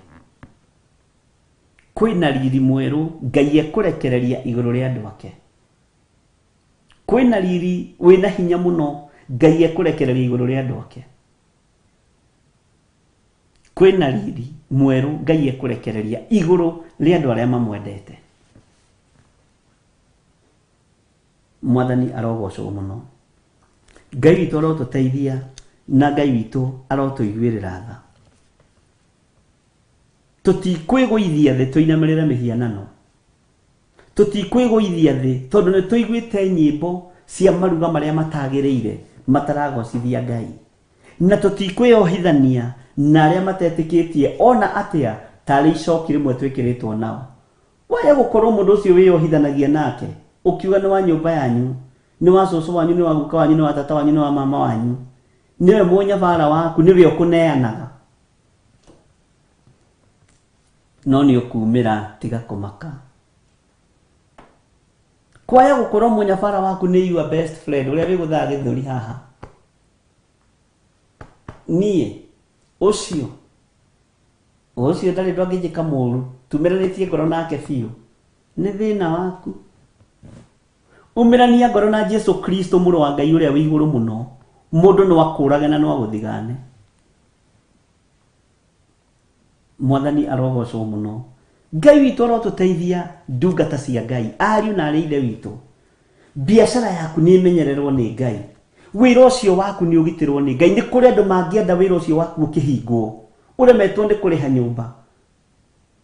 Kwĩna riri mwerũ Ngai ekũrekereria igũrũ rĩa andũ ake. Kwĩna riri wĩna hinya mũno Ngai ekũrekereria igũrũ rĩa andũ ake. Kwĩna riri mwerũ Ngai ekũrekereria igũrũ rĩa andũ arĩa mamwendete. Mwathani arogocwo mũno. Ngai witũ arotũteithia na Ngai witũ arotũiguĩrĩra tha. Tũtikwĩgũithia thĩ tũinamĩrĩre mĩhianano. Tũtikwĩgũithia thĩ tondũ nĩ tũiguĩte nyĩmbo cia maruga marĩa matagĩrĩire mataragocithia Ngai. Na tũtikwĩyohithania na arĩa matetĩkĩtie ona atĩa tarĩ icoki rĩmwe twĩkĩrĩtwo nao. Waya gũkorwo mũndũ ũcio wĩyohithanagia nake ũkiuga nĩ wa nyũmba yanyu, nĩ wa cũcũ wanyu, nĩ wa guka wanyu, nĩ wa tata wanyu, nĩ wa mama wanyu, nĩwe mũnyabara waku, nĩwe ũkũneanaga. No nĩ ũkumĩra tiga kũmaka. Kwaya gũkorwo mũnyabara waku nĩ your best friend ũrĩa wĩgũthaga gĩthũri haha. Niĩ ũcio Ũcio ndarĩ ũndũ angĩnjĩka mũũru, tumĩranĩtie ngoro nake biũ. Nĩ thĩna waku. Umĩrania ngoro na Jesu Kristo mũrũ wa Ngai ũrĩa wĩ igũrũ mũno. Mũndũ no akũrage na no agũthigane. Mwathani arogocwo mũno. Ngai witũ arotũteithia ndungata cia Ngai, ariũ na arĩ ithe witũ. Biacara yaku nĩ ĩmenyererwo nĩ Ngai. Wĩra ũcio waku nĩ ũgitĩrwo nĩ Ngai. Nĩ kũrĩ andũ mangĩenda wĩra ũcio waku ũkĩhingwo. Ũremetwo nĩ kũrĩha nyũmba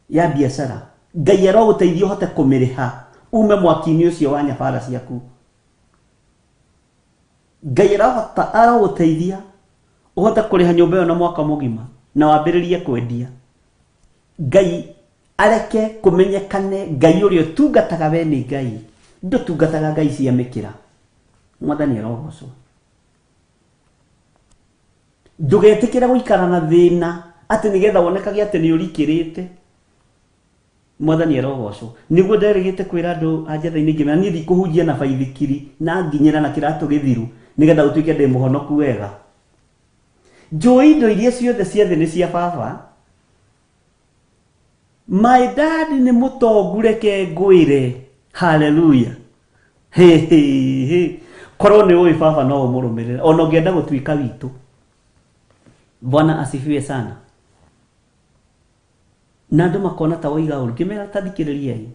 ya biacara. Ngai arogũteithia ũhote kũmĩrĩha ume mwaki-inĩ ũcio wa nyabara ciaku. Ngai arahota arogũteithia ũhote kũrĩha nyũmba ĩyo na mwaka mũgima na wambĩrĩrie kwendia. Ngai areke kũmenyekane Ngai ũrĩa ũtungataga we nĩ Ngai, ndũtungataga Ngai cia mĩkĩra. Mwathani arogocwo. Ndũgetĩkĩre gũikara na thĩna atĩ nĩgetha wonekage atĩ nĩ ũrikĩrĩte. Mwathani arogocwo. Nĩguo nderĩgĩte kwĩra andũ a njatha-inĩ ngĩmera niĩ ndikũhunjia na baithikiri na nginyĩra na kĩratũ gĩthiru nĩgetha gũtuĩke ndĩ mũhonoku wega. Njũĩ indo iria ciothe cia thĩ nĩ cia baba. My dad nĩ mũtongu reke ngwĩre. Haleluya. He he he. Korwo nĩ ũĩ baba no ũmũrũmĩrĩre ona ũngĩenda gũtuĩka witũ. Bwana asifiwe sana. Na andũ makona ta woiga ũru ngĩmera ta thikĩrĩriai.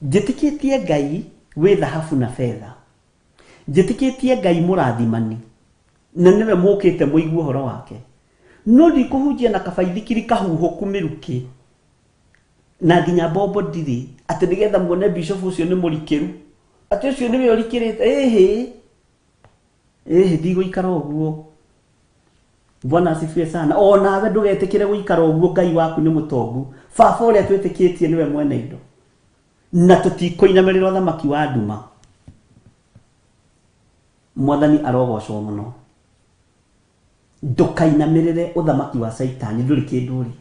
Njĩtĩkĩtie Ngai wĩ thahabu na betha. Njĩtĩkĩtie Ngai mũrathimani na nĩwe mũkĩte mũigue ũhoro wake. No ndikũhunjia na kabaithikiri kahuhũku mĩrukĩ na nginya mbombo ndirĩ atĩ nĩgetha muone bishop ũcio nĩ mũrikĩru atĩ ũcio nĩwe ũrikĩrĩte. Ĩhĩ ĩhĩ, ndigũikara ũguo. Bwana asifiwe sana. O nawe ndũgetĩkĩre gũikara ũguo. Ngai waku nĩ mũtongu. Baba ũrĩa twĩtĩkĩtie nĩwe mwene indo, na tũtikũinamĩrĩra ũthamaki wa nduma. Mwathani arogocwo mũno. Ndũkainamĩrĩre ũthamaki wa Caitani, ndũrĩ kĩndũ ũrĩ.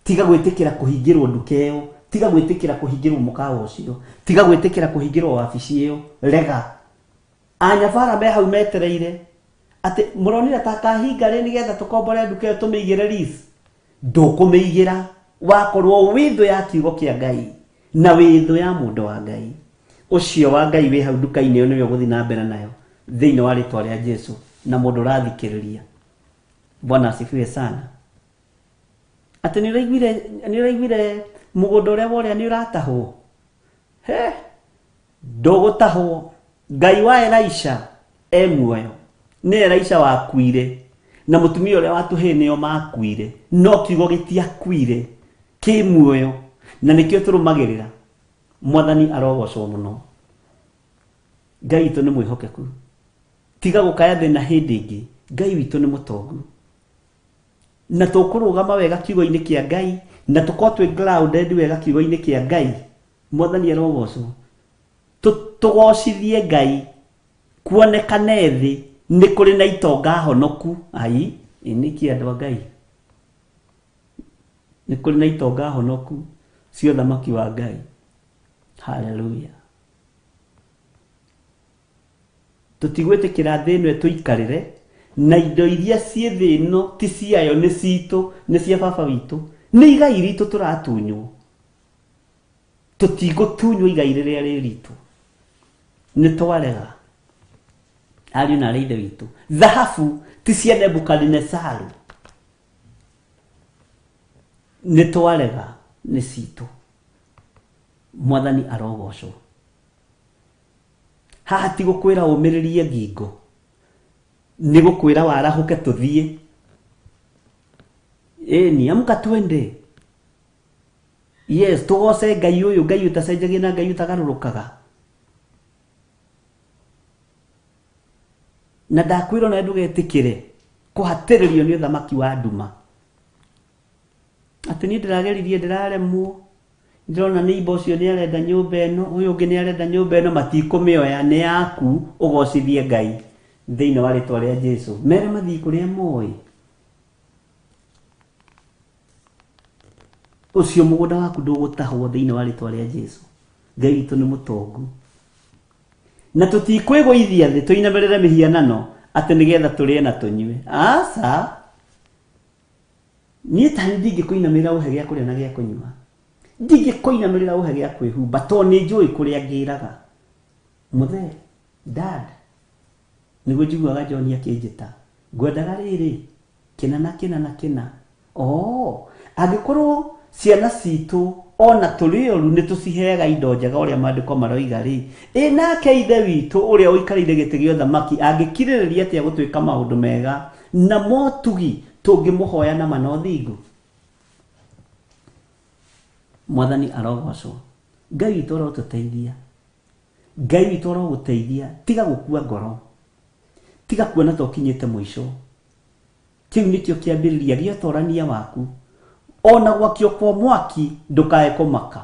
Tiga gwĩtĩkĩra kũhingĩrwo nduka ĩyo, tiga gwĩtĩkĩra kũhingĩrwo mũkawa ũcio, tiga gwĩtĩkĩra kũhingĩrwo wabici ĩyo. Rega. Anyabara me hau metereire atĩ mũronire ta kahinga rĩ nĩgetha tũkombore nduka ĩyo tũmĩigĩre lease. Ndũkũmĩigĩra wakorwo wĩ thũ ya kiugo kĩa Ngai na wĩ thũ ya mũndũ wa Ngai. Ũcio wa Ngai wĩ hau nduka-inĩ ĩyo nĩwe ũgũthiĩ na mbere nayo thĩinĩ wa rĩtwa rĩa Jesu na mũndũ ũrathikĩrĩria. Bwana asifiwe sana. Atĩ nĩ ũraiguire, nĩ ũraiguire mũgũnda ũrĩa worĩa nĩ ũratahwo? He, ndũgũtahwo. Ngai wa Elisha e muoyo. Nĩ Elisha wakuire na mũtumia ũrĩa wa tũhĩĩ nĩo makuire, no kiugo gĩtiakuire, kĩ muoyo na nĩkĩo tũrũmagĩrĩra. Mwathani arogocwo mũno. Ngai witũ nĩ mwĩhokeku. Tiga gũkaya thĩna hĩndĩ ĩngĩ. Ngai witũ nĩ mũtongu. Na tũkũrũgama wega kiugo-inĩ kĩa Ngai na tũkorwo twĩ grounded wega kiugo-inĩ kĩa Ngai. Mwathani arogocwo. Tũgocithie Ngai kuonekane thĩ nĩ kũrĩ na itonga honoku. Ai, nĩkĩ andũ a Ngai? Nĩ kũrĩ na itonga honoku cia ũthamaki wa Ngai. Haleluya. Tũtigwĩtĩkĩra thĩ ĩno ĩtũikarĩre na indo iria ciĩ thĩ ĩno ti ciayo, nĩ citũ, nĩ cia baba witũ, nĩ igai ritũ tũratunywo. Tũtigũtunywo igai rĩrĩa rĩ ritũ. Nĩ twarega. Ariũ na arĩ ithe witũ, thahabu ti cia Nebukadinesaru. Nĩ twarega, nĩ citũ. Mwathani arogocwo. Haha ti gũkwĩra ũmĩrĩrie ngingo, nĩ gũkwĩra warahũke tũthiĩ. Ĩni, amka twende. Yes, tũgoce Ngai ũyũ, Ngai ũtacenjagia na Ngai ũtagarũrũkaga. Na ndakwĩra ona ndũgetĩkĩre kũhatĩrĩrio nĩ ũthamaki wa nduma. Atĩ niĩ ndĩrageririe ndĩraremwo, ndĩrona neighbor ũcio nĩ arenda nyũmba ĩno, ũyũ ũngĩ nĩ arenda nyũmba ĩno, matikũmĩoya, nĩ yaku, ũgocithie Ngai thĩinĩ wa rĩtwa rĩa Jesu. Mere mathiĩ kũrĩa moĩ. Ũcio mũgũnda waku ndũgũtahwo thĩinĩ wa rĩtwa rĩa Jesu. Ngai witũ nĩ mũtongu. Na tũtikwĩgũithia thĩ tũinamĩrĩre mĩhianano atĩ nĩgetha tũrĩe na tũnyue. Aca. Niĩ ta niĩ ndingĩkũinamĩrĩra ũhe gĩa kũrĩa na gĩa kũnyua. Ndingĩkũinamĩrĩra ũhe gĩa kwĩhumba tondũ nĩ njũĩ kũrĩa ngĩraga. Mũthee, dad, nĩguo njiguaga John akĩnjĩta. Ngwendaga rĩrĩ, kĩna na kĩna na kĩna. Oh, angĩkorwo ciana citũ ona tũrĩ oru nĩ tũciheaga indo njega ũrĩa maandĩko maroiga rĩ, ĩ nake ithe witũ ũrĩa ũikarĩire gĩtĩ gĩa ũthamaki angĩkirĩrĩria atĩa gũtwĩka maũndũ mega na motugi tũngĩmũhoya na ma na ũthingu? Mwathani arogocwo. Ngai witũ arotũteithia. Ngai witũ arogũteithia. Tiga gũkua ngoro. Tiga kuona ta ũkinyĩte mũico. Kĩu nĩkĩo kĩambĩrĩria gĩa ũtorania waku. Ona gwakio kwa mwaki ndũkae kũmaka.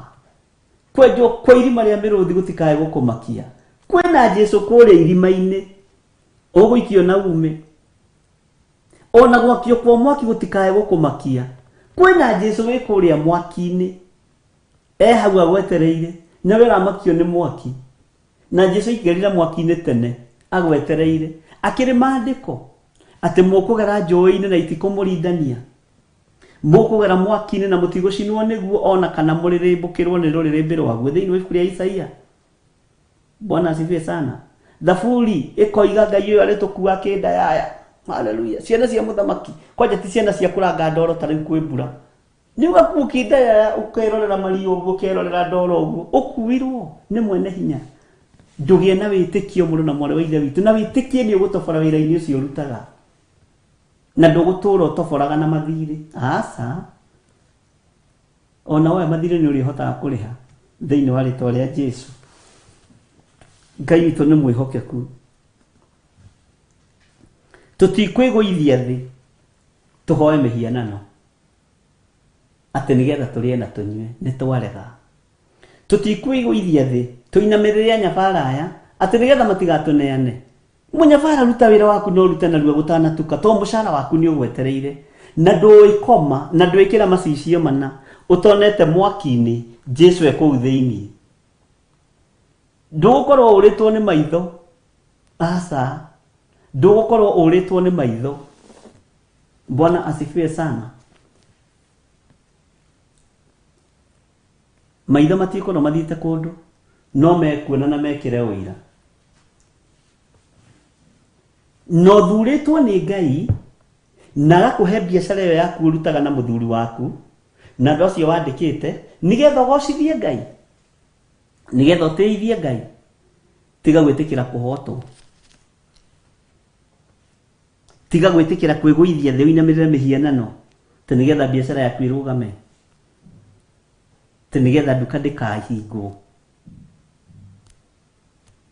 Kwenjwo kwa irima rĩa mĩrũthi gũtikae gũkũmakia. Kwĩna Jesu kũrĩa irima-inĩ. Ũgũikio na ume. Ona gwakio kwa mwaki gũtikae gũkũmakia. Kwĩna Jesu wĩ kũrĩa mwaki-inĩ. E hau agwetereire. Na we ũramakio nĩ mwaki. Na Jesu aingĩrire mwaki-inĩ tene agwetereire. Akĩrĩ maandĩko atĩ mũkũgera njũĩ-inĩ na itikũmũrindania. Mũkũgera mwaki-inĩ na mũtigũcinwo nĩguo ona kana mũrĩrĩmbũkĩrwo nĩ rũrĩrĩmbĩ rwaguo thĩinĩ wa ibuku rĩa Isaia. Bwana asifiwe sana. Thaburi ĩkoiga Ngai ũyũ arĩtũkua kĩndayaya. Haleluya. Ciana cia mũthamaki kwanja ti ciana cia kũranga ndoro ta rĩu kwĩ mbura. Nĩ ũgakuo kĩndayaya ũkerorera maria ũguo ũkerorera ndoro ũguo ũkuirwo nĩ mwene hinya. Ndũgĩe na wĩtĩkio mũrũ na mwarĩ wa ithe witũ na wĩtĩkie nĩ ũgũtobora wĩra-inĩ ũcio ũrutaga na ndũgũtũra ũtoboraga na mathirĩ. Aca. Ona woya mathirĩ nĩ ũrĩhotaga kũrĩha thĩinĩ wa rĩtwa rĩa Jesu. Ngai witũ nĩ mwĩhokeku. Tũtikwĩgũithia thĩ tũhoe mĩhianano atĩ nĩgetha tũrĩe na tũnyue, nĩ twarega. Tũtikwĩgũithia thĩ tũinamĩrĩre anyabara aya atĩ nĩgetha matigatũneane. Mũnyabara ruta wĩra waku na ũrute narua gũtanatuka tondũ mũcara waku nĩ ũgwetereire na ndũĩkoma na ndwĩkĩra macicio mana ũtonete mwaki-inĩ Jesu e kũu thĩinĩ. Ndũgũkorwo ũrĩtwo nĩ maitho, aca, ndũgũkorwo ũrĩtwo nĩ maitho. Bwana asifiwe sana. Maitho matikorwo mathiĩte kũndũ no mekuona na mekĩre ũira. Na ũthurĩtwo nĩ Ngai na agakũhe biacara ĩyo yaku ũrutaga na mũthuri waku na andũ acio wandĩkĩte nĩgetha ũgocithie Ngai, nĩgetha ũtĩithie Ngai. Tiga gwĩtĩkĩra kũhotwo, tiga gwĩtĩkĩra kwĩgũithia thĩ ũinamĩrĩre mĩhianano atĩ nĩgetha biacara yaku ĩrũgame, atĩ nĩgetha nduka ndĩkahingwo.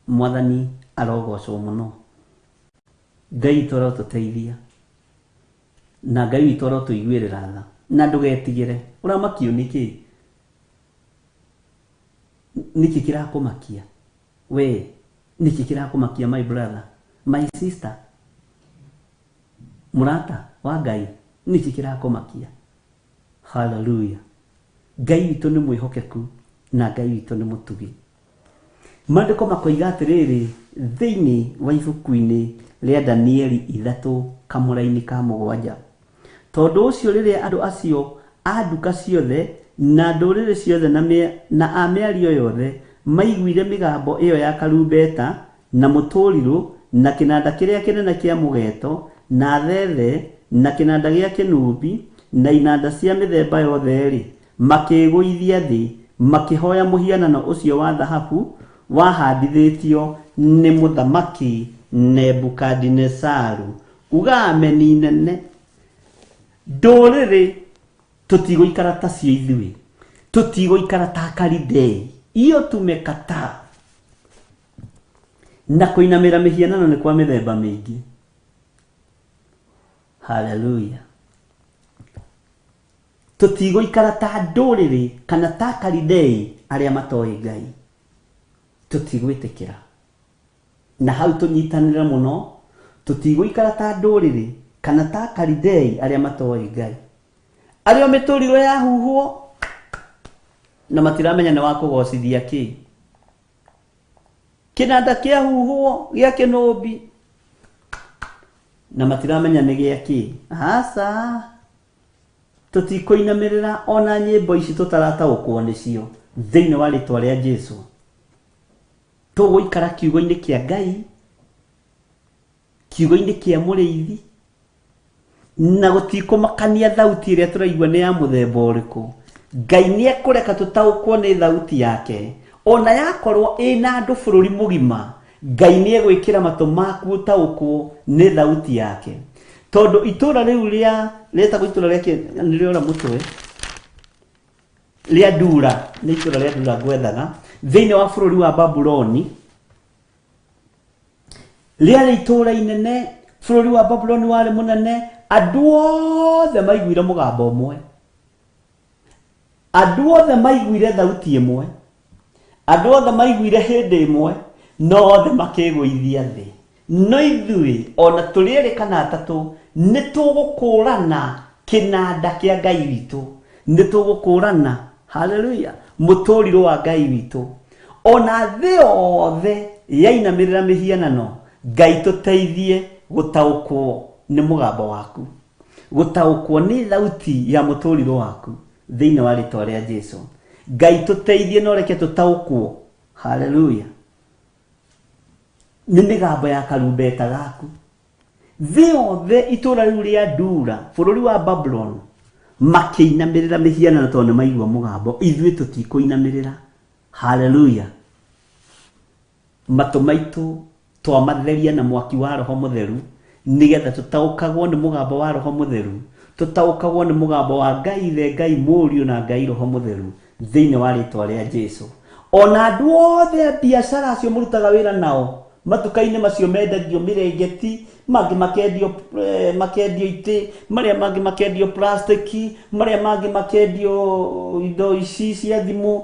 Mwathani arogocwo mũno. Ngai witũ arotũteithia na Ngai witũ arotũiguĩrĩra tha na ndũgetigĩre. Ũramakio nĩkĩ? Nĩkĩ kĩrakũmakia? We nĩkĩ kĩrakũmakia my brother, my sister? Mũrata wa Ngai, nĩkĩ kĩrakũmakia? Hallelujah. Ngai witũ nĩ mwĩhokeku na Ngai witũ nĩ mũtugi. Maandĩko makoiga atĩrĩrĩ thĩinĩ wa ibuku-inĩ rĩa Danieli ithatũ kamũraini ka mũgwanja, Tondũ ũcio rĩrĩa andũ acio a nduka ciothe na ndũrĩrĩ ciothe na a mĩario yothe maiguire mĩgambo ĩyo ya karumbeta, na mũtũrirũ, na kĩnanda kĩrĩa kĩnene kĩa mũgeeto, na thethe, na kĩnanda gĩa kĩnũbi, na inanda cia mĩthemba yothe-rĩ, makĩĩgũithia thĩ, makĩhooya mũhianano ũcio wa thahabu wahaandithĩtio nĩ Mũthamaki Nebukadinezaru. Uga ameni nene. Ndũrĩrĩ tũtigũikara tacio ithuĩ, tũtigũikara ta Akalidei. Iyo tumekataa. Na kũinamĩra mĩhianano nĩ kwa mĩthemba mĩingĩ. Haleluya. Tũtigũikara ta ndũrĩrĩ kana ta Akalidei arĩa matoĩ Ngai. Tũtigwĩtĩkĩra. Na hau tũnyitanĩre mũno, tũtigũikara ta ndũrĩrĩ kana ta Akalidei arĩa matoĩ Ngai. Arĩa o mĩtũrirũ yahuhwo na matiramenya nĩ wa kũgocithia kĩ. Kĩnanda kĩahuhwo gĩa kĩnũbi na matiramenya nĩ gĩa kĩ. Aca. Tũtikũinamĩrĩra ona nyĩmbo ici tũtarataũkwo nĩcio thĩinĩ wa rĩtwa rĩa Jesu. Tũgũikara kiugo-inĩ kĩa Ngai, kiugo-inĩ kĩa mũrĩithi, na gũtikũmakania thauti ĩrĩa tũraigua nĩ ya mũthemba ũrĩkũ. Ngai nĩ ekũreka tũtaũkwo nĩ thauti yake, ona yakorwo ĩna andũ bũrũri mũgima, Ngai nĩ egwĩkĩra matũ maku ũtaũkwo nĩ thauti yake. Tondũ itũra rĩu rĩa rĩtagwo itũra rĩa nĩ rĩora mũtwe rĩa Dura, nĩ itũra rĩa Dura ngwethaga, thĩinĩ wa bũrũri wa Babuloni, rĩarĩ itũra inene, bũrũri wa Babuloni warĩ mũnene, andũ othe maiguire mũgambo ũmwe. Andũ othe maiguire thauti ĩmwe, andũ othe maiguire hĩndĩ ĩmwe, no othe makĩĩgũithia thĩ. No ithuĩ, o na tũrĩ erĩ kana atatũ, nĩ tũgũkũũrana kĩnanda kĩa Ngai witũ. Nĩ tũgũkũũrana, haleluya, mũtũrirũ wa Ngai witũ. O na thĩ yothe yainamĩrĩra mĩhianano, Ngai tũteithie gũtaũkwo nĩ mũgambo waku. Gũtaũkwo nĩ thauti ya mũtũrĩro waku thĩinĩ wa rĩtwa rĩa Jesu. Ngai tũteithie na ũreke tũtaũkwo. Haleluya. Nĩ mĩgambo ya karumbeta gaku. Thĩ yothe itũũra rĩu rĩa Dura, bũrũri wa Babuloni, makĩinamĩrĩra mĩhianano tondũ nĩ maigua mũgambo. Ithuĩ tũtikũinamĩrĩra. Haleluya. Matũ maitũ twamatheria na mwaki wa Roho Mũtheru, nĩgetha tũtaũkagwo nĩ mũgambo wa Roho Mũtheru, tũtaũkagwo nĩ mũgambo wa Ngai Ithe, Ngai Mũriũ na Ngai Roho Mũtheru thĩinĩ wa rĩtwa rĩa Jesu. Ona andũ othe a biacara acio mũrutaga wĩra nao matuka-inĩ macio mendagio mĩrengeti, mangĩ makendio makendio itĩ, marĩa mangĩ makendio plastiki, marĩa mangĩ makendio indo ici cia thimũ.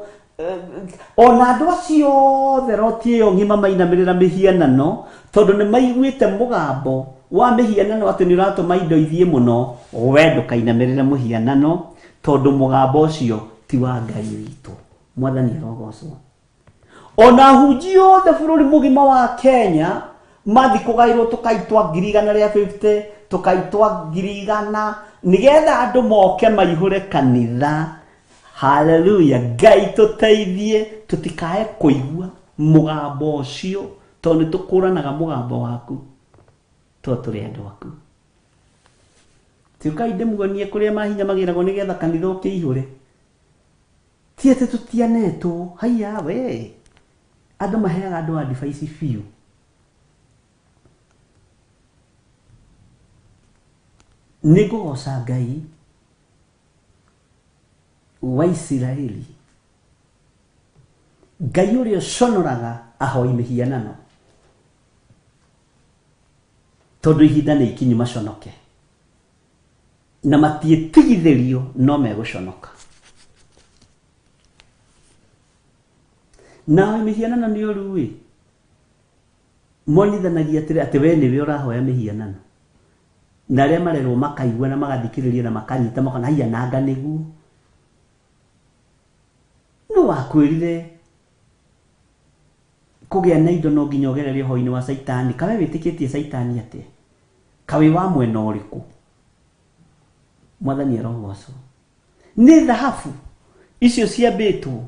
Ona andũ acio othe roti ĩyo ng'ima mainamĩrĩra mĩhianano tondũ nĩ maiguĩte mũgambo wa mĩhianano atĩ nĩ ũratũma indo ithiĩ mũno. We ndũkainamĩrĩre mũhianano tondũ mũgambo ũcio ti wa Ngai witũ. Mwathani arogocwo. Ona hunji othe bũrũri mũgima wa Kenya mathi kũgaĩrwo tũkaitwa ngiri igana rĩa 50, tũkaitwa ngiri igana, nĩgetha andũ moke maihũre kanitha. Haleluya. Ngai tũteithie tũtikae kũigua mũgambo ũcio tondũ nĩ tũkũranaga mũgambo waku tondũ tũrĩ andũ aku. Tiũkai ndĩmuonie kũrĩa mahinya magĩragwo nĩgetha kanitha ũkĩihũre. Ti atĩ tũtianetwo, haiya we. Andũ maheaga andũ advice biũ. Nĩ ngũgoca Ngai wa Isiraeli, Ngai ũrĩa ũconoraga ahoi mĩhianano, tondũ ihinda nĩ ikinyu maconoke na matiĩtigithĩrio no megũconoka. Na ahoi mĩhianano nĩ ũru ĩ, monithanagia atĩrĩ atĩ we nĩwe ũrahoya mĩhianano, na arĩa marerwo makaigua na magathikĩrĩria na makanyita makona haiya nanga nĩguo. Nũ wakwĩrire kũgĩa na indo no nginya ũgerere ũhoro-inĩ wa Caitani? Kawe wĩtĩkĩtie Caitani atĩa? Kawe wa mwena ũrĩkũ? Mwathani arogocwo. Nĩ thahabu icio ciambĩtwo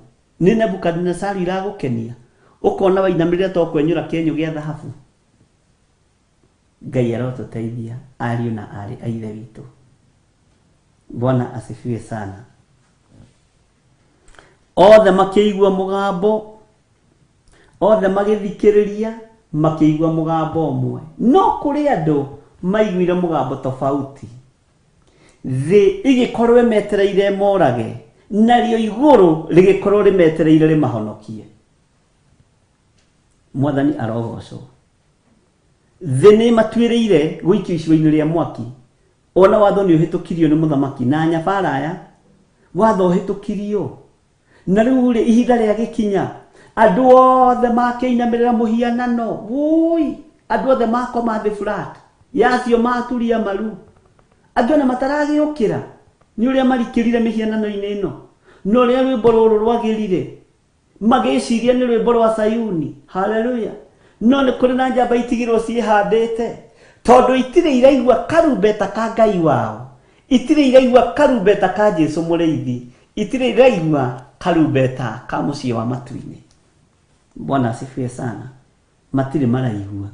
nĩ Nebukadinezari iragũkenia, ũkona wainamĩrĩra to kwenyũra kĩenyũ gĩa thahabu. Ngai arotũteithia ariũ na aarĩ a Ithe witũ. Bwana asifiwe sana. Othe makĩigua mũgambo, othe magĩthikĩrĩria, makĩigua mũgambo ũmwe. No kũrĩ andũ maiguire mũgambo tofauti. Thĩ ĩgĩkorwo ĩmetereire morage, narĩo igũrũ rĩgĩkorwo rĩmetereire rĩmahonokie. Mwathani arogocwo. Thĩ nĩ matuĩrĩire gũikio icua-inĩ rĩa mwaki. Ona watho nĩ ũhĩtũkirio nĩ mũthamaki na anyabara aya, watho ũhĩtũkirio. Na rĩu rĩ, ihinda rĩa gĩkinya, andũ othe makĩinamĩrĩra mũhianano. Wũi, andũ othe makoma thĩ flat, yacio maturia maru. Angĩ ona mataragĩũkĩra nĩ ũrĩa marikĩrire mĩhianano-inĩ ĩno, na ũrĩa rwĩmbo rũrũ rwagĩrire, magĩciria nĩ rwĩmbo rwa Sayuni. Haleluya. No nĩ kũrĩ na njamba itigirwo ciĩhandĩte, tondũ itirĩ iraigua karumbeta ka Ngai wao, itirĩ iraigua karumbeta ka Jesu mũrĩithi, itirĩ iraigua karumbeta ka mũciĩ wa matu-inĩ. Bwana asifiwe sana. Matirĩ maraigua,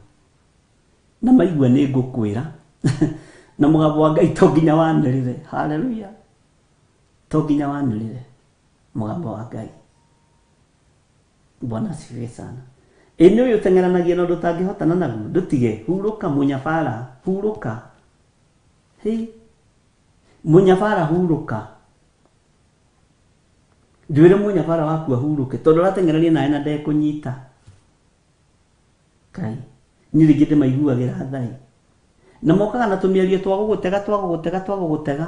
na maigua nĩ ngũkwĩra na mũgambo wa Ngai to nginya wanĩrĩre. Haleluya. To nginya wanĩrĩre mũgambo wa Ngai. Bwana asifiwe sana. Ĩ nĩ ũyũ ũteng'eranagia na ũndũ ũtangĩhotana naguo, ndũtige, hurũka mũnyabara, hurũka. Hĩ, mũnyabara hurũka. Ndwĩre mũnyabara waku ahurũke, tondũ ũrateng'erania nawe na ndekũnyita. Ngai, niĩ rĩngĩ ndĩmaiguagĩra thai. Na mokaga na tũmĩario twa gũgũtega, twa gũgũtega, twa gũgũtega.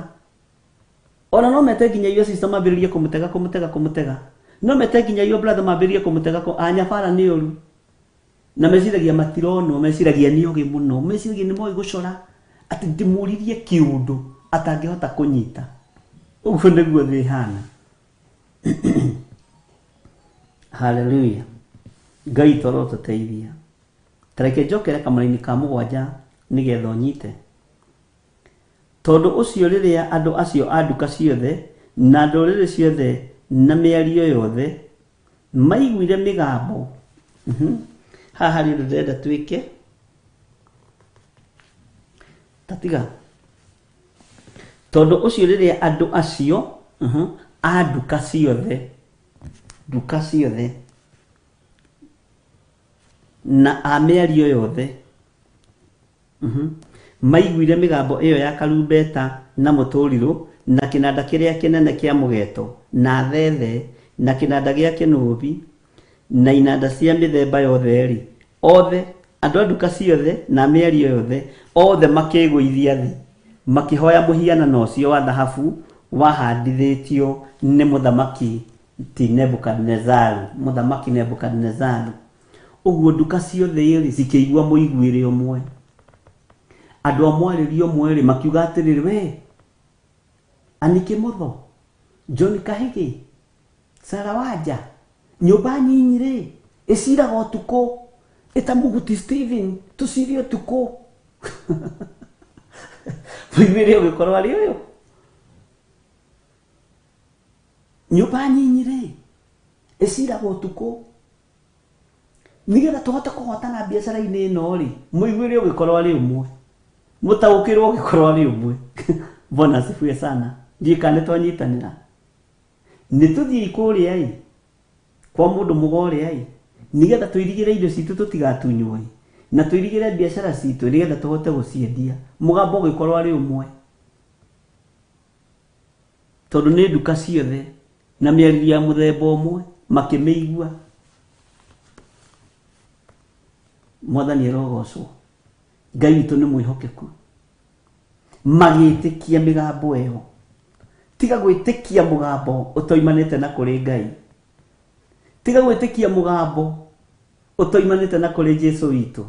Ona no mete nginya your sister mambĩrĩrie kũmũtega, kũmũtega, kũmũtega. No mete nginya your brother mambĩrĩrie kũmũtega, anyabara nĩ ũru. Na meciragia matironwo, meciragia nĩ ogĩ mũno, meciragia nĩ moĩ gũcora, atĩ ndĩmũririe kĩũndũ atangĩhota kũnyita. Ũguo nĩguo thĩ ĩhana. Haleluya. Ngai witũ arotũteithia. Ta reke njokere kamũraini ka mũgwanja nĩgetha ũnyite. Tondũ ũcio rĩrĩa andũ acio a nduka ciothe na ndũrĩrĩ ciothe na mĩario yothe maiguire mĩgambo, haha harĩ ũndũ ndĩrenda twĩke, ta tiga. Tondũ ũcio rĩrĩa andũ acio a nduka ciothe, nduka ciothe na a mĩario yothe maiguire mĩgambo ĩyo ya karumbeta na mũtũrirũ na kĩnanda kĩrĩa kĩnene kĩa mũgeto na thethe na kĩnanda gĩa kĩnũbi na inanda cia mĩthemba yothe-rĩ, othe andũ a nduka ciothe na mĩario yothe othe makĩĩgũithia thĩ makĩhoya mũhianano ũcio wa thahabu wahandithĩtio nĩ mũthamaki ti Nebukadinezaru, mũthamaki Nebukadinezaru. Ũguo nduka ciothe-rĩ cikĩigua mũiguĩre ũmwe. Andũ a mwarĩrie ũmwe-rĩ makiuga atĩrĩrĩ, we Anĩ Kĩmotho, John Kahĩgĩ, Sarah Wanja, nyũmba nyinyi rĩ ĩciraga ũtukũ, ĩta Mũguti Stephen tũcire ũtukũ. Mũiguĩre ũgĩkorwo arĩ ũyũ. Nyũmba nyinyi rĩ ĩciraga ũtukũ, nĩgetha tũhote kũhotana biacara-inĩ ĩno rĩ, mũiguĩre ũgĩkorwo arĩ ũmwe, mũtaũkĩrwo ũgĩkorwo arĩ ũmwe. Bwana asifiwe sana. Ndiũĩ kana nĩ twanyitanĩra. Nĩ tũthiĩi kũrĩa ĩ, kwa mũndũ mũgo ũrĩa ĩ, nĩgetha tũirigĩre indo citũ tũtigatunywo ĩ, na tũirigĩre biacara citũ nĩgetha tũhote gũciendia. Mũgambo ũgĩkorwo arĩ ũmwe. Tondũ nĩ nduka ciothe na mĩario ya mũthemba ũmwe makĩmĩigua. Mwathani arogocwo. Ngai witũ nĩ mwĩhokeku. Magĩtĩkia mĩgambo ĩyo. Tiga gwĩtĩkia mũgambo ũtoimanĩte na kũrĩ Ngai. Tiga gwĩtĩkia mũgambo ũtoimanĩte na kũrĩ Jesu witũ.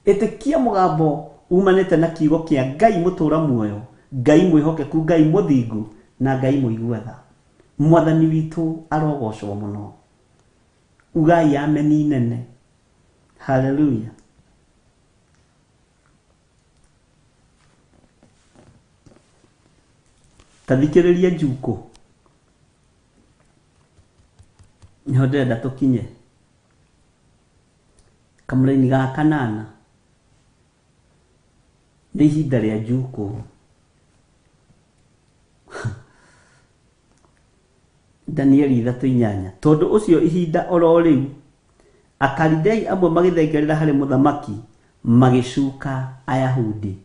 Ĩtĩkia mũgambo umanĩte na kiugo kĩa Ngai mũtũra muoyo, Ngai mwĩhokeku, Ngai mũthingu na Ngai mũigua tha. Mwathani witũ arogocwo mũno. Ugai ameni nene. Haleluya. Ta thikĩrĩria njukũ. Nĩho ndĩrenda tũkinye. Kamũraini ga kanana nĩ ihinda rĩa njukũ. Danieli ithatũ inyanya. Tondũ ũcio ihinda oro rĩu Akalidei amwe magĩthengerera harĩ mũthamaki magĩcuka Ayahudi.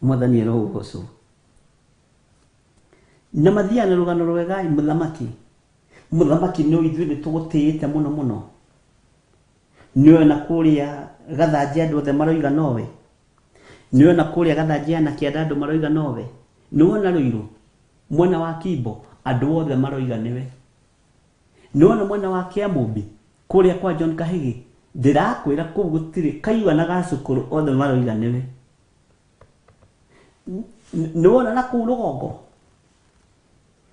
Mwathani arogocwo. Na mathiaga na rũgano rwega mũthamaki. Mũthamaki nĩ ithuĩ nĩ tũgũtĩĩte mũno mũno. Nĩwe na kũrĩa Gathanjĩ andũ othe maroiga nowe. Nĩwe na kũrĩa Gathanjĩ ya na kĩanda andũ maroiga nowe. Nĩwona Rũirũ mwena wa Kimbo andũ othe maroiga nĩwe. Nĩwona mwena wa Kĩamũmbi kũrĩa kwa John Kahĩgĩ ndĩrakwĩra kũu gũtirĩ kaigua na gacukũrũ othe maroiga nĩwe. Nĩwona na kũu rũgongo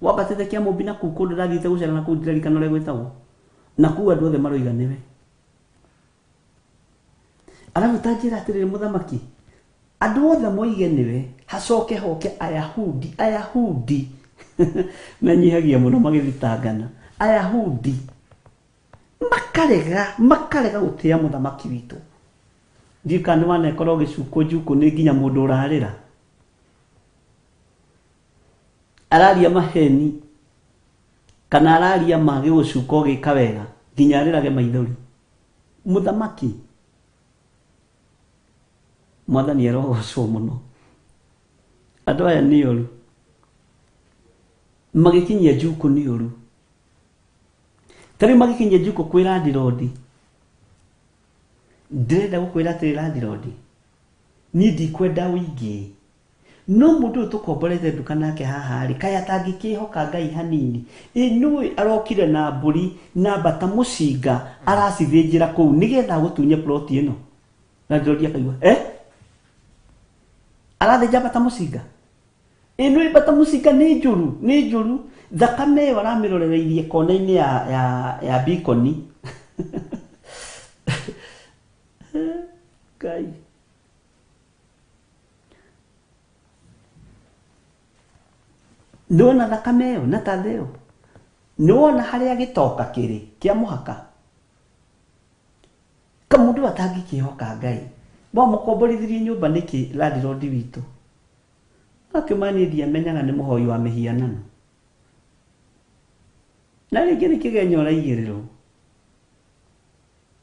wambatĩte Kĩamũmbi na kũu kũndũ ndathiĩte gũcera na kũu ndiririkana ũrĩa gwĩtagwo na kũu andũ othe maroiga nĩwe. Arabu ta njĩra atĩrĩrĩ mũthamaki, andũ othe moige nĩwe, hacoke hoke Ayahudi, Ayahudi menyihagia mũno magĩthitangana, Ayahudi makarega, makarega gũtĩa mũthamaki witũ. Ndiũĩ kana nĩ wanekora ũgĩcukwo njukũ nĩ nginya mũndũ ũrarĩra. Araria maheni kana araria ma gĩgũcuka ũgĩka wega nginya arĩrage maithori. Mũthamaki, Mwathani arogocwo mũno. Andũ aya nĩ oru. Magĩkinyia njukũ nĩ oru. Ta rĩu magĩkinyia njukũ kwĩ landirondi. Ndĩrenda gũkwĩra atĩrĩ landirondi, niĩ ndikwenda ũingĩ. No mũndũ ũyũ tũkomborete nduka nake haha rĩ, kaĩ atangĩkĩhoka Ngai hanini? Ĩ nĩũĩ arokire na mbũri na mbata mũcinga aracithĩnjĩra kũu nĩgetha agũtunye ploti ĩno? Landlord akaigua, eh? Arathĩnja mbata mũcinga? Ĩ nĩũĩ mbata mũcinga nĩ njũru, nĩ njũru. Thakame ĩyo aramĩrorereirie kona-inĩ ya, ya, ya bikoni. Ngai. Nĩwona thakame ĩyo na tatha ĩyo? Nĩwona harĩa gĩtoka kĩrĩ kĩa mũhaka? Kamũndũ atangĩkĩhoka Ngai. Wamũkomborithirie nyũmba nĩkĩ landlord witũ? Akiuma niĩ ndiamenyaga nĩ mũhoi wa mĩhianano. Na rĩngĩ nĩ kĩgenyo ũraigĩrĩrwo.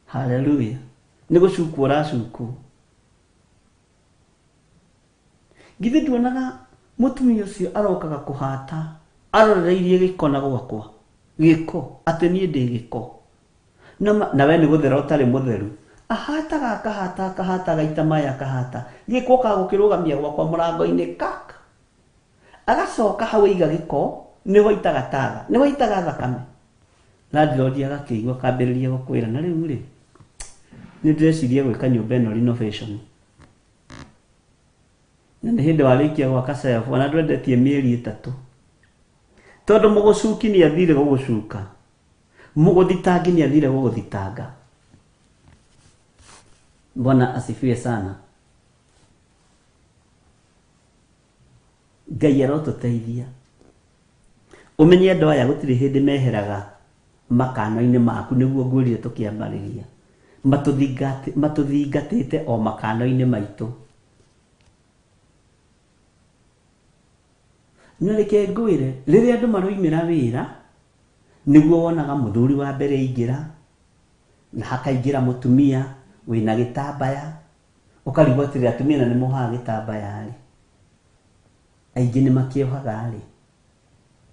Haleluya. Nĩ gũcukwo ũracukwo. Githĩ nduonaga mũtumia ũcio arokaga kũhata arorereirie gĩko na gwakwa? Gĩko, atĩ niĩ ndĩ gĩko. Na, na we nĩ gũthera ũtarĩ mũtheru. Ahataga akahata akahata agaita maĩ akahata. Gĩko okaga gũkĩrũgamia gwakwa mũrango-inĩ kak. Agacoka hau aiga gĩko nĩho aitaga tatha, nĩho aitaga thakame. Landlord agakĩigua akambĩrĩria gũkwĩra na rĩu rĩ, nĩ ndĩreciria gwĩka nyũmba ĩno renovation. Na nĩ hĩndĩ warĩkia gwaka shelf ona ndwendetie mĩeri ĩtatũ. Tondũ mũgũcuki nĩ athire gũgũcuka. Mũgũthitangi nĩ athire gũgũthitanga. Bwana asifiwe sana. Ngai arotũteithia. Ũmenye andũ aya gũtirĩ hĩndĩ meheraga makano-inĩ maku nĩguo ngwĩrire tũkĩambarĩria. Matũthingatĩte o makano-inĩ maitũ. Na reke ngwĩre, rĩrĩa andũ maroimĩra wĩra, nĩguo wonaga mũthuri wa mbere aingĩra, na hakaingĩra mũtumia wĩna gĩtambaya, ũkarigwo atĩrĩ, atumia na nĩ mohaga gĩtambaya rĩ? Aingĩ nĩ makĩohaga rĩ?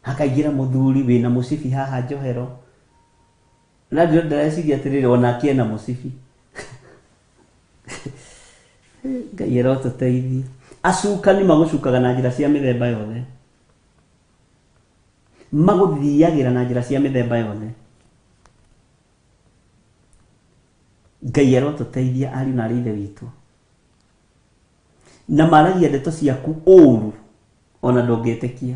Hakaingĩra mũthuri wĩna mũcibi haha njohero, na ndĩro ndĩreciria atĩrĩrĩ, onake ena mũcibi. Ngai arotũteithia. Acukani magũcukaga na njĩra cia mĩthemba yothe. Magũthiagĩra na njĩra cia mĩthemba yothe. Ngai arotũteithia ariũ na arĩ ithe witũ. Na maragia ndeto ciaku ũru ona ndũngĩtĩkia.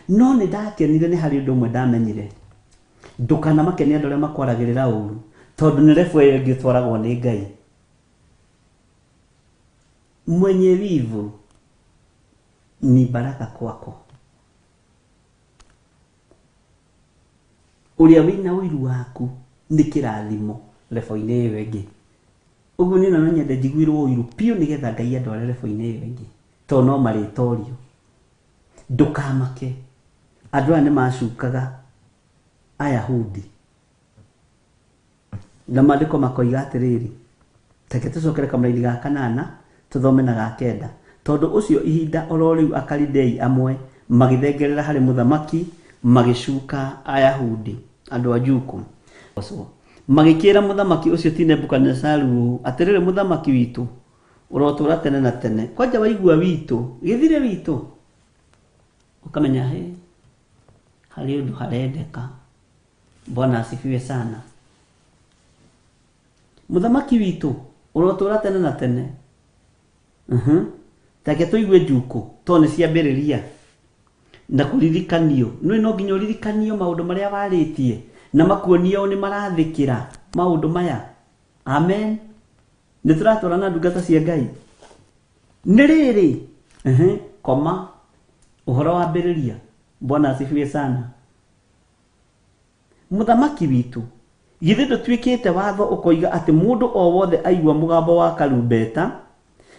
No nĩ ndakenire nĩ harĩ ũndũ ũmwe ndamenyire. Ndũkanamake nĩ andũ arĩa makwaragĩrĩra ũru, tondũ nĩ level ĩyo ĩngĩ ũtwaragwo nĩ Ngai. Mwenye wivu ni baraka kwako. Ũrĩa wĩna ũiru waku nĩ kĩrathimo level-inĩ ĩyo ĩngĩ. Ũguo niĩ no nyende njiguĩrwo ũiru biũ nĩgetha Ngai andware level-inĩ ĩyo ĩngĩ, tondũ no marĩtorio. Ndũkamake, andũ aya nĩ macukaga Ayahudi. Na maandĩko makoiga atĩrĩrĩ, reke tũcokere kamũraini ga kanana tũthome na ga kenda. Tondũ ũcio ihinda oro rĩu Akalidei amwe magĩthengerera harĩ mũthamaki magĩcuka Ayahudi, andũ a Juku. Magĩkĩĩra mũthamaki ũcio ti Nebukadinezaru ũũ, atĩrĩrĩ mũthamaki witũ, ũrotũũra tene na tene. Kwanja waigua witũ, gĩthire witũ, ũkamenya hĩ, harĩ ũndũ harendeka. Bwana asifiwe sana. Mũthamaki witũ, ũrotũũra tene na tene. Reke tũigue njukũ, tondũ nĩ ciambĩrĩria na kũririkanio. Nĩũĩ no nginya ũririkanio maũndũ marĩa warĩtie na makuonie ũũ nĩ marathĩkĩra maũndũ maya. Amen. Nĩ tũratwarana ndungata cia Ngai. Nĩ rĩrĩ, koma, ũhoro wambĩrĩria. Bwana asifiwe sana. Mũthamaki witũ, githĩ ndũtuĩkĩte watho ũkoiga atĩ mũndũ o wothe aigua mũgambo wa karumbeta,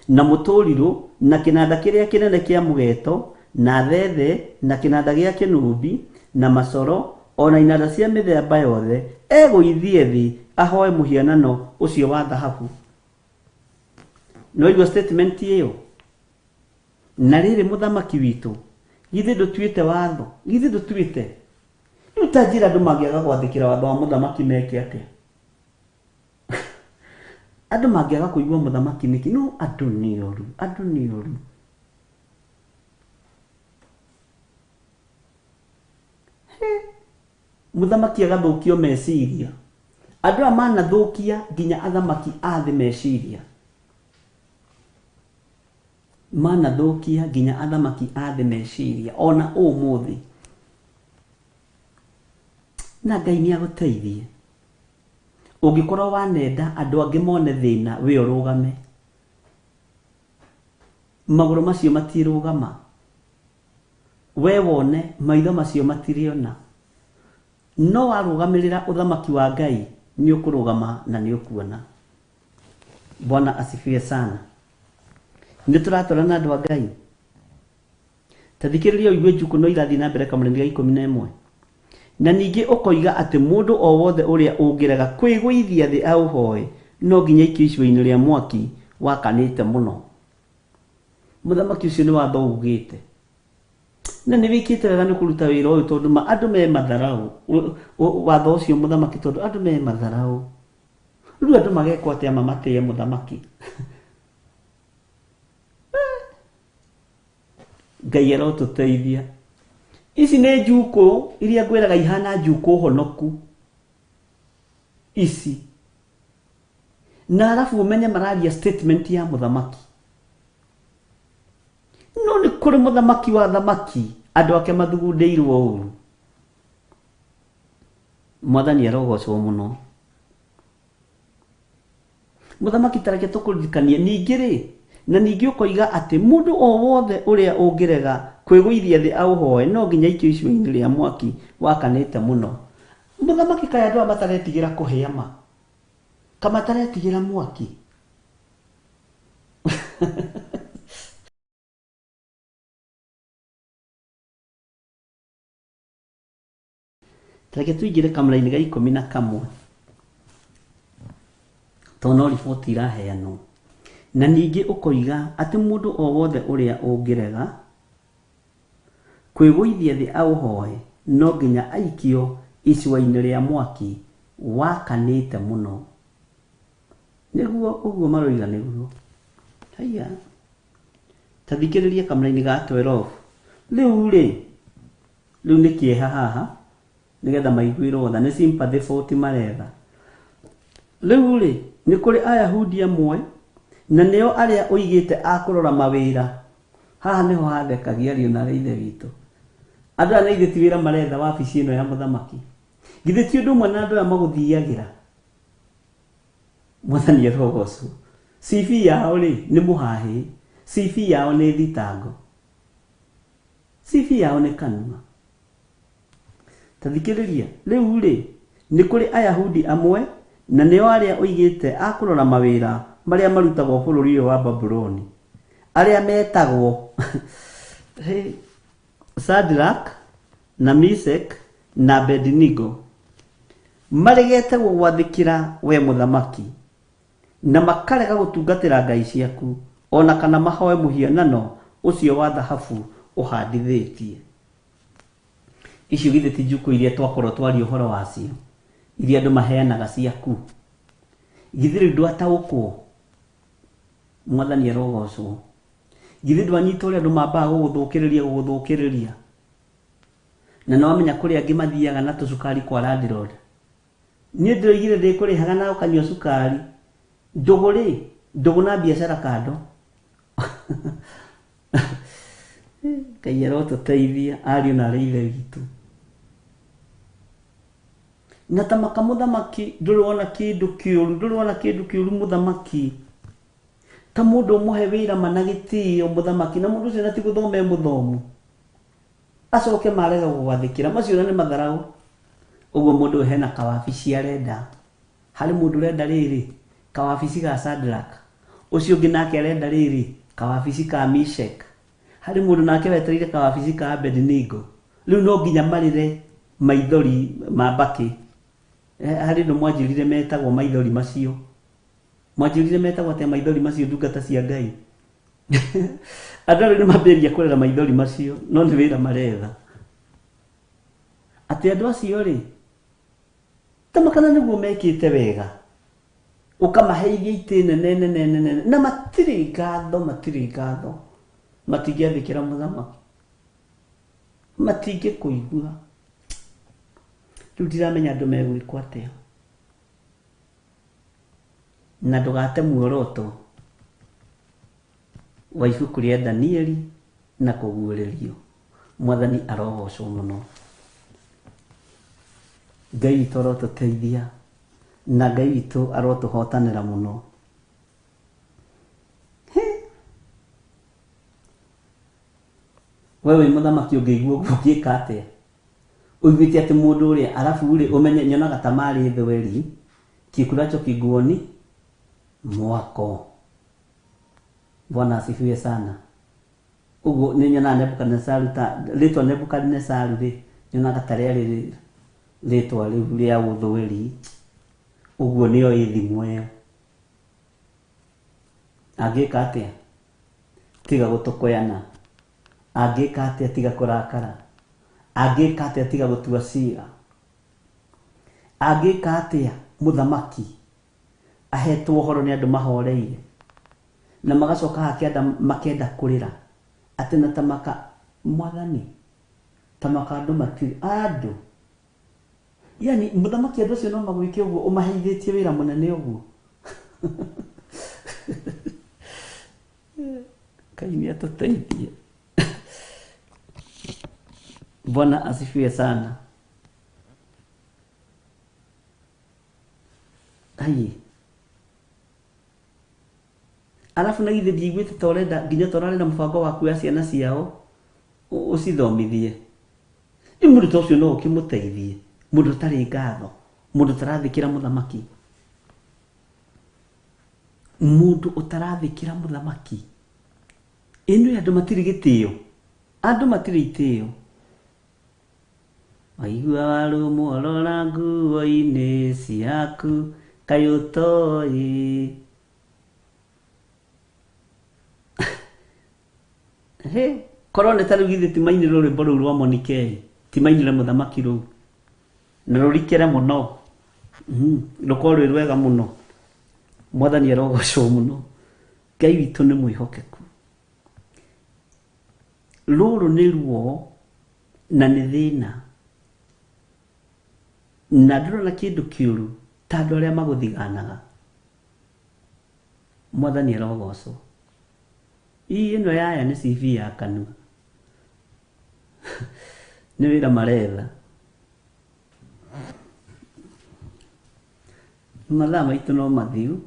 na mũtũrirũ, na kĩnanda kĩrĩa kĩnene kĩa mũgeeto, na thethe, na kĩnanda gĩa kĩnũbi, na macoro, o na inanda cia mĩthemba yothe, egũithie thĩ ahoe mũhianano ũcio wa thahabu? Nĩwaigua statement ĩyo? Na rĩrĩ, mũthamaki witũ, githĩ ndũtuĩte watho? Githĩ ndũtuĩte? Rĩu ta njĩra andũ mangĩaga gwathĩkĩra watho wa mũthamaki meke atĩa? Andũ mangĩaga kũigua mũthamaki nĩkĩ? No andũ nĩ oru, andũ nĩ oru. Mũthamaki agathũkio meciria. Andũ aya manathũkia nginya athamaki a thĩ meciria. Manathũkia nginya athamaki a thĩ meciria ona ũmũthĩ. Na Ngai nĩ agũteithie. Ũngĩkorwo wanenda andũ angĩ mone thĩna we ũrũgame. Magũrũ macio matirũgama. We wone maitho macio matirĩona, no warũgamĩrĩra ũthamaki wa Ngai nĩ ũkũrũgama na nĩ ũkuona. Bwana asifiwe sana. Nĩ tũratwarana andũ a Ngai. Ta thikĩrĩria ũigue njukũ no irathiĩ na mbere kamũrainĩ ga 11. Na ningĩ ũkoiga atĩ mũndũ o wothe ũrĩa ũngĩrega kwĩgũithia thĩ aũhoe no nginya aikio icua-inĩ rĩa mwaki wakanĩte mũno. Mũthamaki ũcio nĩ watho ugĩte. Na nĩ wĩkĩte wega nĩ kũruta wĩra ũyũ tondũ ma andũ me matharaũ. Watho ũcio mũthamaki tondũ andũ me matharaũ. Rĩu andũ magekwo atĩa mamatĩe mũthamaki? Ngai arotũteithia. Ici nĩ njukũ iria ngwĩraga ihana njukũ honoku. Ici. Na arabu ũmenye mararia statement ya mũthamaki. No nĩ kũrĩ mũthamaki wa thamaki andũ ake mathugundĩirwo ũru. Mwathani arogocwo mũno. Mũthamaki ta reke tũkũririkanie ningĩ rĩ, na ningĩ ũkoiga atĩ mũndũ o wothe ũrĩa ũngĩrega kwĩgũithia thĩ aũhoe no nginya aikio icua-inĩ rĩa mwaki wakanĩte mũno. Mũthamaki kaĩ andũ aya mataretigĩra kũhĩa ma? Kamataretigĩra mwaki? Reke tũingĩre kamũra-inĩ ga 11 tondũ no riboti iraheanwo. Na ningĩ ũkoiga atĩ mũndũ o wothe ũrĩa ũngĩrega kwĩgũithia thĩ aũhoe no nginya aikio icua-inĩ rĩa mwaki wakanĩte mũno. Nĩguo ũguo maroiga nĩguo. Haiya. Ta thikĩrĩria kamũra-inĩ ga 12. Rĩu rĩ, rĩu nĩ kĩeha haha nĩgetha maiguĩrwo tha, nĩ sympathy vote maretha. Rĩu rĩ, nĩ kũrĩ Ayahudi amwe na nĩo arĩa ũigĩte a kũrora mawĩra. Haha nĩho hathekagia ariũ na arĩ ithe witũ. Andũ aya na ithuĩ ti wĩra maretha wabici ĩno ya mũthamaki. Githĩ ti ũndũ ũmwe na andũ aya magũthiagĩra? Mwathani arogocwo. CV yao rĩ, nĩ mũhahĩ. CV yao nĩ thitango. CV yao nĩ kanua. Ta thikĩrĩria, rĩu rĩ, nĩ kũrĩ Ayahudi amwe na nĩo arĩa ũigĩte a kũrora mawĩra marĩa marutagwo bũrũri ũyũ wa Babuloni, arĩa metagwo Shadrach na Meshach na Abednego, maregete gũgwathĩkĩra we mũthamaki na makarega gũtungatĩra ngai ciaku ona kana mahoe mũhianano ũcio wa thahabu ũhandithĩtie. Icio githĩ ti njukũ iria twakorwo twaria ũhoro wacio, iria andũ maheanaga ciaku? Githĩ rĩu ndwataũkwo? Mwathani arogocwo. Githĩ ndwanyita ũrĩa andũ mambaga gũgũthũkĩrĩria gũgũthũkĩrĩria? Na nĩwamenya kũrĩ angĩ mathiaga na tũcukari kwa landlord. Niĩ ndĩroigire ndĩkũrĩhaga na ũkanyua cukari. Ndũgũ rĩ, ndũgũ na biacara kando. Ngai arotũteithia ariũ na arĩ ithe witũ. Na ta maka mũthamaki ndũrĩ wona kĩndũ kĩũru, ndũrĩ wona kĩndũ kĩũru mũthamaki. Ta mũndũ ũmũhe wĩra mana gĩtĩo mũthamaki, na mũndũ ũcio na ti gũthoma e mũthomu. Acoke marega gũgwathĩkĩra, macio na nĩ matharaũ. Ũguo mũndũ ũyũ hena kawabici arenda. Harĩ mũndũ ũrenda rĩrĩ, kawabici ga Shadrach. Ũcio ũngĩ nake arenda rĩrĩ, kawabici ka Meshach. Harĩ mũndũ nake wetereire kawabici ka Abednego. Rĩu no nginya marĩre maithori ma mbakĩ. Harĩ ũndũ mwanjĩrire metagwo maithori macio. Mwanjĩrire metagwo atĩa maithori macio ndungata cia Ngai? Andũ rĩu nĩ mambĩrĩria kũrĩra maithori macio, no nĩ wĩra maretha. Atĩ andũ acio rĩ, ta makana nĩguo mekĩte wega. Ũkamaheithia itĩ nene nene nene, na matirĩ ngatho, matirĩ ngatho. Matingĩathĩkĩra mũthamaki. Matingĩkũigua. Rĩu ndiramenya andũ megwĩkwo atĩa. Na ndũgate muoroto wa ibuku rĩa Danieli na kũguũrĩrio. Mwathani arogocwo mũno. Ngai witũ arotũteithia na Ngai witũ arotũhotanĩra mũno. We wĩ mũthamaki ũngĩigua ũguo ũngĩka atĩa? Ũiguĩte atĩ mũndũ ũrĩa arabu rĩ ũmenye nyonaga ta marĩ thweri kikulacho kiguoni mwako. Bwana asifiwe sana. Ũguo nĩ nyonaga Nebukadnezaru ta rĩtwa Nebukadnezaru rĩ nyonaga ta rĩarĩ rĩtwa rĩu rĩa ũthweri. Ũguo nĩoĩ thimũ ĩyo. Angĩka atĩa? Tiga gũtũkũyana. Angĩka atĩa tiga kũrakara? Angĩka atĩa tiga gũtua cira? Angĩka atĩa mũthamaki ahetwo ũhoro nĩ andũ mahoreire na magacoka hakĩanda makenda kũrĩra atĩ na tamaka mwathani tamaka andũ matirĩ andũ yani mũthamaki andũ acio no magwĩke ũguo ũmaheithĩtie wĩra mũnene ũguo. Ngai nĩ atũteithie. Bwana asifiwe sana. Ai. Arabu na githĩ ndiiguĩte ta ũrenda nginya ta ũrarĩ na mũbango wa kuoya ciana ciao ũcithomithie. Rĩu mũndũ ta ũcio no ũkĩmũteithie, mũndũ ũtarĩ ngatho, mũndũ ũtarathĩkĩra mũthamaki. Mũndũ ũtarathĩkĩra mũthamaki. Ĩno andũ matirĩ gĩtĩo. Andũ matirĩ itĩo. Waigua warũmwo rora nguo-inĩ ciaku kaĩ ũtoĩ. He, korwo nĩ ta rĩu githĩ ti mainire rwĩmbo rũu rwa Monikei, ti mainire mũthamaki rũu. Na rũrikĩre mũno. Rũkorwo rwĩ rwega mũno. Mwathani arogocwo mũno. Ngai witũ nĩ mwĩhokeku. Rũrũ nĩ ruo na nĩ thĩna. Na ndũrona kĩndũ kĩũru ta andũ arĩa magũthiganaga. Mwathani arogocwo. Ii ĩno yaya nĩ CV ya kanua. Nĩ wĩra maretha. Mathaa maitũ no mathiu,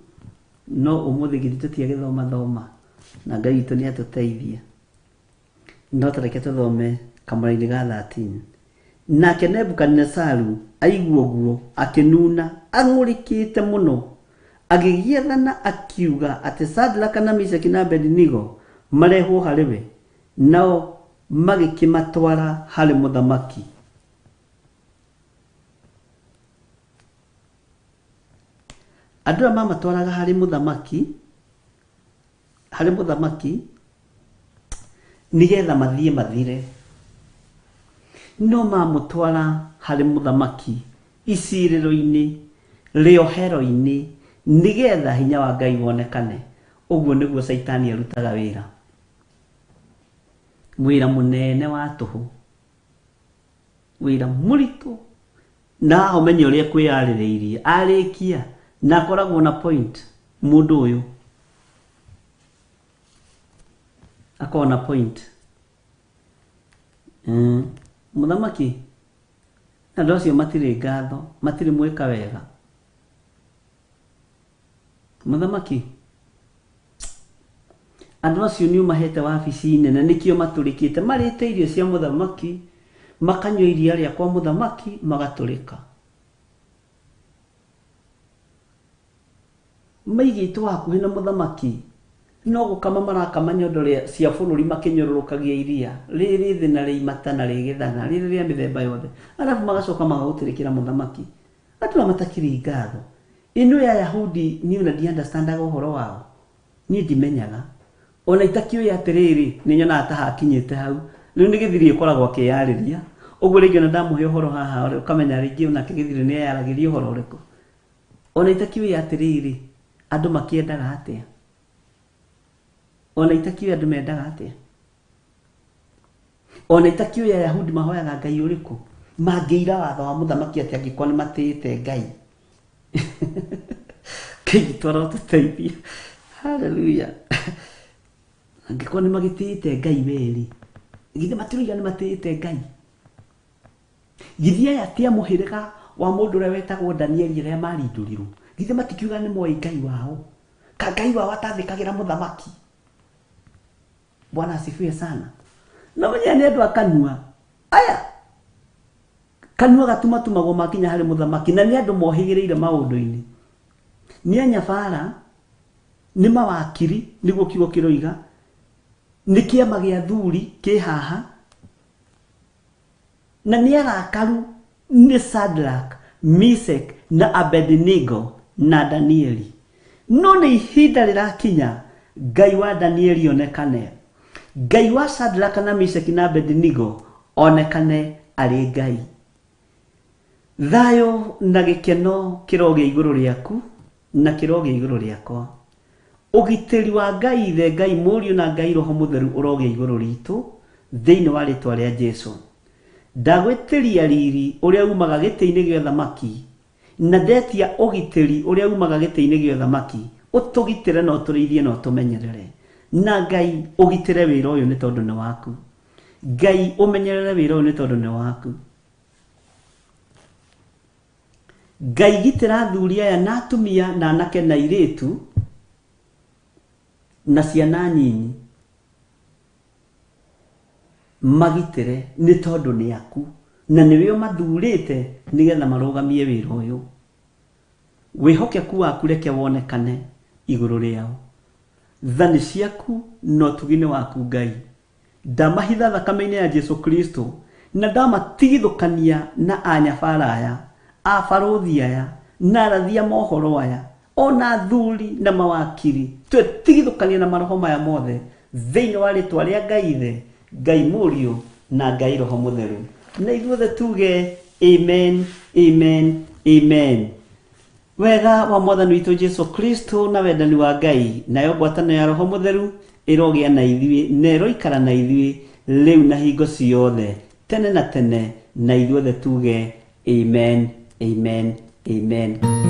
no ũmũthĩ githĩ tũtiagĩthoma thoma na Ngai witũ nĩ atũteithia. No ta reke tũthome kamũra-inĩ ga 13. Nake Nebukadinezaru aigua ũguo akĩnuna ang'ũrĩkĩte mũno, agĩgĩathana akiuga atĩ Shadraka na Meshaki na Abednego marehwo harĩ we, nao magĩkĩmatwara harĩ mũthamaki. Andũ aya mamatwaraga harĩ mũthamaki, harĩ mũthamaki nĩgetha mathiĩ mathire. No mamũtwara harĩ mũthamaki icirĩro-inĩ, rĩohero-inĩ, nĩgetha hinya wa Ngai wonekane. Ũguo nĩguo Caitani arutaga wĩra. Wĩra mũnene wa tũhũ. Wĩra mũritũ. Na haha ũmenye ũrĩa kwĩyarĩrĩirie. Arĩkia na akoragwo na point mũndũ ũyũ. Akoragwo na point. Mũthamaki, andũ acio matirĩ ngatho, matirĩ mwĩka wega. Mũthamaki, andũ acio nĩ ũmahete wabici nene nĩkĩo matũrĩkĩte, marĩte irio cia mũthamaki, makanyua iria rĩa kwa mũthamaki, magatũrĩka. Maigĩtwo hakuhĩ na mũthamaki, no gũkama marakama nyondo cia bũrũri makĩnyũrũrũkagia iria, rĩrĩ thĩ na rĩimata na rĩgĩthana, rĩrĩ rĩa mĩthemba yothe. Arabu magacoka magagũtĩrĩkĩra mũthamaki. Andũ aya matakĩrĩ ngatho. Ĩno ya Yahudi niĩ ona ndi-understandaga ũhoro wao. Niĩ ndimenyaga. Ona itakĩũĩ atĩrĩrĩ, nĩ nyonaga ta hakinyĩte hau. Rĩu nĩ gĩthiri ĩkoragwo akĩyarĩria. Ũguo rĩngĩ ona ndamũhe ũhoro haha, ũkamenya rĩngĩ onake gĩthiri nĩ eyaragĩria ũhoro ũrĩkũ. Ona itakĩũĩ atĩrĩrĩ, andũ makĩendaga atĩa? Ona itakĩũĩ andũ mendaga atĩa? Ona itakĩũĩ Ayahudi mahoyaga Ngai ũrĩkũ? Mangĩira watho wa mũthamaki atĩa angĩkorwo nĩ matĩĩte Ngai? Ngai witũ arotũteithia. Hallelujah. Angĩkorwo nĩ magĩtĩĩte Ngai weri, githĩ matiroiga nĩ matĩĩte Ngai? Githĩ aya ti a mũhĩrĩga wa mũndũ ũrĩa wetagwo Danieli arĩa marindũrirwo? Githĩ matikiuga nĩ moĩ Ngai wao? Ka Ngai wao atathĩkagĩra mũthamaki? Bwana asifiwe sana. No menye nĩ andũ a kanua aya, kanua gatumatumagwo makinya harĩ mũthamaki, na nĩ andũ mohĩgĩrĩire maũndũ-inĩ, nĩ anyabara, nĩ mawakiri, nĩguo kiugo kĩroiga, nĩ kĩama gĩa athuri kĩ haha, na nĩ arakaru nĩ Shadrach, Meshach na Abednego na Danieli. No nĩ ihinda rĩrakinya Ngai wa Danieli onekane, Ngai wa Shadrach na Meshach na Abednego onekane arĩ Ngai. Thayũ na gĩkeno kĩrogĩa igũrũ rĩaku na kĩrogĩa igũrũ rĩakwa. Ũgitĩri wa Ngai Ithe, Ngai Mũriũ na Ngai Roho Mũtheru ũrogĩa igũrũ ritũ thĩinĩ wa rĩtwa rĩa Jesu. Ndagwĩtĩria riri ũrĩa umaga gĩtĩ-inĩ gĩa ũthamaki, na ndetia ũgitĩri ũrĩa umaga gĩtĩ-inĩ gĩa ũthamaki, ũtũgitĩre na ũtũrĩithie na ũtũmenyerere. Na Ngai ũgitĩre wĩra ũyũ nĩ tondũ nĩ waku. Ngai ũmenyerere wĩra ũyũ nĩ tondũ nĩ waku. Ngai gitĩra athuri aya na atumia na anake na airĩtu na ciana nyinyi, magitĩre nĩ tondũ nĩ aku na nĩwe ũmathurĩte nĩgetha marũgamie wĩra ũyũ. Wĩhokeku waku reke wonekane igũrũ rĩao. Tha nĩ ciaku na ũtugi nĩ waku Ngai. Ndamahitha thakame-inĩ ya Jesu Kristo na ndamatigithũkania na anyabara aya, abarũthi aya, na arathi a mohoro aya, ona athuri na mawakiri, twetigithũkania na maroho maya mothe thĩinĩ wa rĩtwa rĩa Ngai Ithe, Ngai Mũriũ na Ngai Roho Mũtheru. Na ithuothe tuge amen, amen, amen. Wega wa Mwathani witũ Jesu Kristo na wendani wa Ngai nayo ngwatanĩro ya Roho Mũtheru ĩrogĩa na ithuĩ na ĩroikara na ithuĩ rĩu na hingo ciothe tene na tene, na ithuothe tuge amen, amen, amen.